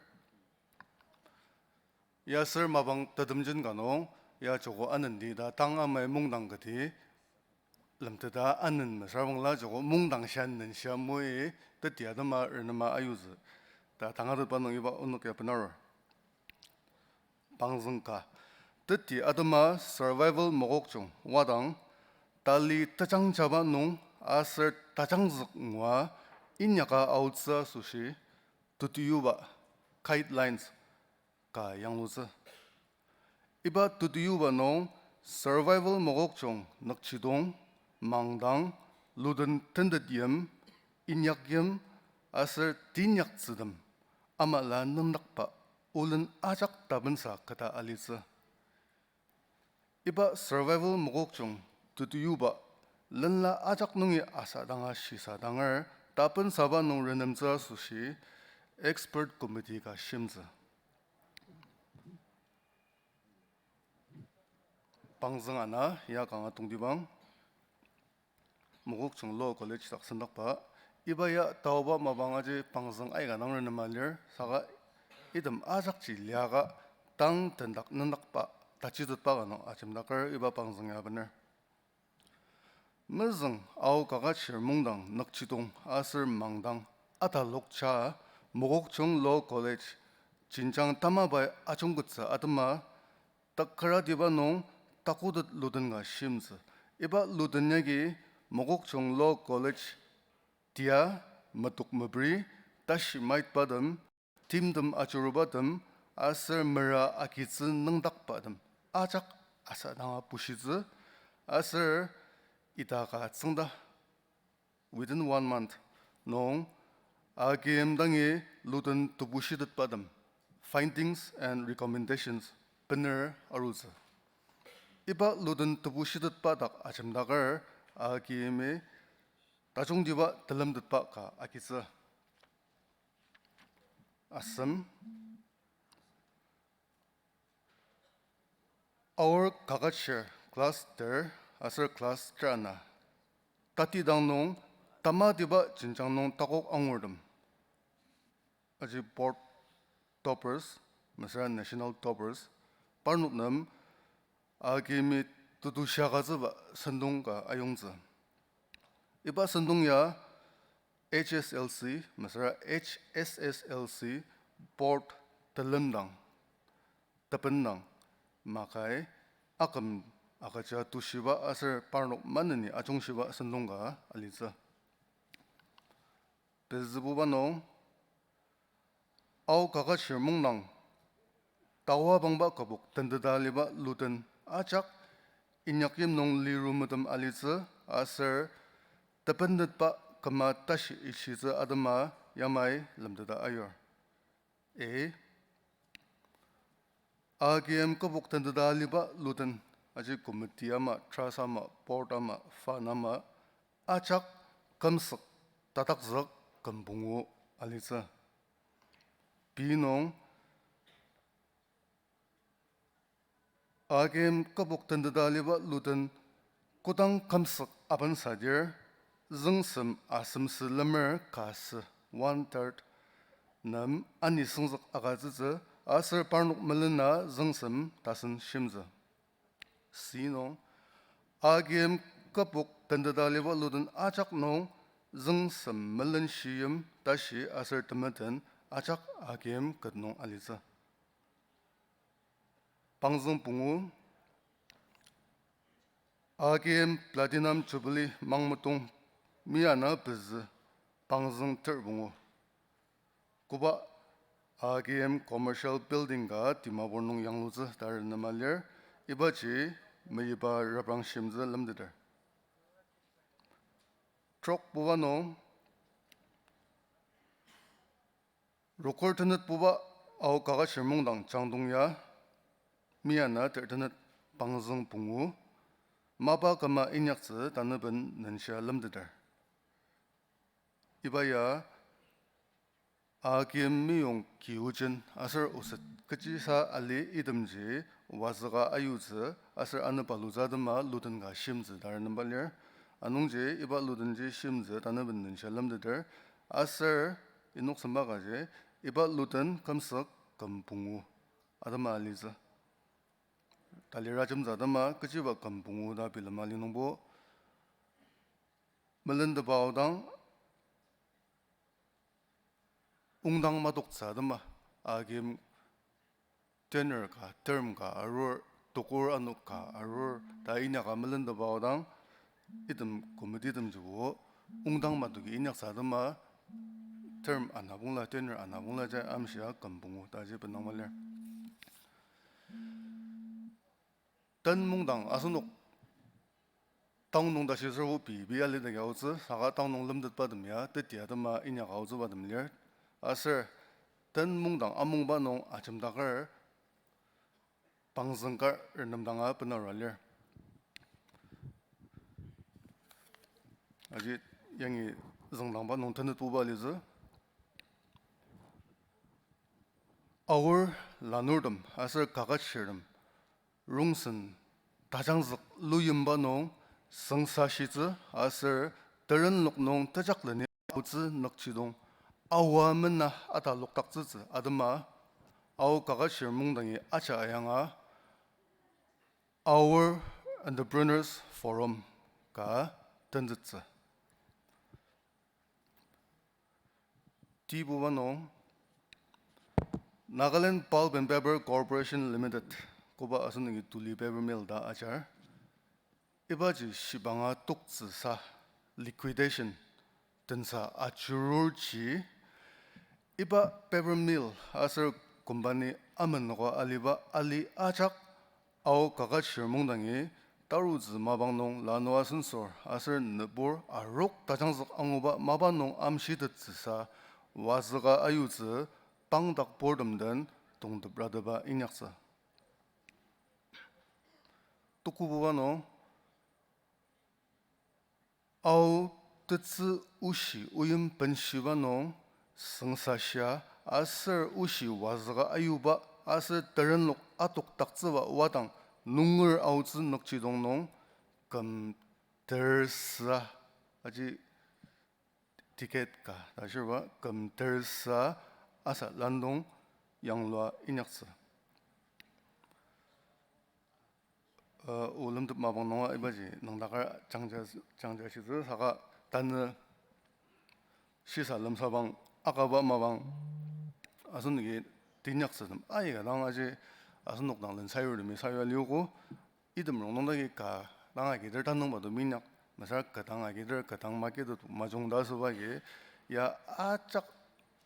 Ya ser mapang tetemjen ka nung, ya joko anenti ta tang amai mungdang kati, lemteta anen mesüra bangla joko mungdang shia nenshia moi teti atema renema ayutsü ta tangatetba nung iba onük ya benarur. Pangzüng ka. Teti atema Survival Mokokchung wadang, tali tejangjaba nung aser tajangzük ngua inyaka aotsü asoshi tetiyuba guidelines ka yanglutsü. Iba tetiyuba nung Survival Mokokchung nükjidong, mangdang, luden tentet yim, inyak yim, aser teinyaktsütem, amala nüngdakba, olen ajak tapensa keta alitsü. Iba Survival Mokokchung tetiyuba lenla ajak nungi asadanga shisadanger tapensaba nung renemtsü asoshi expert committee ka shimtsü. Pangzüng ana ya kanga tongtibang. Mokokchung Law College dak sendakba, iba ya taoba mapang aji pangzüng aika dang renema lir, saka item ajakji liaka tang tendak nüngdakba tachitetba ka nung ajemdaker iba pangzüng ya bener. Mezüng Ao Kaketshir Mungdang nükjidong aser mangdang atalokja Mokokchung Law College jenjang tamabai ajungkettsü atema takaratiba nung takotet luden ka shimtsü. Iba luden yagi Mokokchung Law College tia metok mepri tashi maitbatem, timtem ajurubatem, aser mera agitsü nüngdakbatem ajak asadanga bushitsü, aser ita ka tsüngda within one month nung A K M dangi luden tebushitetbatem, findings and recommendations, bener arutsü. Iba luden tebushitetba dak ajemdaker A K M-i tajungtiba telemtetba ka agitsü. Asem Ao Kaketshir class ter aser class ter ana tatidang nung Tamatiba jenjang nung takok angurtem, aji board toppers, mesüra national toppers, parnok nem akimi tetushi agütsüba sentong ka ayongtsü. Iba sentong ya H S L C, mesüra H S S L C board telemdang, tependang, makai, aküm agüja tushiba aser parnok maneni ajungshiba sentong ka alitsü. Pezübuba nung, Ao Kaketshir Mungdang tawa bangba kübok tenteta aliba luden ajak inyakyim nung liru metem alitsü aser tependetba küma tashi ishitsü atema yamai lemteta ayur. A, A K M kübok tenteta aliba luden, aji committee ama, trust ama, board ama, fund ama, ajak kümsük tatakzük küm pungu alitsü. Pei nung, A K M kübok tenteta aliba luden kodang kümsük abensadir, züngsem asemsü lemer ka sü, one third, nem anisüngzük agütsütsü, aser parnok melena züngsem tasen shimtsü. C nung, A K M kübok tenteta aliba luden ajak nung züngsem melen shiyim tashi aser temeten ajak A K M ket nung alitsü. Pangzüng pungu, A K M Platinum Jubilee mangmetong miana pezü pangzüng ter pungu. Koba A K M Commercial Building ka Dimapur nung yanglutsü ta renema lir, ibaji meyipa reprang shimtsü lemteter. Trokbuba nung, Rokur tenetbuba Ao Kaketshir Mungdang jangdong ya, miana ter tenet pangzüng pungu, mapa küma inyaktsü tanüben nenshia lemteter. Iba ya, A K M meyong kiujen aser oset kechisa ali itemji wazüka ayutsü aser anepa lutsü atema luden ka shimtsü ta renemba lir. Anungji iba ludenji shimtsü tanüben nenshia lemteter. Aser inoksemba kaji iba luden kümsük küm pungu atema alitsü. Talira jemtsü atema kechiba küm pungu ta bilema li nungbo, melentepa aodang ongdang matoktsü atema, A K M tenure ka, term ka arur, tokur anok ka arur ta inyaka melentepa aodang, item committee temjibo ongdang matoki inyaktsü atema, term anabongla, tenure anabongla ja amshia küm pungu ta ji bendang ma lir. Ten Mungdang asenok town nung tashi züru pei pei alidagi aotsü, saka town nung lemtetbatem ya teti atema inyaka aotsübatem lir. Aser Ten Mungdang amungba nung ajemdaker pangzüng kar renemdanga benara lir. Aji yangi züngdangba nung tenetbuba litsü. Aor lanurtem aser kaketshirtem rongsen tajangzük luyimba nung süngsashitsü aser terenlok nung tejakleni aotsü nükjidong aoa mena atalokdaktsütsü atema Ao Kaketshir Mungdangi aja ayanga Aor Entrepreneurs Forum ka tenzüktsü. Tibuba nung, Nagaland Pulp and Paper Corporation Limited, koba asenoki Tuli Paper Mill ta ajar, ibaji shibanga toktsüsa liquidation tensa ajururji, iba paper mill aser company amenoka aliba ali ajak Ao Kaketshir Mungdangi tarutsü mapang nung lanu asensor aser nübur arok tajangzük anguba mapa nung amshitettsüsa wazüka ayutsü pangdak purtem den tongteprateba inyaktsü. Tukububa nung, Ao tetsü oshi oyim benshiba nung süngsashia aser oshi wazüka ayuba aser terenlok atokdaktsüba wadang nunger aotsü nükjidong nung küm tersüa aji ticket ka ta shirba küm tersa asa lendong yanglua inyaktsü. Uh, o lemtep mapang nunga ibaji nüngdaker jangja, jangja shitsü saka tanü shisa lemsabang akaba mapang asenoki tinyaktsütem aika dang aji asenok dang len sayurtemi sayua liogo. Item rongnung dagi ka dang agiter tanüngba to minyak, mesüra ka dang agiter ka dang makitut majung ta asüba agi, ya ajak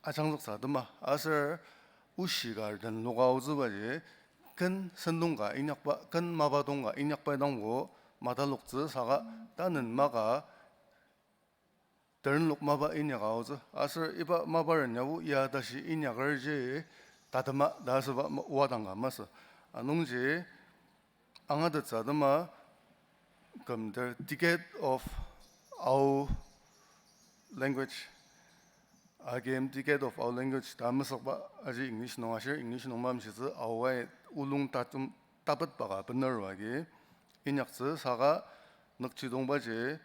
ajangzüktsü atema, aser oshi ka renloka aotsübaji, ken sentong ka inyakba, ken mapa tong ka inyakba dangbo mataloktsü saka, tanen maka terenlok mapa inyaka aotsü. Aser iba mapa ren yabo ya tashi inyakerji tatema ta asüba ma-, oa dang ka masü. Anungji angatettsü atema kümter ticket of our language. Akim ticket of our language ta mesükba aji English nung ashir, English nung mamshitsü aoai olung tatem tapetba ka bener agi inyaktsü saka nükjidongbaji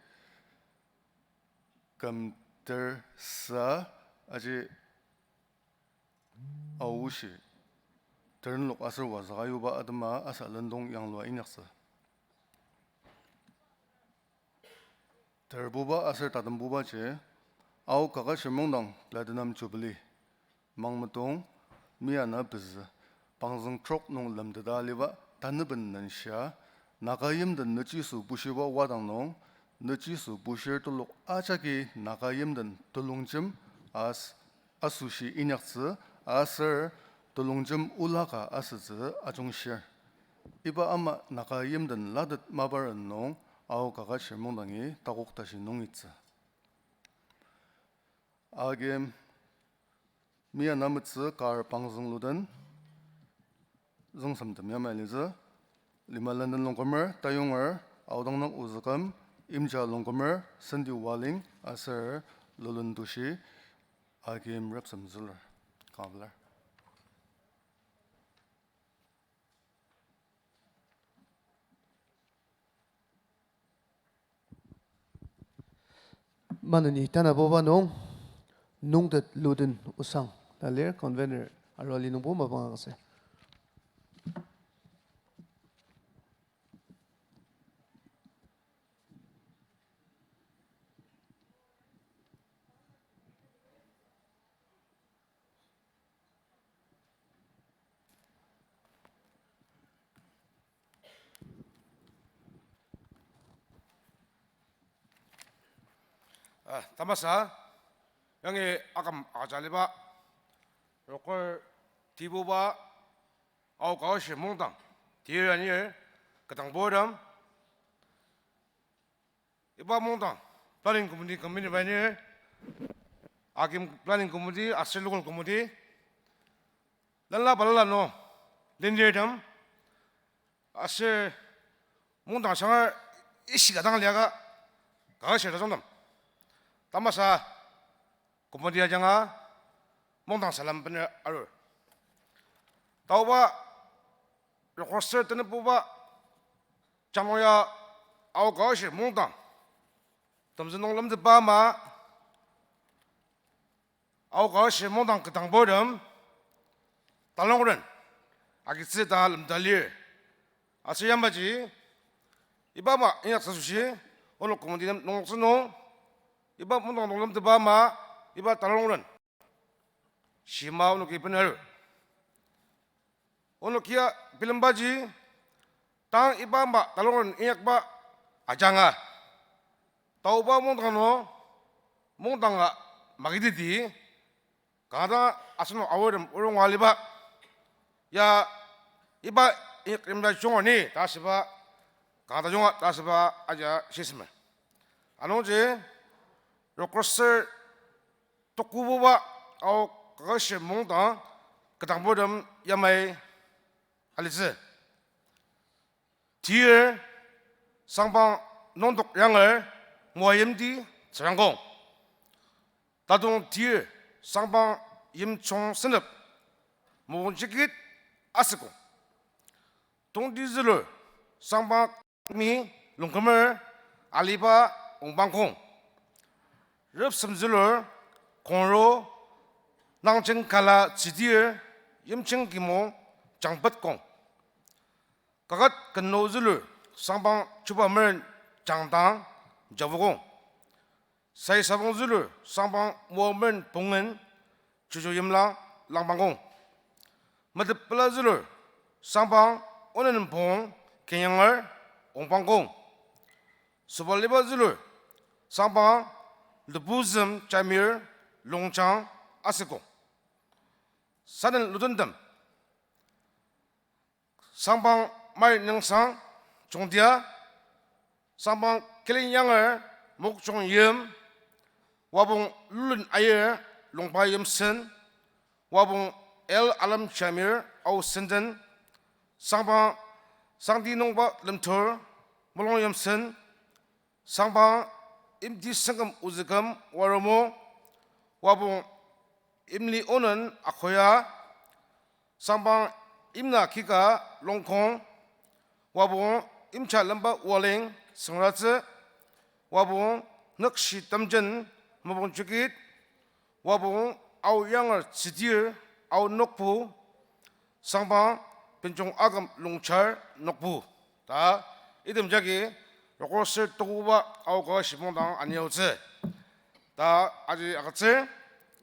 kümter sa aji aoshi terenlok aser wazüka yuba atema asa lendong yanglua inyaktsü. Terbuba aser tatembubaji, Ao Kaketshir Mungdang Platinum Jubilee, Mangmetong, Miana pezü, pangzüng trok nung lemteta aliba tanüben nenshia, Naga yimden nüchiso bushiba wadang nung, nüchiso bushir telok ajaki Naga yimden telongjem as-, asoshi inyaktsü, aser telongjem olaka asütsü ajungshir. Iba ama Naga yimden latet maparen nung Ao Kaketshir Mungdangi takok tashi nungitsü. Akim Miana metsü kar pangzüng luden züngsemtem yamai litsü, lima lenden longkümer, tayunger, aodang nung ozüküm, imja longkümer, Sendi Waling, aser Lulun Tushi, akim repsem züler, kanga pelar. Maneni tanabuba nung, nungtet luden osang ta lir, convener arua li nungbo mapang agütsür. Ah, tamasa, yangi aküm ajaliba, roker tibuba, Ao Kaketshir Mungdang, tir anir, ketdang boredom, iba mungdang planning committee, committee banir, akim planning committee, aser local committee, lanla balala nung lenirtem, aser mungdang sangar ishika dang liaka kaketshir tajungtem, tamasa committee ajanga mungdang salem bener arur. Taoba rokoser tenepuba jangnoya Ao Kaketshir Mungdang temzü nung lemtetba ama, Ao Kaketshir Mungdang ketdang boredom talongren agitsü ta lemta lir. Aser yamaji, iba ama inyaktsü asoshi, onok committee nem nungoktsü nung, iba mungdang nung lemtetba ama, iba talongren shima onoki bener arur. Onokia bilembaji, tang iba ama talongren inyakba ajanga, taoba mungdang nung, mungdanga magididi, kanga dang asenok aortem orunga aliba, ya iba inyakba junga ni ta asüba, kanga dang junga ta asüba aja shisemer. Anungji, rokoser tokububa Ao Kaketshir Mungdang ketdang boredom yamai alitsü. Tir sangpang nungdok yanger moayimti tsürangkong. Tatong tir sangpang yimjung senep mopung jikit asükong. Tongti zülur sangpang mi longkümer aliba ongpangkong. Rüpsem zülur, Kongro, Nangjen Kala Tsidir, Yimchen Kimo, Jangpet Kong. Kaket kenu zülur, Sangpang Chuba Meren, Jangdang, Javukong. Sai sabang zülur, Sangpang Moa Meren Pungen, Chuchu Yimla, Langpangkong. Metep pela zülur, Sangpang Onen Pong, Kenyanger, Ongpangkong. Sobaliba zülur, Sangpang Lubuzem Jamir, Longchang, Asekong. Saden lutentem. Sangpang Mai Nengsang, Chungtia, Sangpang Kilen Yanger, Mokchong Yim, Wabong Lulen Ayer, Longpa Yimsen, Wabong L Alam Jamir, Ao Senden, Sangpang Sangti Nungba Lemtur, Molong Yimsen, Sangpang Imti Sengkem Ozüküm Waromo, Wabong Imli Onen Akoya, Sangpang Imna Kika Longkong, Wabong Imcha Lemba Waling Sengratsü, Wabong Nükshi Temjen Mopung Chukit, Wabong Ao Yanger Tsidir Ao Nokpu, Sangpang Benjong Aküm Longchar Nokpu. Ta, item jagi, rokor ser tokuba aoka shimong dang aniyautsü. Ta, aji agütsür,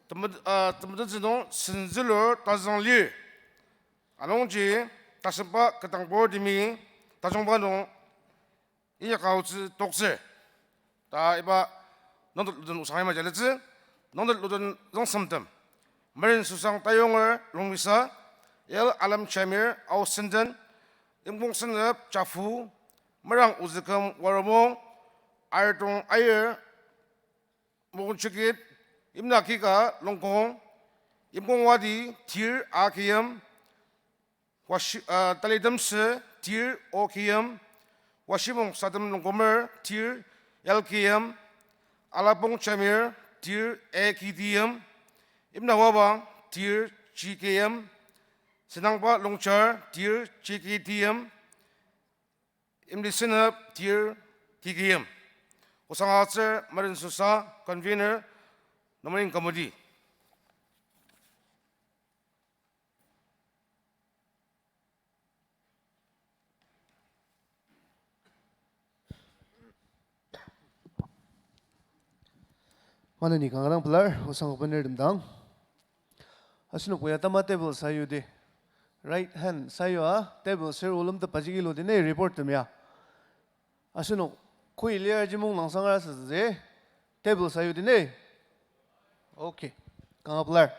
temet-, ah, temetettsü nung senzülur tazüng lir. Anungji, tasemba ketdang purtemi, tajungba nung, inyaka aotsü toktsür. Ta iba nungtet luden osang ima jalitsü, nungtet luden züngsemtem. Meren Süsang Tayonger Longmisa, L Alam Jamir Ao Senden, Imkong Senep Chafu, Merang Ozüküm Waromong, Airtong Ayer, Mokong Chukit, Imna Kika Longkong, Imkong Wadi, Tir A K M, Washi-, ah, Talitemsü, Tir O K M, Washimong Sadem Longkomer, Tir L K M, Alapong Jamir, Tir A K T M, Imna Wabang, Tir G K M, Senangba Longchar, Tir G K T M, Imli Senep, Tir G K M. Osang atsür Meren Süsa, Convener, Nominating Committee. Maneni kanga dang pelar, osang opener dem dang. Asenok ya tama table sayudi. Right hand sayua, table ser ulumtepa jagi ludi ne report tem ya. Asenok, koi lir aji mung langsangar asütsü, table sayudi ne. Okay, kanga pelar.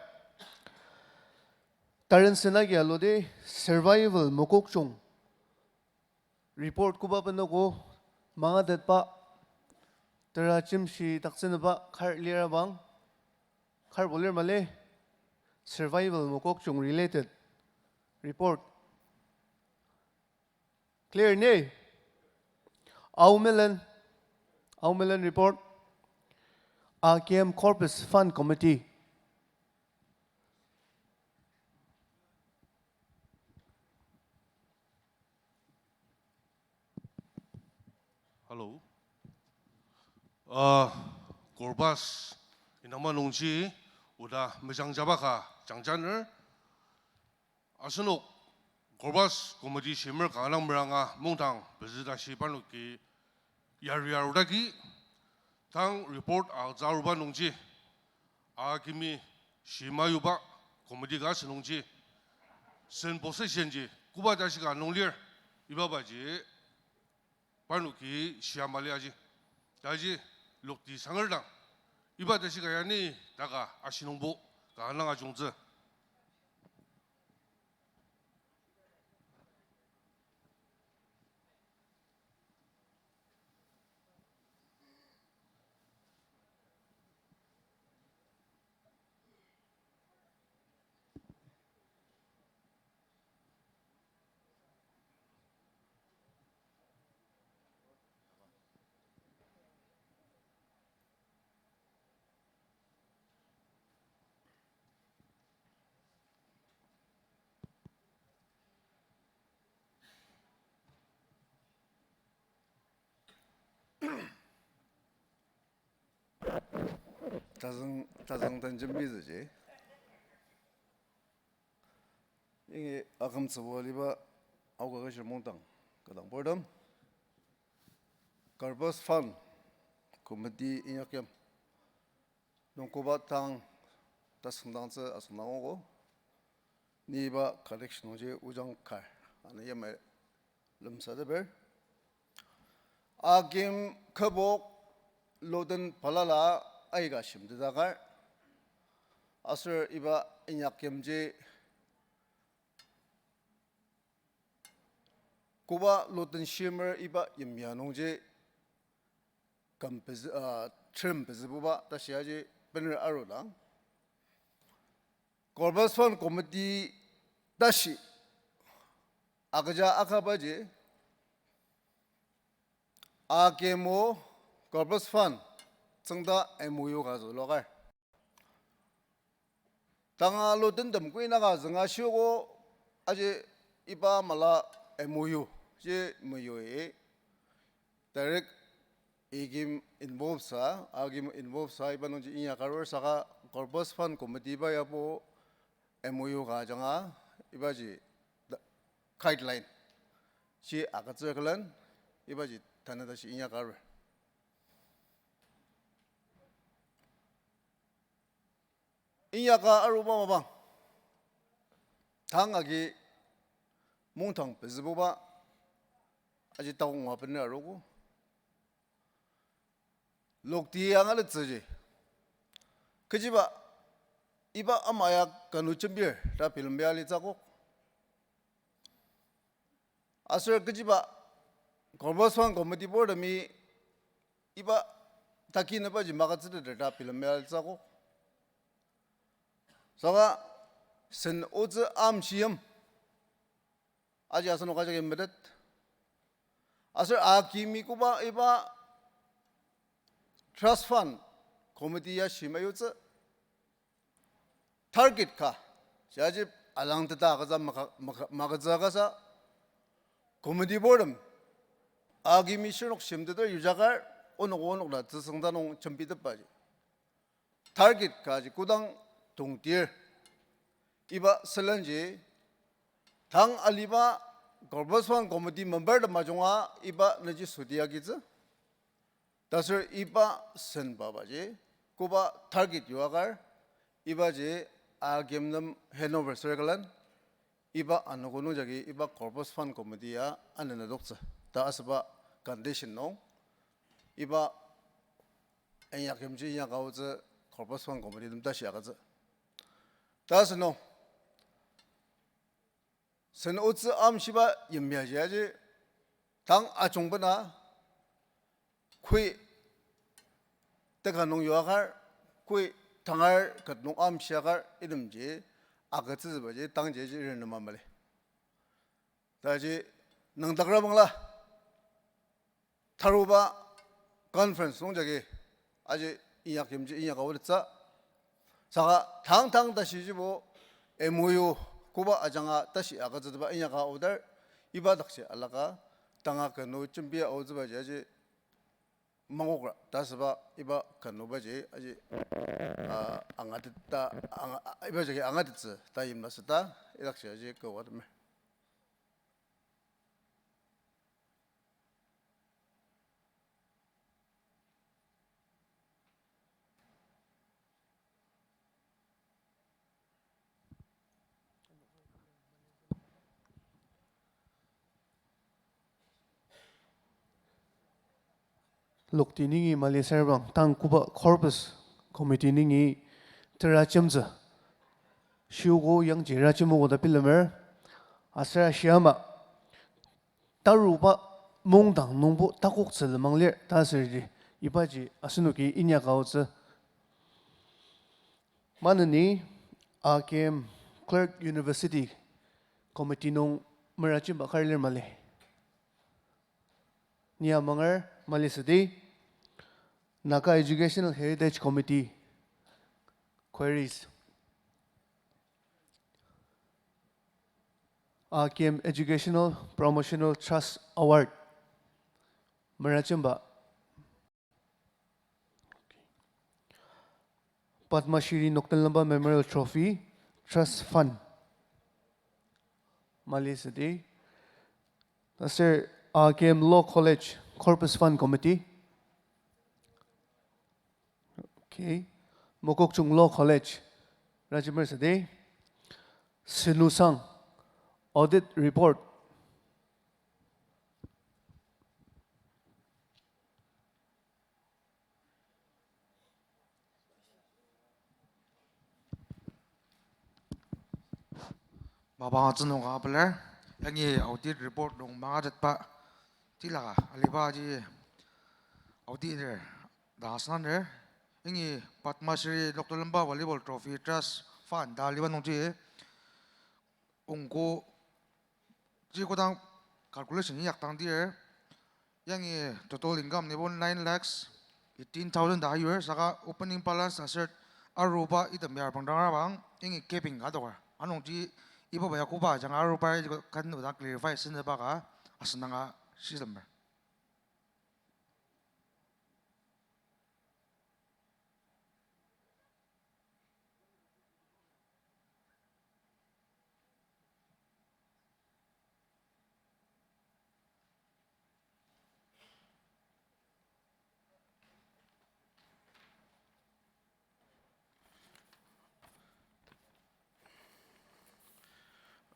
Taren sena agi aludi survival mokokchung. Report koba benogo mangatetba, tera jimshi taktsünaba kar lirabang, kar bo lir mali, survival mokokchung related report. Clear ni? Aumelen, Aumelen report, A K M Corpus Fund Committee. Hello. Uh, Corpus, inama nungji, oda mejang jaba ka jangjaner. Asenok, Corpus committee shimer kanga meranga mungdang pezü tashi parnoki yari arudaki, tang report agütsü aruba nungji, akimi shima yuba committee ka asünungji, sen position ji, koba tashi ka nung lir, iba baji, parnoki shia mali aji. Taji lokti sanger dang. Iba tashi ka yani taka ashinungbo ka nang ajungtsü. Tazüng, tazüng den jembitsüji. Yangi akümtsübo aliba aoka kashir mungdang kadang purtem. Corpus Fund Committee inyakyim nung koba tang tasüngdangtsü asüngdangogo. Ni iba collection nungji ojang kar ana yamai lemsateper. Akim kübok loden balala aika shimtetdakar. Aser iba inyakyimji koba loden shimer iba yimya nungji küm pezü, ah, term pezübuba tashi aji bener arudang. Corpus Fund Committee tashi agüja akabaji, akimo Corpus Fund tsüngda M O U ka zülokar. Tanga lodentem kuinaka zünga shiogo aji iba mala M O U ji meyoi direct akim involve sa, akim involve sa iba nungji inyaka arur saka Corpus Fund Committee iba yabo M O U ka ajanga ibaji da-, guideline ji agütsür külen ibaji tanü tashi inyaka arur. Inyaka aruba mapang tang agi mungdang pezübuba aji takonga bener arugo. Lokti angatettsüji, kechiba iba ama ya kanu jembir ta bilemba alitsü akok. Aser kechiba Corpus Fund Committee board ami iba taki nübaji magütsüteter ta bilemba alitsü akok. Saka sen otsü amshiyim aji asenok ajaki metet. Aser akimi koba iba trust fund committee ya shima yutsü target ka, jaji alangteta agütsü maka-, maka-, magütsü kasa committee boardem akimi shirnok shimteter yujakar onok onok ta tsüsüngda nung jembitepbaji target kaji kodang tongtir, iba sülenji tang aliba Corpus Fund Committee member tem ajunga iba nüji südi agitsü. Taser iba senbabaji koba target yuakar, ibaji akimtem handover circle-an, iba anogo nung jagi iba Corpus Fund Committee ya anenedoktsü ta asüba condition nung, iba inyakimji inyaka aotsü Corpus Fund Committee tem tashi agütsü. Ta asünung sen otsü amshiba yimyaji aji tang ajungbena koi teka nung yuakar, koi tangar ket nung amshiakar itemji agütsütsübaji tangji aji iren nema mali. Taji nüngdakrabangla taruba conference nung jagi aji inyakimji inyaka aotettsü. Saka tang tang tashijibo M O U koba ajanga tashi agütsüteba inyaka aodar, iba dakji alaka tanga kenu jembi aotsübaji aji mangokra ta asüba iba kenubaji aji, ah, angateta, anga-, iba jagi angatettsü ta yimla süta, idakji aji kawatemer. Lokti nungi mali serbang tang koba Corpus Committee nungi tera jemtsü shiogo yangji ra jemogo ta bilemer. Aser shiama taruba mungdang nungbo takoktsü lenmang lir ta asürji ibaji asenoki inyaka aotsü. Maneni A K M Clark University Committee nung merajemba kar lir mali. Ni amanger mali südi Naga Educational Heritage Committee queries. A K M Educational Promotional Trust Award merajemba. Padma Shri Nokdenlemba Memorial Trophy Trust Fund. Mali südi. Taser R K M Law College Corpus Fund Committee. Okay. Mokokchung Law College. Rajimer südi. Senusang Audit Report. Mapang atsünung ka pelar, yangi audit report nung mangatetba tilaka alibaji auditor dang asüngdanger, yangi Padma Shri Nokdenlemba Volleyball Trophy Trust Fund ta aliba nungji ongko ji kodang calculation inyakdang dir, yangi total income nibo nine lakhs eighteen thousand ta ayur, saka opening balance aser aruba item ya bangdang abang, yangi capping ka adoker. Anungji iba baya koba ajanga aruba ji kan oda clarify sünüba ka asüngdanga shisemer.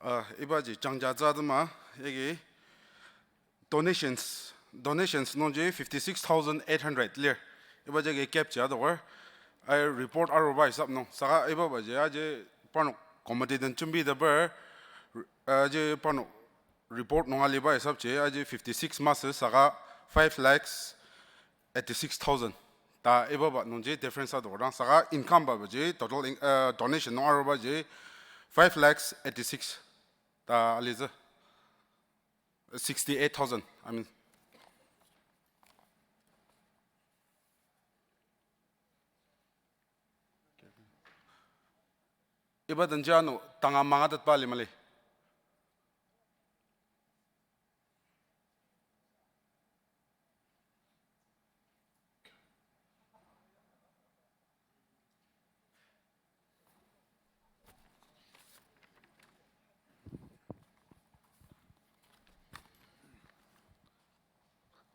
Ah, ibaji jangja tsü atema, yagi donations, donations nungji fifty-six thousand eight hundred lir. Ibaji agi cap ji adoker. Ai report aruba hisap nung. Saka ibabaji aji parnok committee den jembiteper, aji parnok report nung aliba hisapji aji fifty-six masü saka five lakhs eighty-six thousand. Ta ibaba nungji difference adoker dang saka income babaji total in-, uh, donation nung arubaji five lakhs eighty-six. Ta alitsü sixty-eight thousand, I mean. Iba denji ano tanga mangatetba limali.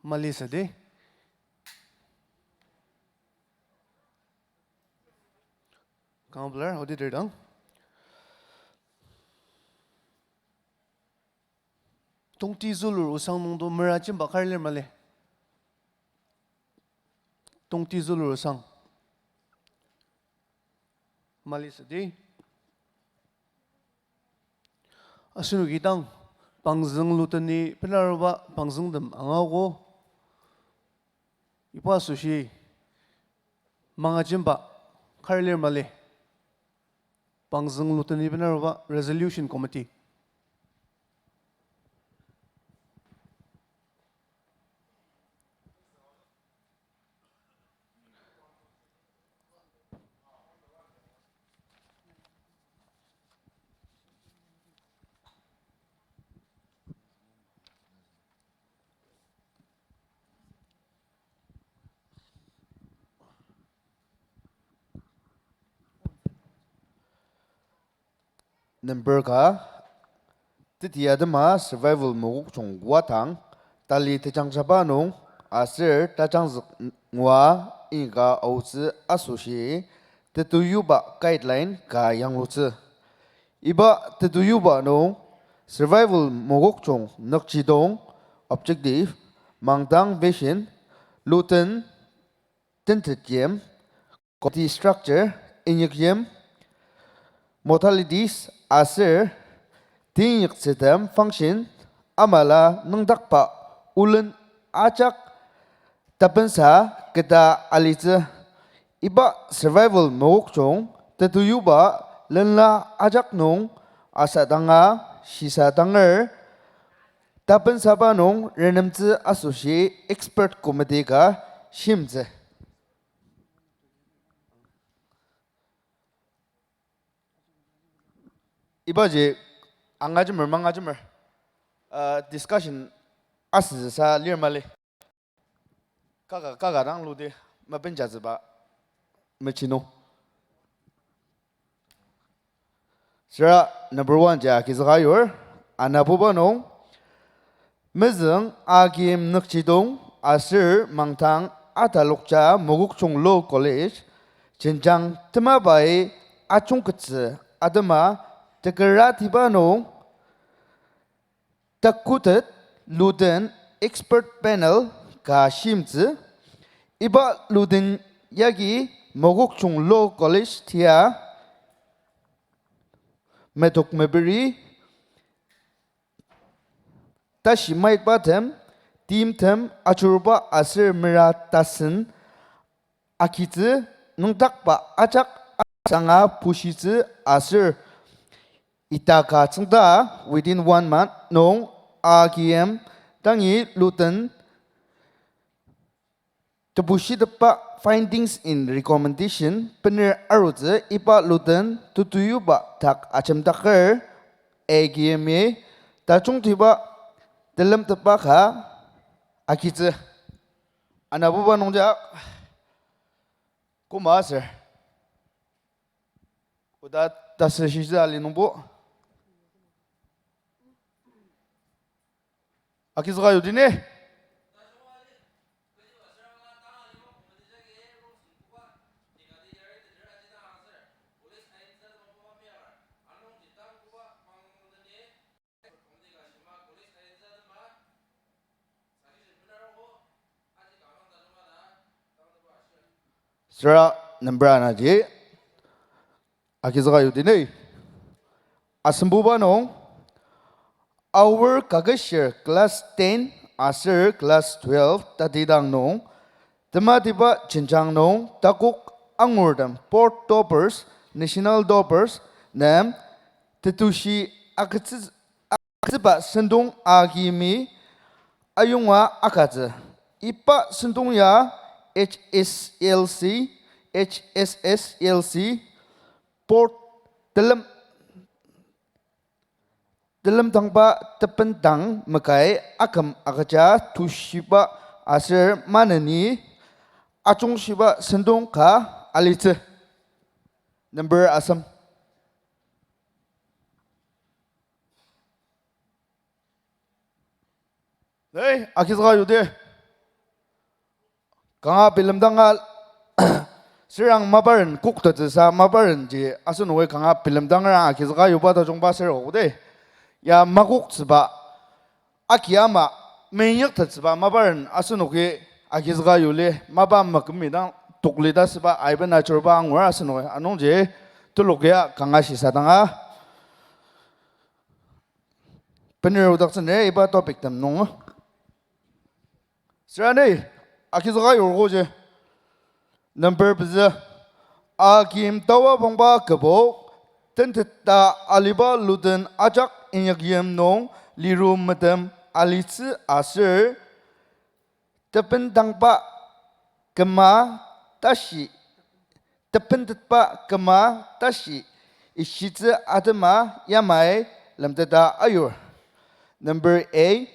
Mali südi. Counselor, auditor dang. Tongti zülur osang nungdo merajemba kar lir mali. Tongti zülur osang. Mali südi. Asenoki dang pangzüng luteni penaruba pangzüngtem angaogo. Iba asoshi mangajemba kar lir mali. Pangzüng luteni penaruba resolution committee. Number ka, teti atema survival mokokchung wadang, tali tejangsaba nung, aser tajangzük ngua inka aotsü asoshi, tetuyuba guideline ka yanglutsü. Iba tetuyuba nung, survival mokokchung nükjidong, objective, mangdang vision, luten, tentet yim, committee structure, inyük yim, modalities aser teinyaktsütem function amala nüngdakba olen ajak tapensa keta alitsü. Iba survival mokokchung tetuyuba lenla ajak nung asadanga shisa danger tapensaba nung renemtsü asoshi expert committee ka shimtsü. Ibaji angajemer mangajemer, uh, discussion asüsa lir mali. Kaka, kaka dang ludi mabenjatsüba mechinu. Süra number one ja agizüka yur, anabuba nung, mezüng akim nükjidong aser mangdang atalokja Mokokchung Law College, jenjang temabai ajungkettsü atema tekeratiba nung, takutet luden expert panel ka shimtsü, iba luden yagi Mokokchung Law College tia metok meperi tashi maitbatem, timtem, ajuruba aser mera tasen agitsü, nüngdakba ajak asanga pushitsü aser ita ka tsüngda within one month nung A K M dangi luden tebushitepba findings and recommendation bener arutsü iba luden tetuyuba dak ajemdaker A K M-i tajungtiba telemtetba ka agitsü. Anabuba nungja koma aser oda tasü shisa ali nungbo agizüka yudine. Süra number anaji agizüka yudine. Asembuba nung, Aor kaketshir class ten aser class twelve tatidang nung, tematiba jenjang nung takok angurtem board toppers, national toppers nem tetushi agütsü-, agütsüba sentong akimi ayonga agütsü. Iba sentong ya H S L C, H S S L C board telem telemdangba tependang makai aküm agüja tushiba aser maneni ajungshiba sentong ka alitsü. Number asem. Hey, agizüka yudi. Kanga bilemdanga sürang maparen koktettsüsa maparenji asenoki kanga bilemdangra agizüka yuba tajungba sür ogo de. Ya makoktsüba aki ama menyaktettsüba maparen asenoki agizüka yuli mapa makümidang tokli ta süba aiben ajuruba angur asenoki anungji tulukia kanga shisadanga bener odaktsüner iba topic tem nung. Sürani, agizüka yurgoji. Number pezü. Akim tawa pangba kübok, tenteta aliba luden ajak inyakyim nung liru metem alitsü aser tependangba küma tashi, tepentetba küma tashi ishitsü atema yamai lemteta ayur. Number A,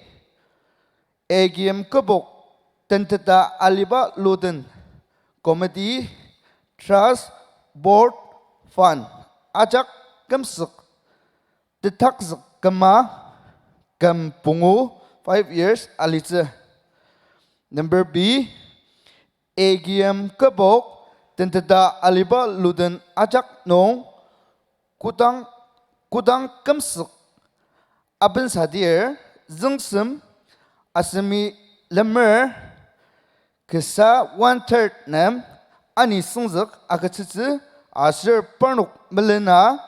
A K M kübok tenteta aliba luden, committee, trust, board, fund, ajak kümsük, tetakzük küma, küm pungu, five years alitsü. Number B, A K M kübok tenteta aliba luden ajak nung kodang, kodang kümsük abensadir züngsem asemi lemer kasa one third nem ani süngzük agütsütsü aser parnok melena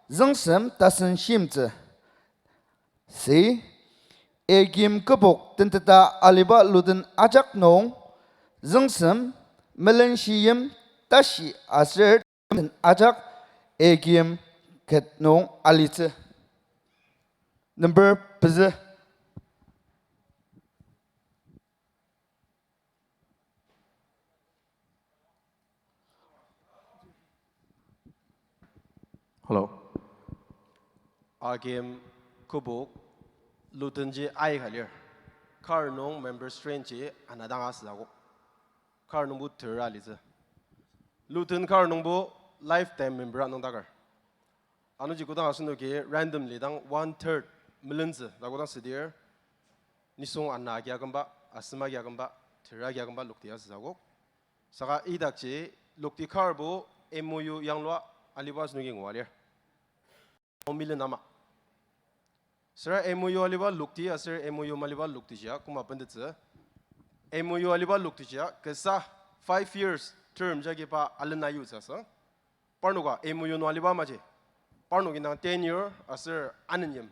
züngsem tasen shimtsü. Si, A K M kübok tenteta aliba luden ajak nung züngsem melenshiyim tashi aser ajak A K M ket nung alitsü. Number pezü. Hello. A K M kübok ludenji aika lir. Kar nung member strength ji ana dang asüdakok. Kar nungbo tera litsü. Luden kar nungbo lifetime member anungdaker. Anungji kodang asenoki random lidang one third melentsü ta kodang südir, nisung ana agi akümba, asem agi akümba, ter agi akümba lokti asütsü akok. Saka idakji lokti karbo M O U yanglua aliba asenoki ngua lir. Omilen ama. Süra M O U aliba lokti aser M O U maliba loktijia koma bentettsü. M O U aliba loktijia kasa five years term jagi pa alena yutsü asü. Parnoka M O U nung aliba maji. Parnok indang tenure aser anenyim.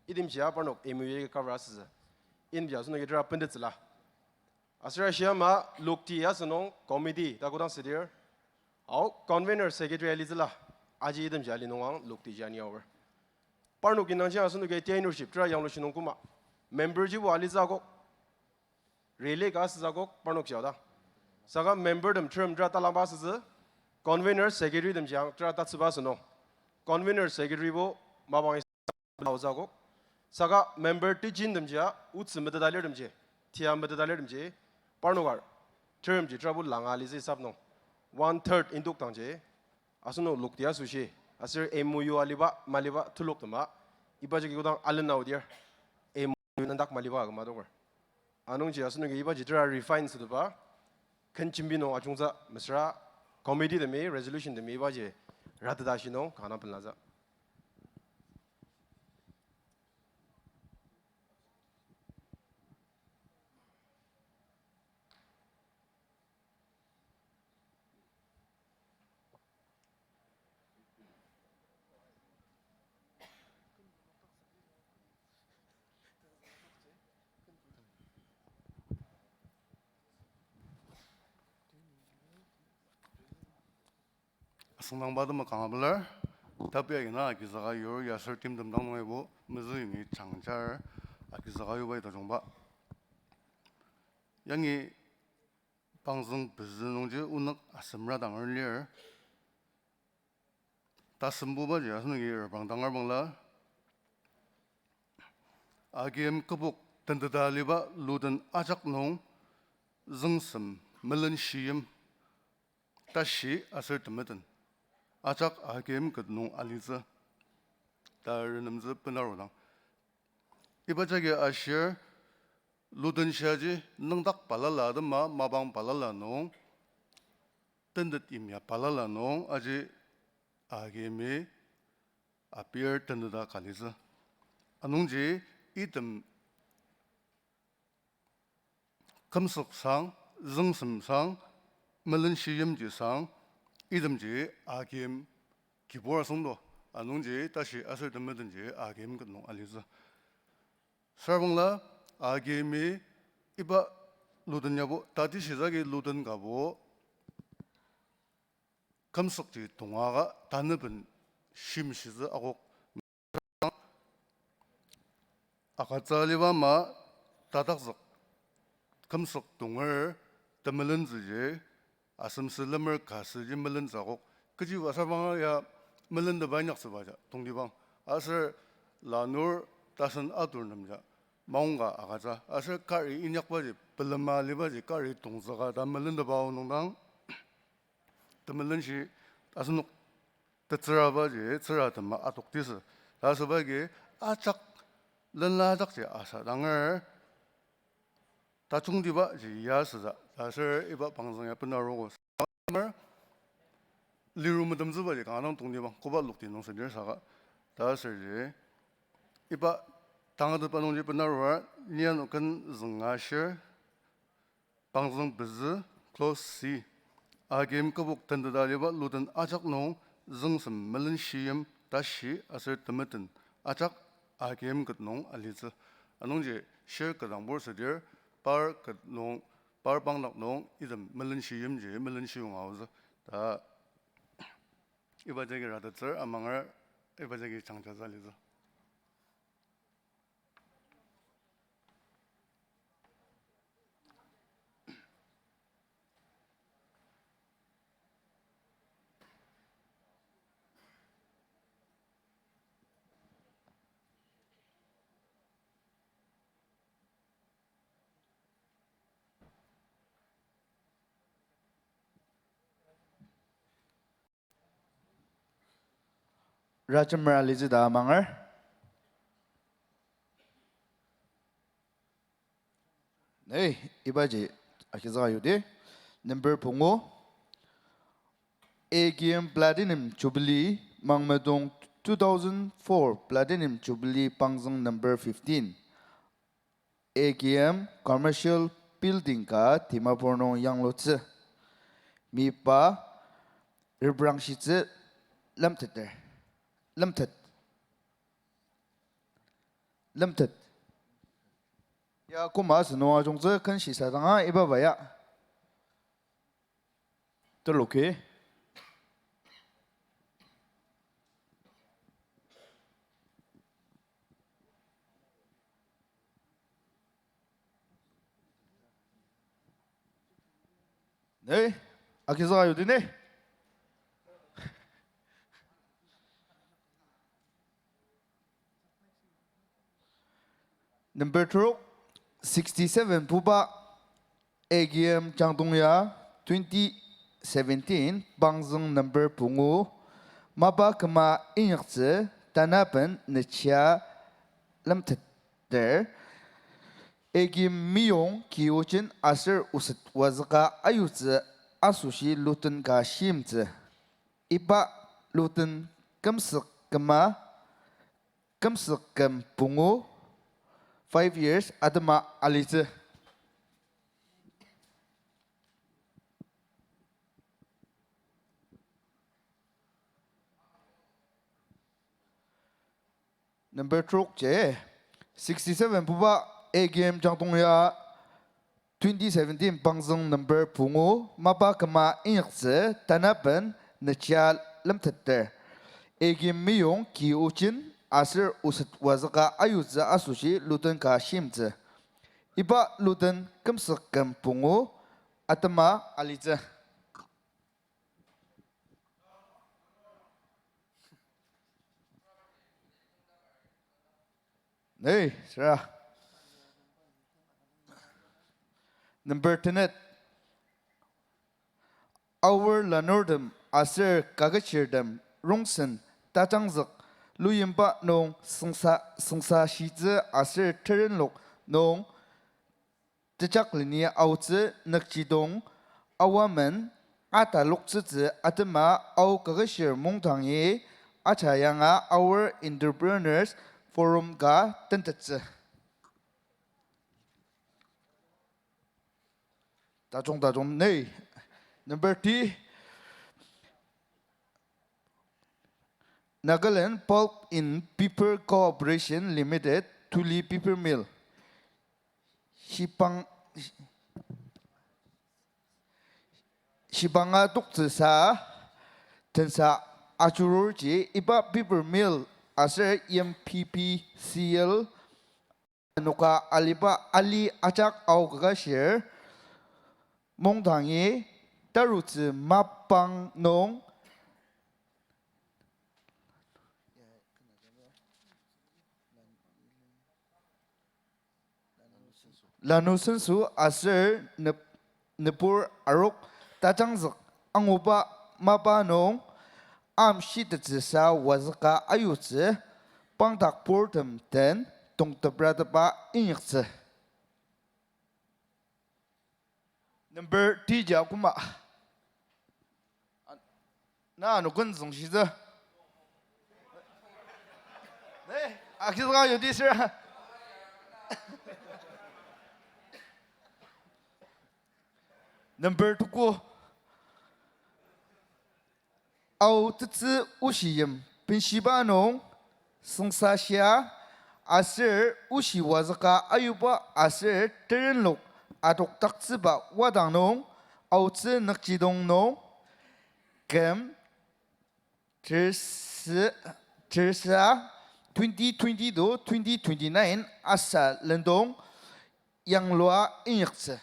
Itemjia parnok M O U agi cover asütsü. Itemjia asenoki tera bentettsüla. Aser ashia ama lokti asünung committee ta kodang südir. Ao convener secretary alitsüla. Aji itemji ali nungang lokti ji ani aor. Parnok indangji asenoki tenureship tera yanglushi nung koma. Member jibo alitsü akok. Rele ka asütsü akok parnok jiao dang. Saka member tem term tera talangba asütsü. Convener secretary temji ang tera tatsüba asünung. Convener secretary bo mapang aotsü akok. Saka member tejin temjia, otsü meteta lir temji, tia meteta lir temji, parnok ar, term ji tera bo langa alitsü isap nung. One third indok dangji, asenok lokti asoshi, aser M O U aliba, maliba, tulok tema, iba jagi kodang alena aodir, M O U nendak maliba agüma adoker. Anungji asenoki iba ji tera refine süteba, ken jembi nung ajungtsü mesüra, committee temi, resolution temi iba ji rateta shi nung kanga pelentsü. Asüngdangba atema kanga pelar, tapi agina agizüka yur ya aser timtem dang nung yabo mezüyongi changjar agizüka yubai tajungba. Yangi pangzüng pezü nungji onük asemra danger lir. Tasembubaji asenoki reprang danger bangla. Akim kübok tenteta aliba luden ajak nung züngsem melenshiyim tashi aser temeten ajak akim ket nung alitsü ta renemtsü benarudang. Iba jagi ashir luden shiaji nüngdak balala atema mapang balala nung tentet yimya balala nung aji akimi apir tenteta ka litsü. Anungji item kümsük sang, züngsem sang, melenshiyimji sang, itemji akim kibur asüngdo. Anungji tashi aser temetenji akim ket nung alitsü. Süra bangla akimi iba luden yabo, tati shizagi luden kabo kümsükji tongaka taneben shimshitsü akok. Agütsü aliba ama tatakzük kümsük tonger temelentsüji, asemsü lemer ka süji melentsü akok. Kechiba süra bangla ya melenteba inyaktsübaja tongtibang. Aser lanur tasen atur nemja maongka agütsü. Aser kari inyakbaji, pelema alibaji kari tongtsüka ta melenteba nungdang temelenshi asenok tetsürabaji tsüra tema atoktisü. Ta asübagi ajak lenla ajakji asa danger tajungtibaji ya süsa. Ta aser iba pangzüng ya benaruogo. Liru metemtsübaji kanga dang tongtibang koba lokti nung senir saka. Ta aserji iba tangatetba nungji benarua nian ken zünga shir. Pangzüng pezü, clause C. Akim kübok tenteta aliba luden ajak nung züngsem melenshiyim tashi aser temeten ajak akim ket nung alitsü. Anungji shir ketdangbur südir par ket nung, par pangdak nung item melenshiyimji melenshiyong aotsü. Ta iba jagi ratettsür amanger iba jagi changjatsü alitsü. Rajemer alitsü ta amanger. Nei, ibaji agizüka yudi. Number pungu. A G M Platinum Jubilee, Mangmetong two thousand four Platinum Jubilee pangzüng number fifteen. A G M Commercial Building ka Dimapur nung yanglutsü. Mipa reprangshitsü lemteter. Lemtet. Lemtet. Ya koma asünung ajungtsü ken shisadanga iba baya. Teloki. Nei, agizüka yudi ne. Number terok, sixty-seven puba A G M Jangdong ya twenty seventeen pangzüng number pungu mapa küma inyaktsü tanaben nechia lemteter. A G M miyong ki ojen aser oset wazüka ayutsü asoshi luden ka shimtsü. Iba luden kümsük küma kümsük küm pungu, five years atema alitsü. Number terok ji, sixty-seven puba A G M Jangdong ya twenty seventeen pangzüng number pungu mapa küma inyaktsü tanaben nechia lemteter. A G M miyong ki ojen aser oset wazüka ayutsü asoshi luden ka shimtsü. Iba luden kümsük küm pungu atema alitsü. Nei, süra. Number tenet. Aor lanurtem aser kaketshirtem rongsen tajangzük luyimba nung sengsa, sengsa shitsü aser terenlok nung tejakleni aotsü nükjidong awamen ataloktsütsü atema Ao Kaketshir Mungdangi aja yanga Aor Entrepreneurs Forum ka tentettsü. Tajung tajung nei. Number T. Nagaland Pulp and Paper Corporation Limited, Tuli Paper Mill. Shibang, shibanga toktsüsa tensa ajururji iba paper mill aser M P P C L anoka aliba ali ajak Ao Kaketshir Mungdangi tarutsü mapang nung lanu senso aser nep-, nepur arok tajangzük anguba mapa nung amshitettsüsa wazüka ayutsü pangdak purtem den tongtepratepba inyaktsü. Number T ja koma. Na ano ken züngshitsü. Ne, akizanga yudi sira. Number tuko. Ao tetsü oshiyim benshiba nung sengsa shia aser oshi wazüka ayuba aser terenlok adokdaktsüba wadang nung aotsü nükjidong nung küm tersü, tersü twenty twenty to twenty twenty-nine asa lendong yanglua inyaktsü.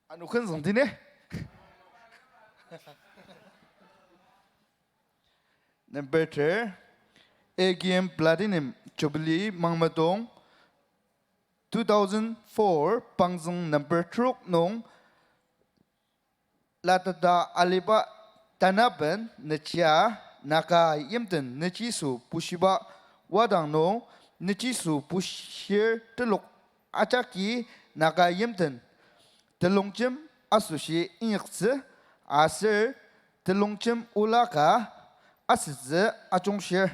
Ano ken züngdi ne? Number ter, A G M Platinum Jubilee Mangmetong two thousand four pangzüng number terok nung latata aliba Tanaben nechia Naga yimten nechiso bushiba wadang nung nechiso bushir telok ajaki Naga yimten telongjem asoshi inyaktsü aser telongjem ola ka asütsü ajungshir.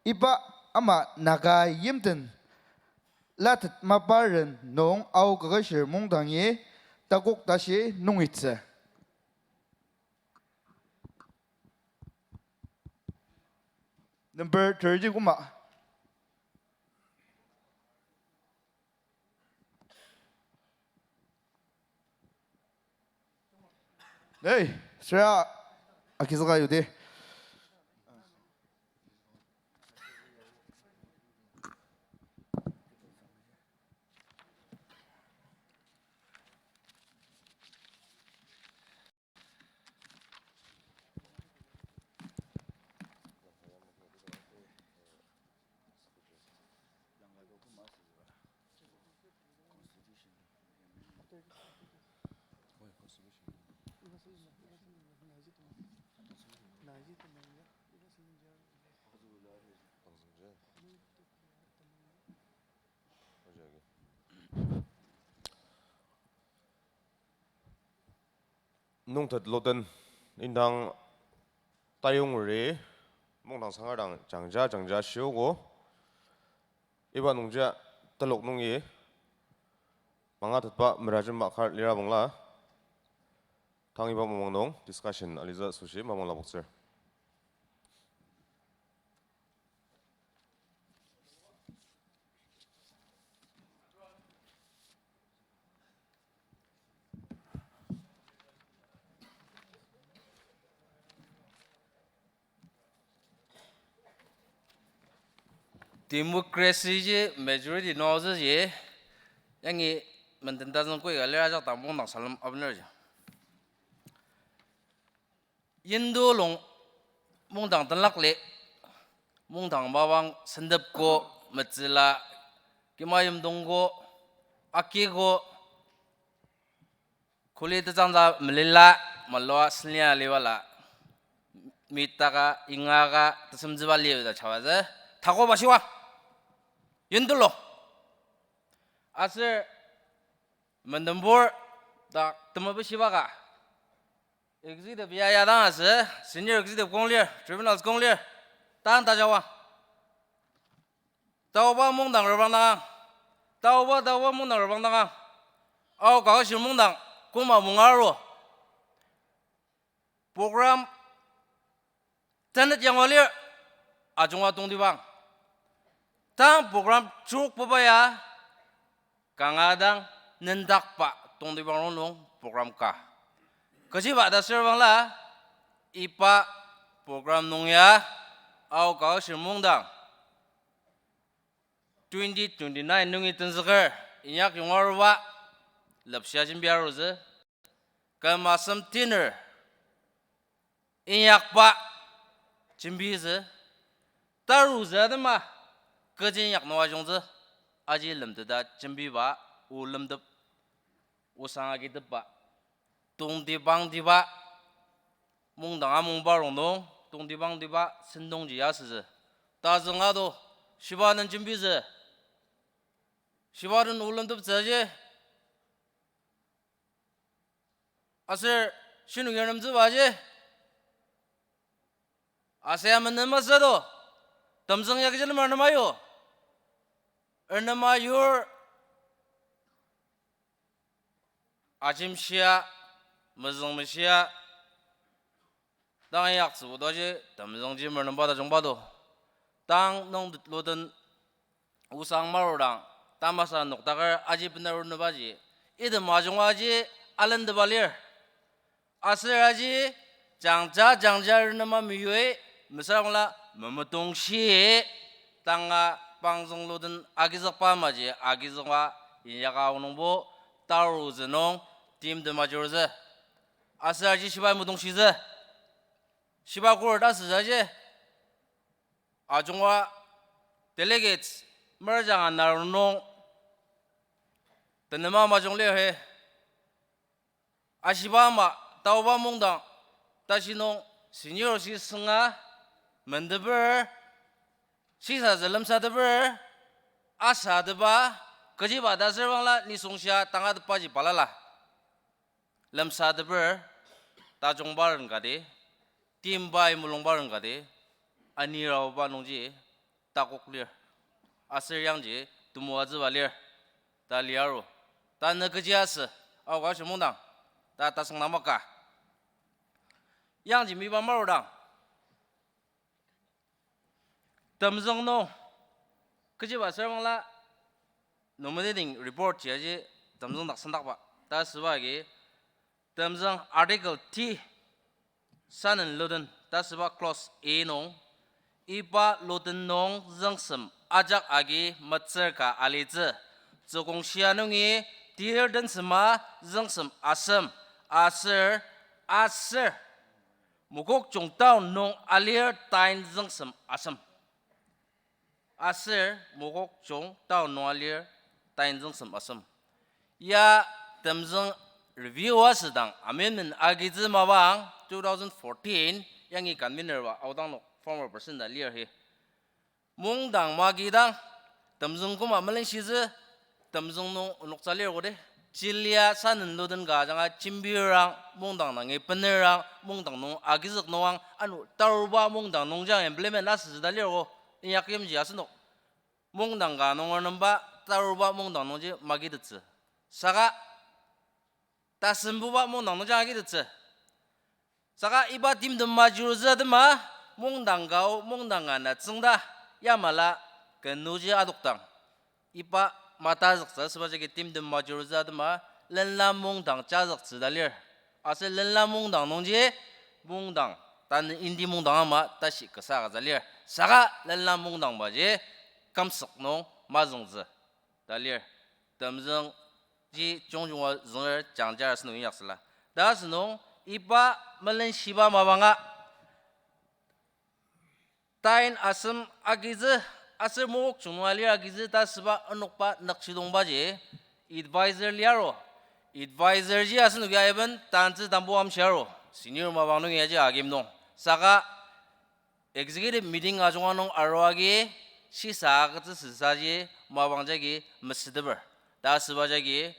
Iba ama Naga yimten latet maparen nung Ao Kaketshir Mungdangi takok tashi nungitsü. Number thirty koma. Hey, sira akizaka yudi. Nungtet luden indang tayongri mungdang sangar dang jangja jangja shiogo. Iba nungji telok nungi mangatetba merajemba kar lira bangla, tang iba mamang nung discussion alitsü asoshi mamang lapoktsür. Democracy ji majority nung aotsüji, yangi menden tazüng koi ka lir ajak dang mungdang salem abenerji. Yindu lung mungdang tenlakli, mungdang mapang sentepko, metsüla, kima yimdongko, akiko, kuli tetsangtsü melila, malua senia libala, mitaka, ingaka, tesemtsüba liba ta chawatsü, takoba shiwa. Yindu lung. Aser mendembur ta temepi shiba ka. Executive ya ya dang asü, senior executive kong lir, tribunals kong lir, tang tajawa. Taoba mungdang rebang dangang, taoba taoba mungdang rebang dangang, Ao Kaketshir Mungdang koma munga aru. Program tenet yangwa lir, ajunga tongtibang. Tang program churuk paba ya, kanga dang nendakba tongtibang rongnung program ka. Kechiba ta sür bangla, iba program nung ya, Ao Kaketshir Mungdang twenty twenty-nine nungi tenzüker inyak yonga aruba lepshia jembi arutsü. Küm asem dinner inyakba jembitsü. Tarutsü atema kechi inyak nung ajungtsü. Aji lemteta jembiba o lemtep osang agitepba. Tongtibangtiba, mungdang amungba rongnung, tongtibangtiba sentongji asütsü. Tazüng ado, shiba den jembitsü. Shiba den o lemteptsü aji. Aser shinu yarnemtsüba aji. Aser ya menen masü do. Temzüng ya kechi nem arnema yu. Arnema yur. Ajimshia, mezüngmeshia, tang inyaktsübo taji, temzüngji mernemba tajungba do. Tang nung luden osang marudang, tamasa noktaker aji benarunebaji, item ajunga aji alentepa lir. Aser aji jangja jangja renema meyui, mesüra bangla memetongshi, tanga pangzüng luden agizükba maji agizükba inyaka aonungbo tarutsü nung timtem ajurutsü. Aser aji shibai metongshitsü. Shiba court asütsü aji. Ajunga delegates merjanga narunung tenema majung lir he. Ashiba ama, taoba mungdang, tashi nung, Senior shi sünga, mendeper, shisatsü lemsateper, asatepa, kechiba ta asür bangla nisung shia tangatetbaji balala. Lemsateper, tajungba ren kati, timba imulungba ren kati, aniraoba nungji takok lir. Aser yangji temoatsüba lir. Ta liaru. Tanü kechi asü, aoka ashi mungdang, ta tasüngdang maka. Yangji miba marudang, Temzüng nung, kechiba asür bangla, nominating report ji aji Temzüng dak sendakba. Ta asüba agi, Temzüng Article T, sanen luden, ta asüba clause A nung, iba luden nung züngsem ajak agi metsür ka alitsü, tsükong shia nungi tir den sema züngsem asem, aser, aser, Mokokchung town nung alir tain züngsem asem. Aser Mokokchung town nung alir tain züngsem asem. Ya Temzüng review asüdang amendment agitsü mapang two thousand fourteen yangi convener ba aodang nok former president ta lir hi. Mungdang magidang, Temzüng koma melenshitsü, Temzüng nung onoktsü lir koda. Chilia sanen luden ka ajanga chimbirang, mungdang dangi benerang, mungdang nung agizük nungang, ano taruba mungdang nungji implement asütsü ta lir ko, inyakyimji asenok. Mungdang ka nunger nemba taruba mungdang nungji magitettsü. Saka tasembuba mungdang nungji agitettsü. Saka iba timtem majuruzü atema, mungdang kao, mungdang ka na tsüngda, yamala kenuji adokdang. Iba matazüktsü asüba jagi timtem majuruzü atema, lenla mungdang chazüktsü ta lir. Aser lenla mungdang nungji, mungdang, tanü indi mungdang ama tashi kasa agütsü lir. Saka lenla mungdangbaji, kümsük nung mazüngtsü ta lir. Temzüng ji jungjunga zünger jangjar asünung inyaksüla. Ta asünung iba melenshiba mapanga tain asem agitsü, aser Mokokchung nung alir agitsü ta asüba onokba nükjidongbaji advisor liaru. Advisor ji asenoki aiben tantsü tambu amshiaru. Senior mapang nungi aji agim nung. Saka executive meeting ajunga nung arua agi shisa agütsü süsaji mapang jagi mesüteper. Ta asüba jagi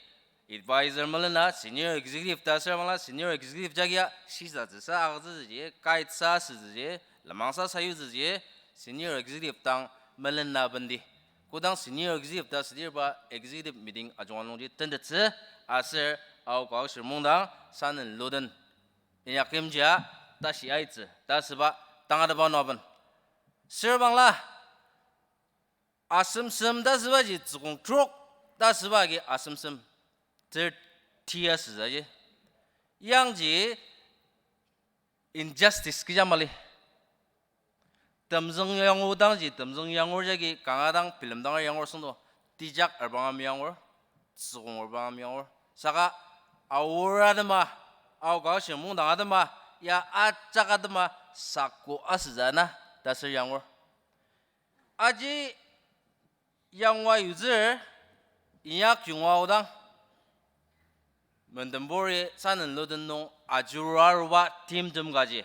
advisor melena senior executive ta asür bangla senior executive jagia shisatsüsa agütsütsüji, guide sa asütsüji, lenmangsa sayutsüji, senior executive dang melena bendi. Kodang senior executive ta südir ba executive meeting ajunga nungji tentettsü aser aoka aoshir mungdang sanen luden inyakimjia tashi aitsü ta asüba tangatetba nung aben. Sür bangla asemsem ta asübaji tsükong trok ta asüba agi asemsem thirty asütsü aji. Yangji injustice kecha mali. Temzüng yangu dangji, Temzüng yangur jagi kanga dang bilemdanger yangur süngdo, tejak erbangam yangur, tsükong erbangam yangur. Saka aor atema, aoka aoshir mungdang atema, ya ajak atema, sako asütsü na, ta sür yangur. Aji yangua yutsür, inyak yonga aodang, mendembori sanen luden nung ajurua aruba timtem kaji,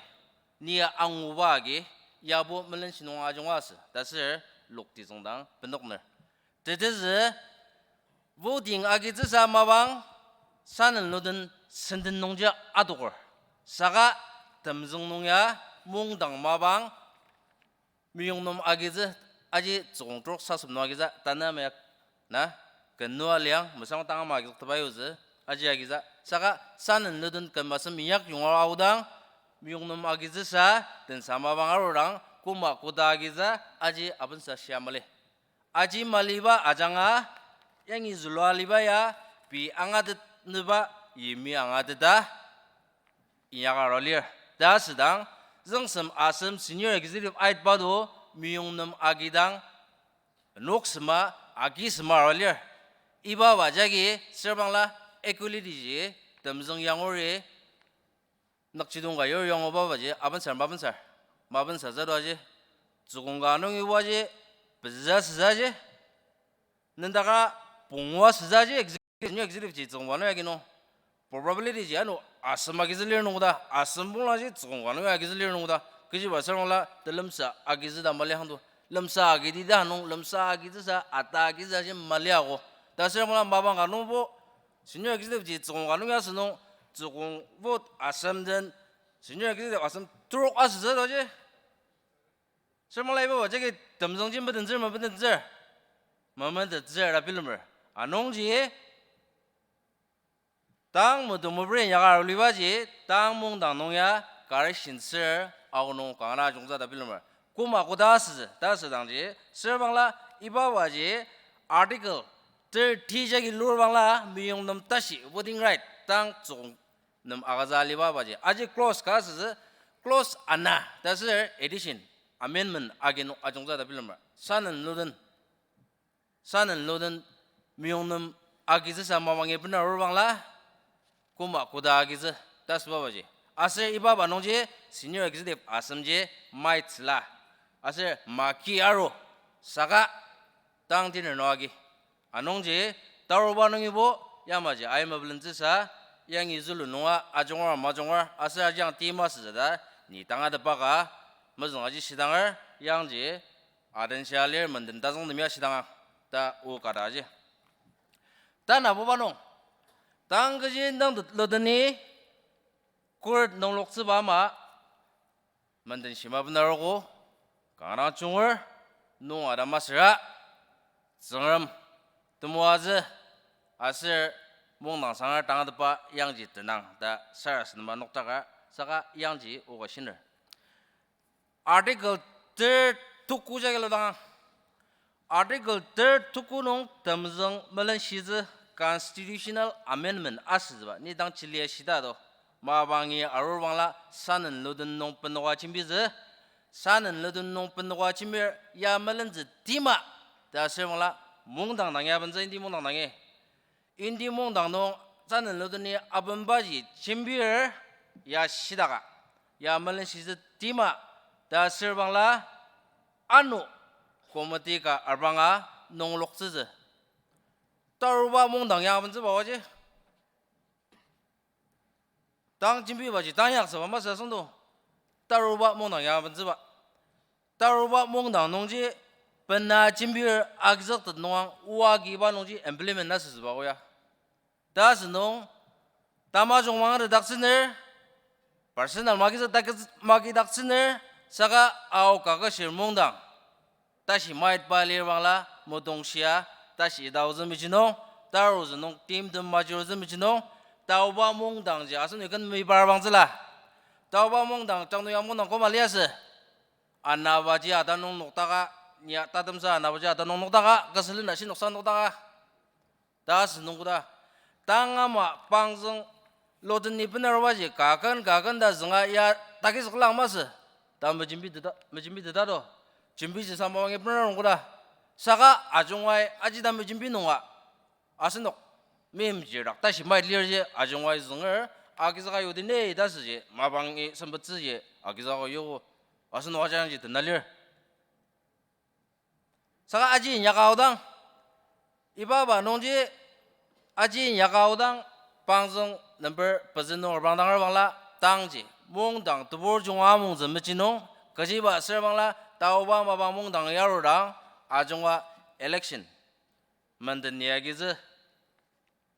ni anguba agi, yabo melenshi nung ajunga asü, ta sür lokti tsüngdang benokner. Tetezü, voting agitsüsa mapang, sanen luden senden nungji adoker. Saka Temzüng nung ya mungdang mapang, meyong nem agitsü, aji tsükong trok sasem nung agitsü, tanü mayak, na, ken nua liang, mesang tanga ma agizük tepa yutsü, aji agitsü. Saka sanen luden ken masem inyak yonga aodang, meyong nem agitsüsa, tensa mapang arudang, koma koda agitsü, aji abensa shia mali. Aji maliba ajanga, yangi zülua aliba ya, pei angatetnüba yimi angateta, inyaka arua lir. Ta asüdang, züngsem asem senior executive aitba do, meyong nem agidang, noksema, agisema arua lir. Iba ba jagi, sür bangla, equality ji, Temzüng yanguri, nükjidong ka yur yongoba baji, abensar, mabensar, mabensar zado aji, tsükong ka nungi oaji, pezüa sütsü aji, nendaka pungua sütsü aji, executive, new executive ji tsükong ka nung yagi nung. Probability ji ano asem agizü lir nungda, asem bangla ji tsükong ka nungi agizü lir nungda. Kechiba sür bangla telemsa agizü ta mali hangdo. Lemsa agidi ta nung, lemsa agizüsa, ata agizüsa ji mali ako. Ta sür bangla mapang ka nungbo, senior executive ji tsükong ka nungi asü nung, tsükong vote asem den, senior executive asem trok asütsü ta ji. Sür bangla iba ba jagi temzüng ji metentsür, memetentsür, memetentsür ta bilemer. Anungji, tang metu meperen yaka arulibaji, tang mungdang nung ya correction sür, aonung kanga ajungtsü ta bilemer. Koma koda asütsü, ta asüdangji, sür bangla iba baji, Article thirty jagi lur bangla, meyong nem tashi, voting right, tang tsükong nem agütsü aliba baji. Aji clause ka asütsü, clause ana, ta sür addition, amendment agi nung ajungtsü ta bilemer. Sanen luden, sanen luden meyong nem agizüsa mamangi bena arur bangla, koma koda agizü, ta asüba baji. Aser iba ba nungji senior executive asemji maitsüla. Aser maki aru, saka tang dinner nung agi. Anungji, taruba nungibo, yamaji aima bilentsüsa, yangi zülu nunga ajunger majunger, aser ajang tima sütsü ta, ni tangatetba ka, mezüng aji shidanger, yangji, adenshia lir menden tazüngtem ya shidangang, ta o ka ta aji. Tanabuba nung, tang kechi indang tut lodeni, court nungloktsüba ama, menden shima benarogo, kanga junger, nung ada masüra, Tsüngrem, temoatsü, aser mungdang sanger tangatetba yangji tenang ta sarasadema nokdaka, saka yangji oka shiner. Article third tuku jagi lodang. Article third tuku nung temzüng melenshitsü constitutional amendment asütsüba, ni dang chilia shita do. Mabangi arur bangla sanen luden nung penoka jembitsü, sanen luden nung penoka jembir ya melentsü tima, ta asür bangla mungdang dangi abentsü, Indi mungdang dangi. Indi mungdang nung sanen ludeni abenbaji jembir ya shitaka, ya melenshitsü tima, ta asür bangla ano committee ka arbanga nungloktsütsü. Taruba mungdang ya abentsüba oji. Tang jembibaji tang yaktsüba masü asüngdo. Taruba mungdang ya abentsüba. Taruba mungdang nungji bena jembir agizüktet nungang oa agiba nungji implement asütsüba oya. Ta asünung, tamajung mangatetdaktsüner, personal magizükdaktsü-, magidaktsüner, saka Ao Kaketshir mungdang tashi maitba lir bangla, mudongshia, tashi ita ozü mechi nung, tarutsü nung timtem maji ozü mechi nung, taoba mungdangji asenok ken meibar bangtsüla. Taoba mungdang jangnu ya mungdang koma liasü. Anabaji ata nung nokdaka, nia tatemsa anabaji ata nung nokdaka, kasülen ashi noksa nokdaka. Ta asünung koda. Tang ama pangzüng lodeni benarubaji kaken kaken ta zünga ya takizüklang masü. Ta mejembiteta, mejembiteta do. Jembiji sama wangi benarung koda. Saka ajungai aji ta mejembi nunga. Asenok meimchir dak tashi mait lirji ajungai zünger agizüka yudine ta süji mabangi sempettsüji agizüka yugo. Asenok ajangji tena lir. Saka aji inyaka aodang, iba ba nungji aji inyaka aodang pangzüng number pezü nung reprangdang rebangla tangji mungdang tebur junga amungtsü mechi nung, kechiba asür bangla taoba mapang mungdang yarudang ajunga election. Menden ni agizü,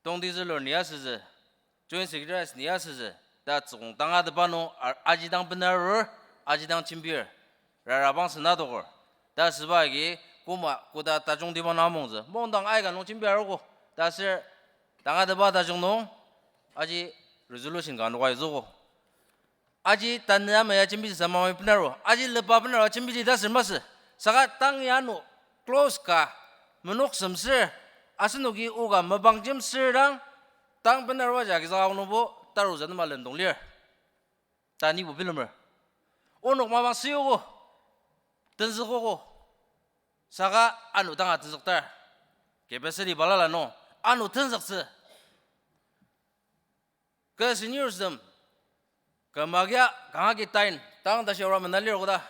tongtizülur ni asütsü, joint secretaries ni asütsü, ta tsükong tangatetba nung a-, aji dang benarur, aji dang jembir, rara bang sena tokur. Ta süba agi koma koda tajungtiba nung amungtsü. Mungdang aika nung jembi arogo. Ta sür tangatetba tajung nung aji resolution ka nung aizügo. Aji tanü ama ya jembiji sa mamai benaru. Aji lepa benaru jembiji ta sür masü. Saka tang ya ano clause ka menok semsür, asenoki oka mapang jemsür dang, tang benarua ja agizüka aonungbo tarutsü nema lendong lir. Ta nibo bilemer. Onok mapang süyogo, tenzükogo. Saka ano tanga tenzüktar. Capacity balala nung ano tenzüktsü. Kü seniors tem, kü magia kanga ki tain, tang tashi aura mena lir koda,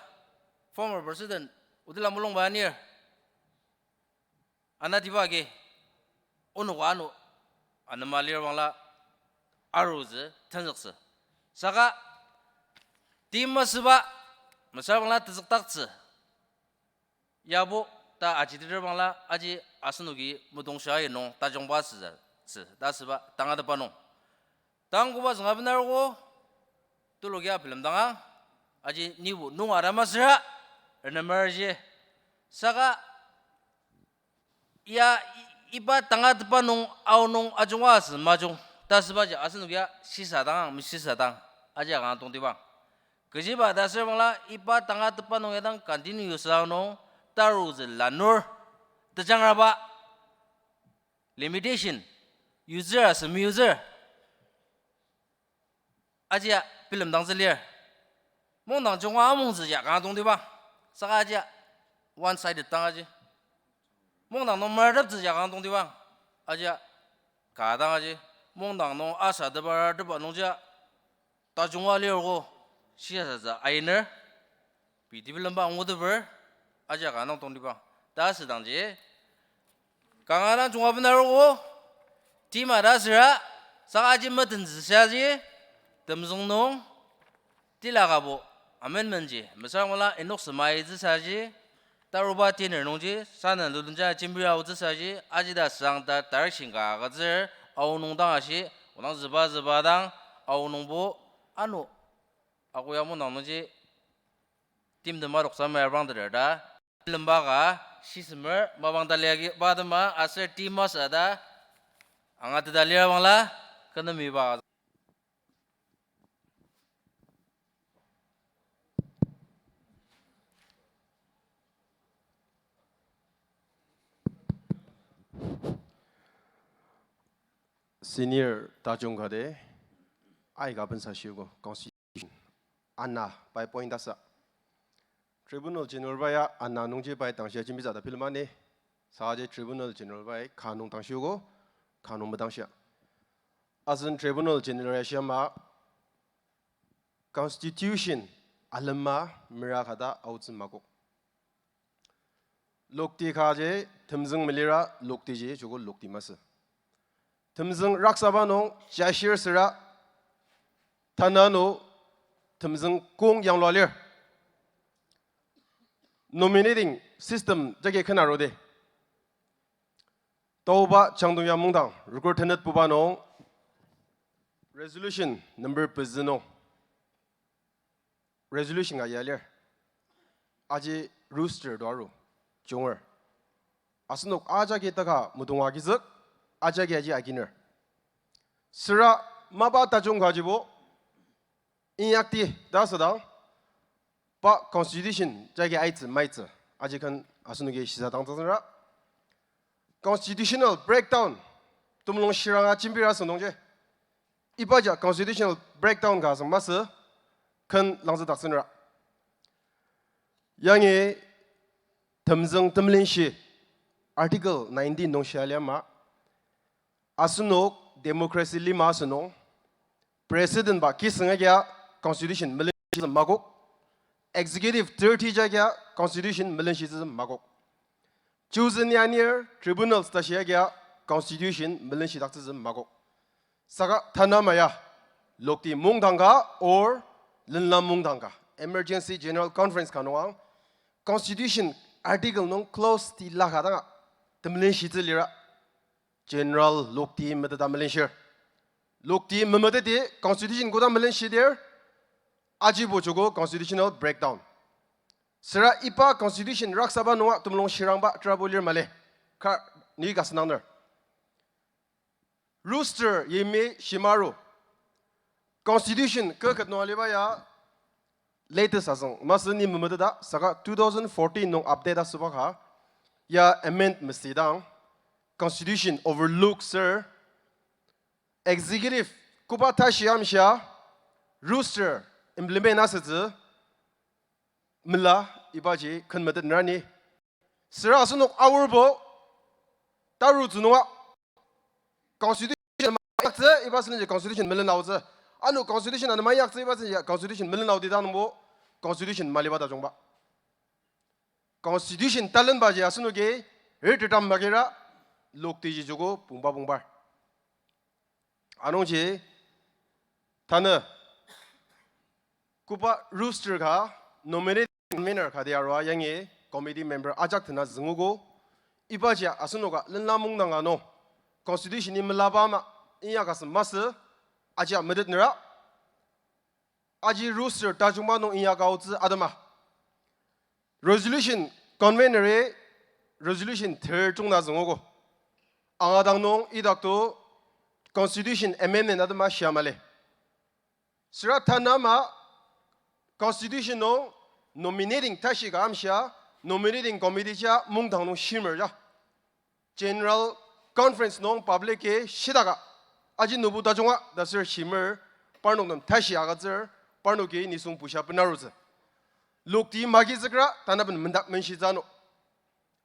former president, otila mulungba anir, anatiba agi, onoka ano, anema lir bangla, arutsü, tenzüktsü. Saka, timtemsüba, mesüra bangla tenzükdaktsü. Yabo ta ajiteter bangla aji asenoki mudong shia nung tajungba asütsü, ta asüba tangatetba nung. Tang koba zünga benarogo, tulukia bilemdanga, aji nibo nung ara masüra, renemer ji. Saka, ya i-, iba tangatetba nung aonung ajunga asü majung, ta asübaji asenokia shisadang, meshisadang, aji kanga tongtibang. Kechiba ta asür bangla iba tangatetba nung ya dang continue süa nung tarutsü lanur tejangraba limitation, yutsür asü meyutsür. Ajia bilemdangtsü lir. Mungdang junga amungtsü ya kanga tongtibang. Saka ajia one sided dang aji. Mungdang nung merteptsü ya kanga tongtibang. Ajia ka dang aji. Mungdang nung asatepa tepa nungjia tajunga lirgo shisatsü ainer. Pei tebilemba anguteper, ajia ka nung tongtibang. Ta asüdangji, kanga dang junga benarogo, tima ta asüra, saka aji metentsü shiaji, temzüng nung, tila kabo, amendment ji, mesüra bangla inok semaitsü saji, taruba tiner nungji, sana ludenja jembira aotsü saji, aji ta sang ta direction ka agütsür, aonung dang ashi, odang züba züba dang, aonungbo, ano, ako ya mungdang nungji, timtem adoksa mayar bang teter ta, lemba ka, shisemer, mapang talia ki, ba tema, aser timasa ta, angateta lira bangla, kenemiba. Senior tajung kati, aika bensa shiogo, constitution. Ana, pai point asa. Tribunal General pai ya, ana nungji pai tangshia jembitsü ta bilemani. Saji Tribunal General pai, ka nung tangshiogo, ka nung metangshia. Asen Tribunal General ya shiama, constitution alema mera kata aotsü makok. Lokti kaji temzüng melira lokti ji joko lokti masü. Temzüng raksaba nung jashir süra tanü ano temzüng kong yanglua lir. Nominating system jagi kena rode. Taoba Changdong ya mungdang, rükür tenet buba nung, resolution number pezü nung, resolution ka ya lir. Aji roster to aru, junger. Asenok ajaki taka mudunga agizük, ajaki aji aginer. Süra mapa tajung kajibo, inyakti ta asüdang, pa constitution jagi aitsü maitsü, aji ken asenoki shisadang tsütsünra. Constitutional breakdown, temulung shiranga jembira asünungji. Ibaja constitutional breakdown ka asüng masü, ken langzüdaktsünra. Yangi temzüng temlenshi, Article nineteen nung shia liama, asenok democracy lima asünung, president ba kisüng agia constitution melenshitsü makok, executive thirty jagia constitution melenshitsü makok. Chosen anir tribunals tashi agia constitution melenshidaktsütsü makok. Saka tanü ama ya, lokti mungdang ka or lenla mungdang ka, emergency general conference ka nungang, constitution article nung clause tila ka danga, temelenshitsü lira. General lokti meteta melenshir. Lokti memeteti constitution koda melenshidir, ajibo joko constitutional breakdown. Süra iba constitution raksaba nunga temulung shirangba trouble lir mali. Ka, ni ka senangner. Roster yimi shimaru. Constitution kü ket nung aliba ya latest asüng masü ni memeteta saka two thousand fourteen nung update asüba ka ya amend mesüdang constitution overlook sür executive koba tashi amshia roster implement asütsü mela ibaji ken metet nrani. Süra asenok aorbo tarutsü nunga constitution ayaktsü iba sülenji constitution melenaotsü. Ano constitution ano ayaktsü iba sülenji constitution melenaoti ta nungbo constitution maliba tajungba. Constitution talenbaji asenoki ri tetam makira lokti ji joko pungba pungbar. Anungji Tanü koba roster ka nominating convener kati arua yangi committee member ajak dena züngogo. Ibaji asenoka lenla mungdang ka nung constitution-i melaba ama inyaka sü masü, aji metet nera. Aji roster tajungba nung inyaka aotsü atema. Resolution convener-i resolution ter tongna züngogo. Angadang nung idakto constitution amendment atema shia mali. Süra tanü ama constitution nung nominating tashi ka amshia, nominating committee ja mungdang nung shimer ja. General Conference nung public-i shitaka, aji nübu tajunga ta sür shimer, parnok nem tashi agütsür, parnoki nisung bushia benarutsü. Lokti magizükra, tanaben mendak menshitsü ano.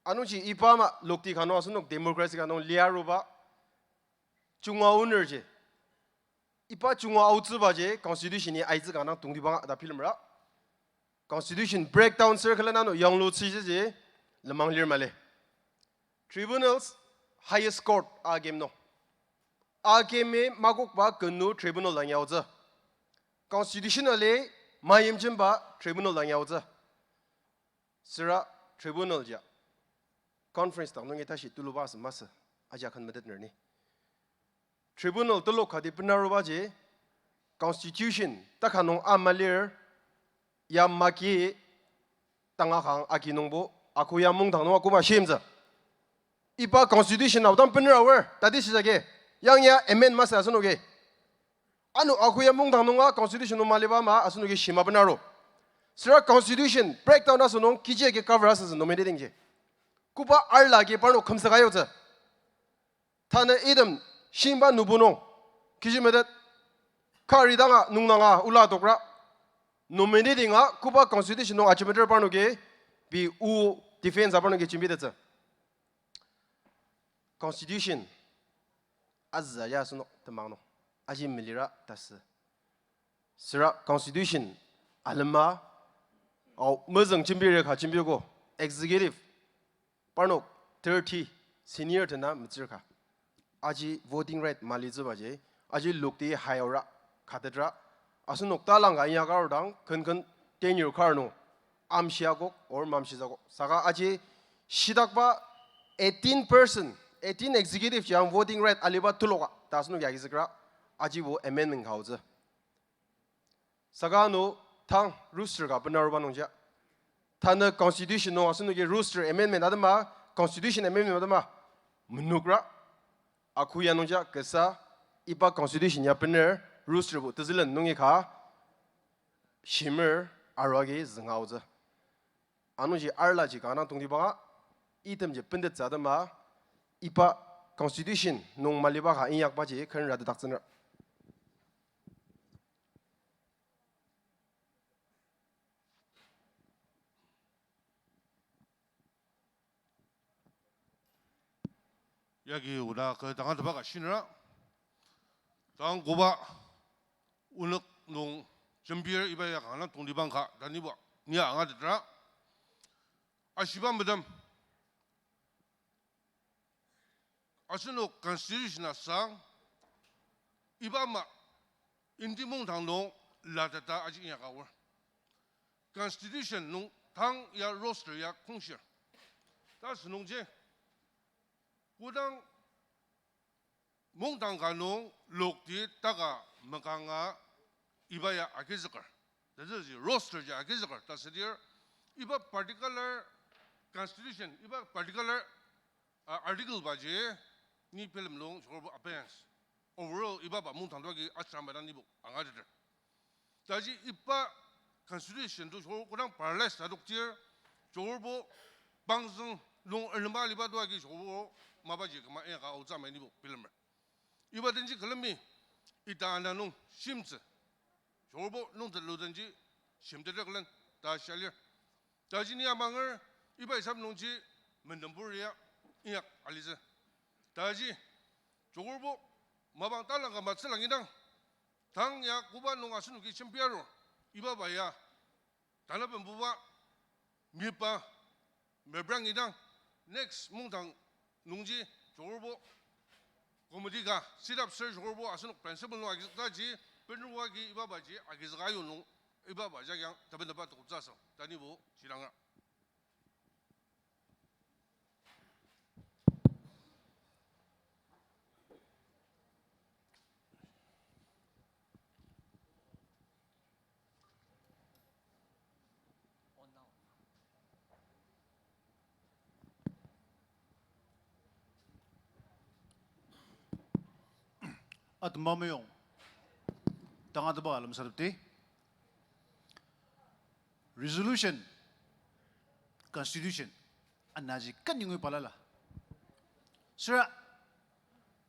Anungji iba ama lokti ka nung asenok democracy ka nung liaruba, junga aonerji. Iba junga aotsübaji constitution-i aitsü kanga tongtibang ta bilemra. Constitution breakdown circle ano yanglutsüji lenmang lir mali. Tribunals, highest court aküm nung, akümi makokba künu tribunal dang yaotsü. Constitutionally mayimjemba tribunal dang yaotsü. Süra tribunal ja conference dang nungi tashi tuluba asü masü, aji ken metet ner ni. Tribunal telok kati benarubaji constitution taka nung ama lir, ya maki tanga kang agi nungbo, ako ya mungdang nung akoma shimtsü. Iba constitution aodang bener aor, tati shijagi, yang ya amend masü asenoki. Ano ako ya mungdang nunga constitution nung maliba ama asenoki shima benaru. Süra constitution breakdown asünung kiji agi cover asütsü nominating ji. Koba arla agi parnok kümsüka yutsü. Tanü item shimba nübu nung, kechi metet, kari danga nungnanga ola tokra, nominating a koba constitution nung achimeter parnoki, pei o defense a parnoki jembitettsü. Constitution azü ya asenok temang nung, aji melira tasü. Süra constitution alema, ao mezüng jembire ka jembiogo, executive, parnok thirty, senior tena metsür ka. Aji voting right malitsübaji, aji lokti hayora katetra, asenok talangka inyaka arudang, ken ken tenure kar nung, amshiakok, or mamshitsüakok. Saka aji shitakba eighteen person, eighteen executive ji ang voting right aliba teloka, ta asenok yagi zükra, ajibo amendment ka aotsü. Saka ano tang roster ka benaruba nungji, tanü constitution nung asenoki roster amendment atema, constitution amendment atema, menokra, ako ya nungji kasa, iba constitution ya bener, roster bo tezülen nungi ka shimer, arua agi zünga aotsü. Anungji arlaji kanga tongtibanga, itemji bentettsü atema, iba constitution nung maliba ka inyakbaji ken ratetdaktsünür. Yagi oda kü tangatetba ka shinüra, tang koba onük nung jembir iba ya kanga tongtibang ka ta nibo nia angatetra. Ashiba medem, asenok constitution asang, iba ama India mungdang nung lateta aji inyaka aor. Constitution nung tang ya roster ya kongshir. Ta asünungji, kodang mungdang ka nung lokti taka makanga iba ya agizüker, tazüji roster ji agizüker ta südir, iba particular constitution, iba particular, uh, article baji ni bilemlung shorbo abeyance. Overall iba ba mungdang toagi ashrama dang nibo angateter. Taji iba constitution to shor kodang paralyze ta doktir, shorbo bangzüng nung erlemba aliba toagi shorbo mapaji küma inyaka aotsü mai nibo bilemer. Iba denji külemi ita ana nung shimtsü. Shorbo nungtet ludenji shimteter külen ta shia lir. Taji ni amanger iba isap nungji mendembur ya inyak alitsü. Taji jogurbo mapang talangka matsüla ngidang, tang ya koba nung asenoki jembi arur, iba ba ya tanabenbuba mipa meprang idang, next mungdang nungji jogurbo committee ka set up ser jogurbo asenok principle nung agizüktaji Benru agi iba baji agizüka yonung iba baji agiang tabenaba tokoptsü asang. Tanibo shilanga. Atema meyong. Tangatetba lemsatepdi. Resolution, constitution, anaji ken yongi balala. Süra,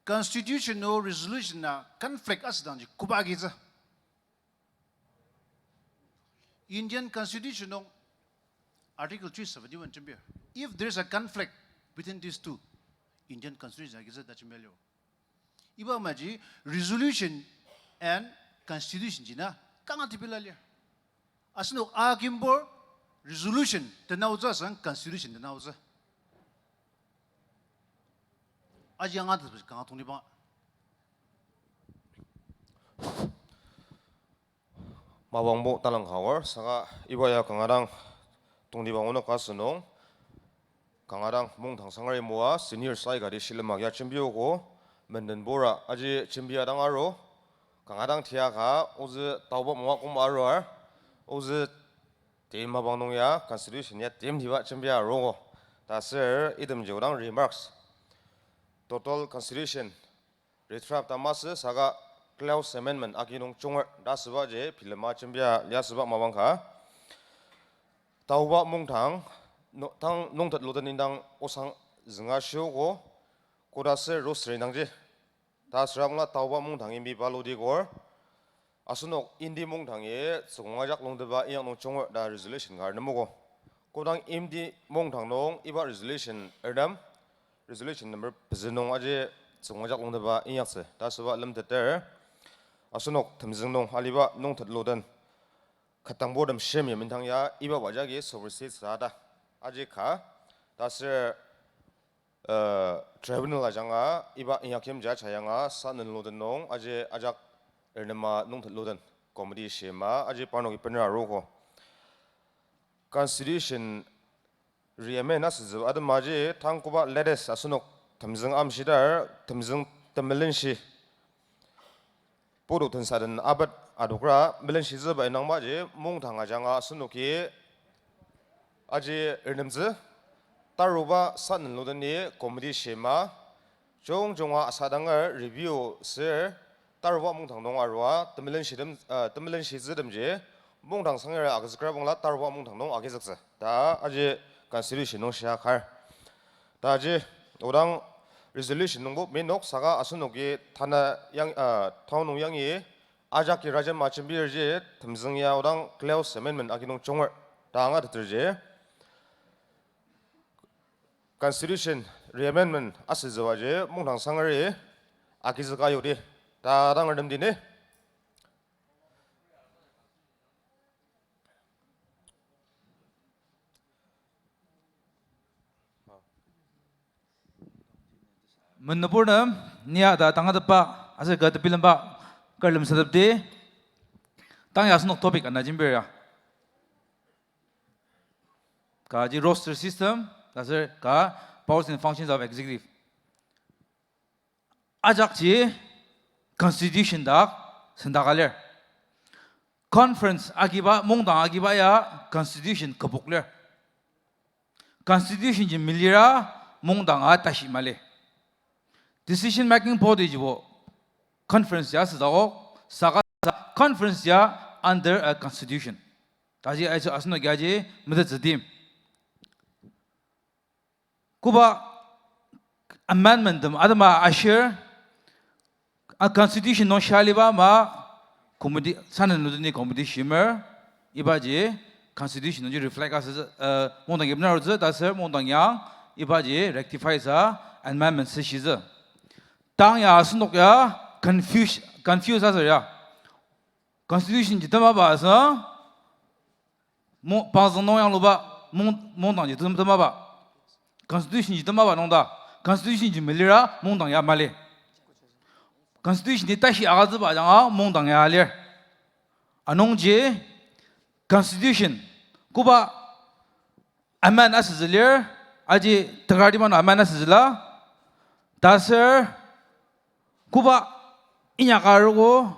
constitution nung resolution na conflict asüdangji koba agitsü. Indian Constitution nung Article three seventy-one jembir, if there is a conflict between these two, Indian Constitution agitsü ta jembir lir. Iba maji resolution and constitution ji na kanga tepela lir. Asenok akimbur resolution tenaotsü asang constitution tenaotsü. Aji angatetba kanga tongtibang. Mapangbo talang ka aor, saka iba ya kanga dang tongtibang onok ka asünung, kanga dang mungdang sangari moa senior saikati shilem agi ya jembiogo, mendenbura aji jembia dang aru, kanga dang tia ka ozü taoba moa koma aruar, ozü tim mapang nung ya constitution ya tim tiba jembia aruogo. Ta aser itemji odang remarks, total constitution redraft ta masü saka clause amendment agi nung junger ta asübaji bilema jembia liasüba mapang ka. Taoba mungdang, no-, tang nungtet luden indang osang zünga shiogo, koda aser roster indangji. Ta süra mungla taoba mungdangi miba ludi kor. Asenok Hindi mungdangi tsükong ajak lungteba inyak nung junger ta resolution ka arnemogo. Kodang Hindi mungdang nung iba resolution arnem, resolution number pezü nung aji tsükong ajak lungteba inyaktsü ta asüba lemteter. Asenok temzüng nung aliba nungtet luden ketdangburtem shimya mendang ya iba bajagi supersede sa ta aji ka. Ta aser uh, tribunal ajanga iba inyakimji ajayanga sa nenluden nung aji ajak ernema nungtet luden committee shima aji parnoki bener aruogo. Constitution reamend asütsü atemaji tang koba latest asenok temzüng amshidar temzüng temelenshi putu tensa den abat adokra melenshitsüba indangbaji mungdang ajanga asenoki aji ernemtsü, taruba sa nenluden ni committee shima, jungjunga asadanger review ser, taruba mungdang nung arua temelenshitem, uh, temelenshitsütemji mungdang sangera agüzükra bangla taruba mungdang nung agizüktsü ta aji constitution nung shia kar. Ta aji odang resolution nungbo minok saka asenoki tana yang, uh, town nung yangi ajaki rajem ajembirji temzüng ya odang clause amendment agi nung junger ta angateterji constitution reamendment asütsübaji mungdang sangari agizüka yodi ta dang erdemdi ni. Menübur nem, nia ta tangatetba aser ka tebilemba kar lemsatepdi. Tang ya asenok topic ana jembir ya, kaji roster system, ta aser ka powers and functions of executive. Ajakji constitution dak sendaka lir. Conference agiba, mungdang agiba ya constitution kübok lir. Constitution ji melira mungdanga tashi mali. Decision making body jibo conference ya südakok, saka conference ya under a constitution. Taji aji asenok yaji metettsüdi. Koba amendment tem atema ashir, a constitution nung shia aliba ama committee, sa nenluden ni committee shimer, ibaji constitution nungji reflect asütsü, uh, mungdang kibena arutsü, ta aser mungdang yang ibaji rectify sa amendment seshitsü. Tang ya asenok ya confuse, confuse asür ya. Constitution ji temaba asü, mo-, pangzüng nung yangluba, mung-, mungdang ji tem-, temaba. Constitution ji temaba nungda. Constitution ji melira mungdang ya mali. Constitution-i tashi agütsüba ajanga mungdang ya lir. Anungji constitution koba amend asütsü lir, aji tekartiba nung amend asütsüla, ta aser koba inyaka arogo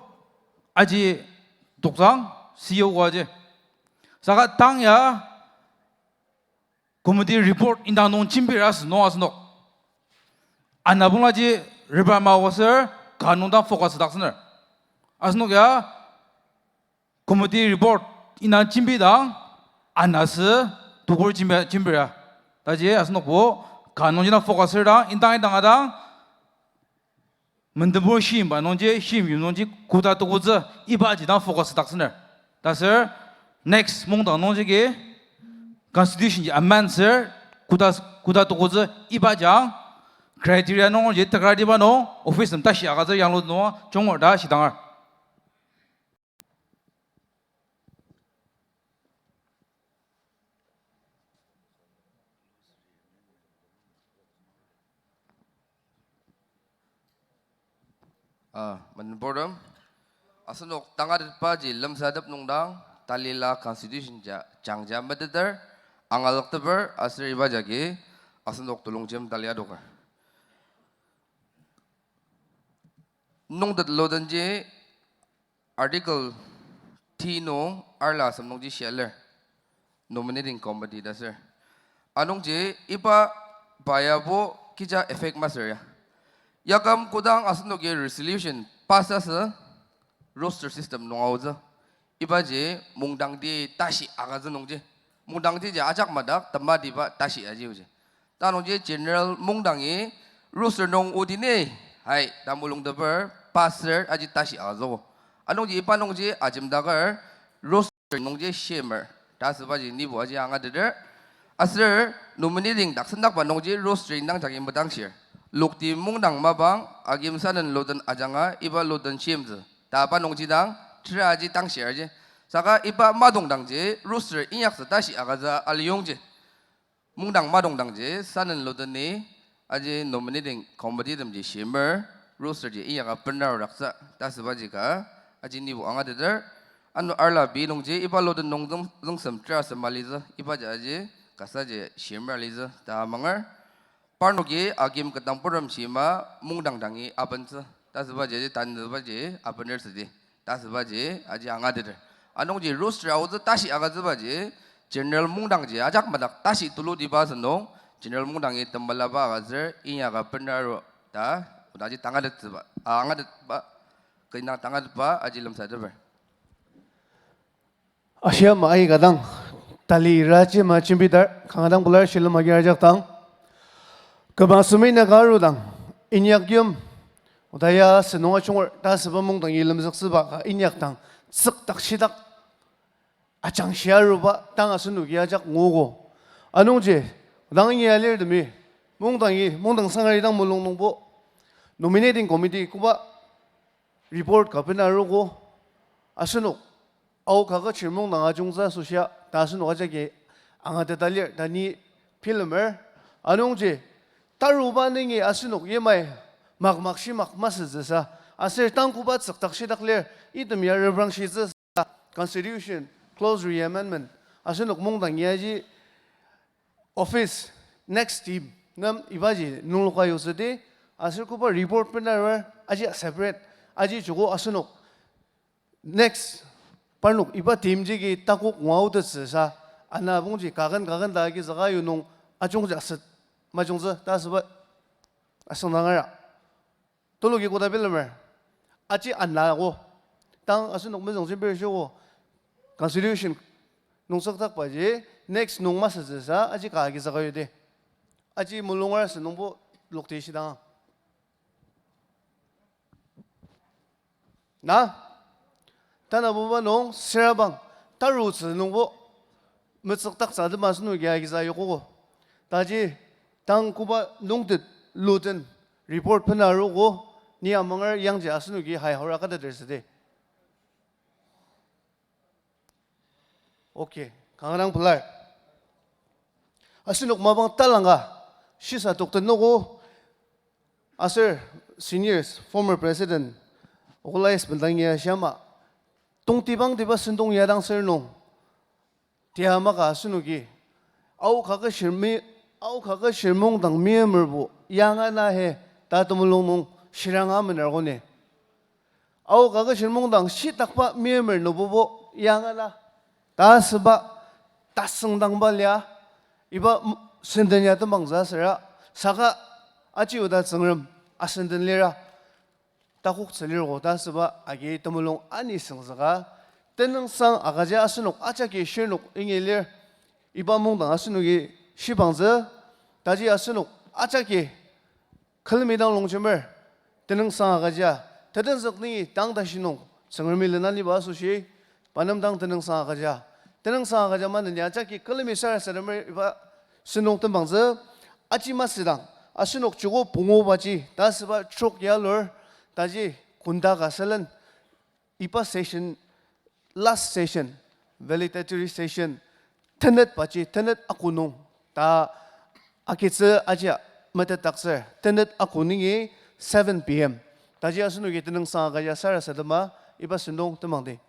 aji toktsüang siyogo aji. Saka tang ya committee report indang nung jembir asü nung asenok ana bangla ji reprangma aser ka nung dang focus dak sener. Asenok ya committee report indang jembidang ana sü tukur jembi, jembir a. Taji asenokbo ka nungji dang focus ser dang, indang indang adang, mendembur shimba nungji, shim yim nungji, koda tukutsü, ibaji dang focus dak sener. Ta aser next mungdang nungji ki constitution ji amend ser, koda, koda tukutsü, iba jang criteria nungji tekartiba nung office nem tashi agütsür yanglu nung jungur ta shidangar. Ah, menden purtem. Asenok tangatetbaji lemsatep nungdang, talila constitution ja, jangja meteter, angalokteper, aser iba jagi, asenok telongjem tali adoker. Nungtet ludenji Article T nung arla asem nungji shia lir, nominating committee ta ser. Anungji iba pa yabo kecha effect masür ya. Yaküm kodang asenoki resolution pass asü roster system nung aotsü. Ibaji mungdangti tashi agütsü nungji. Mungdangtiji ajak madak tematiba tashi aji oji. Ta nungji general mungdangi roster nung odini, hai, ta mulungteper pass ser aji tashi agütsüogo. Anungji iba nungji ajemdaker roster nungji shimer ta asübaji nibo aji angateter. Aser nominating dak sendakba nungji roster indang jagi medangshir. Lokti mungdang mapang agim sanen luden ajanga iba luden shimtsü ta pa nungji dang tera aji tangshir aji. Saka iba madongdangji roster inyaktsü tashi agütsü aliyongji. Mungdang madongdangji sanen ludeni aji nominating committee temji shimer, roster ji inyaka benaruraktsü ta asübaji ka aji nibo angateter. Ano arla bi nungji iba luden nung züng-, züngsem tera asem alitsü, ibaji aji kasaji shimer alitsü ta amanger. Parnoki agim ketdang purem shima mungdang dangi abentsü ta asübaji aji tanzübaji abener südi ta asübaji aji angateter. Anungji roster aotsü tashi agütsübaji general mungdangji ajak madak tashi tulutiba asünung general mungdangi temelaba agütsür inyaka benaru ta odaji tangatettsüba, a, angatetba, kena tangatetba aji lemsateper. Ashia ama aika dang, tali iraji ama jembidar, kanga dang pelar shilem agi ajak dang. Kema semi na ka arudang, inyak yim, oda ya senung ajunger ta asüba mungdangi lemzüktsüba ka inyak dang, tsükdak shidak ajangshia aruba dang asenoki ajak nguogo. Anungji, odang ingi alirtemi, mungdangi, mungdang sangari dang mulung nungbo, nominating committee koba report ka bena arogo, asenok, ao kaket shir mungdang ajungtsü asoshia ta asenok ajaki angateta lir ta ni bilemer. Anungji, taruba nungi asenok yimai makmak shimak masütsüsa, aser tang koba tsükdak shidak lir, item ya reprangshitsüsa, constitution clause reamendment, asenok mungdang yaji office next team nem ibaji nungloka yutsüdi, aser koba report bena arur aji separate, aji joko asenok next parnok iba team jigi takok nguaotettsüsa, ana pongji kaken kaken ta agi zaka yunung ajungja asüt majungtsü ta asüba asüngdangara. Tuluki koda bilemer. Aji anlago. Tang asenok mezüng jembir shiogo. Constitution nung tsükdakbaji next nung masütsüsa aji ka agi zaka yudi. Aji mulunger asü nungbo lokti shidang. Na? Tanabuba nung sürabang tarutsü nungbo metsükdaktsü atema asenoki agizü ayokogo. Taji tang koba nungtet luden report bena arogo, ni amanger yangji asenoki hai haura kateter südi. Okay, kanga dang pelar. Asenok mapang talangka shisa tokten nogo. Aser seniors, former president, Okolais Bendangi ya shiama, tongtibangtiba sentong yadang sür nung, tia maka asenoki, Ao kaka shirmi, Ao kaka shirmong dang meimerbo yanga na he, ta temulung nung shiranga mener koni. Ao kaka shirmong dang shitakba meimer nübubo yanga na. Ta asüba tasüngdangba lia, iba m-, senden ya temangtsü asüra, saka aji oda Tsüngrem asenden lira, takoktsü lir ko ta asüba agi temulung ani süngzüka, tenüngsang agüja asenok ajaki shirnok ingi lir, iba mungdang asenoki shibangtsü, taji asenok ajaki külemi dang longjemer, tenüngsang agüja, tetenzük nungi tang tashi nung, Tsüngremi lenaniba asoshi, pa nem dang tenüngsang agüja. Tenüngsang agüja maneni ajaki külemi sarasademer iba sentong tembangtsü, aji masüdang, asenok joko pungubaji, ta asüba trok yalur, taji kunda ka sülen, iba session, last session, valedictory session, tenet baji, tenet ako nung, ta agitsü ajia metetdaktsür, tenet ako nungi seven P M. Taji asenoki tenüngsang agüja sarasadema, iba sentong temangdi.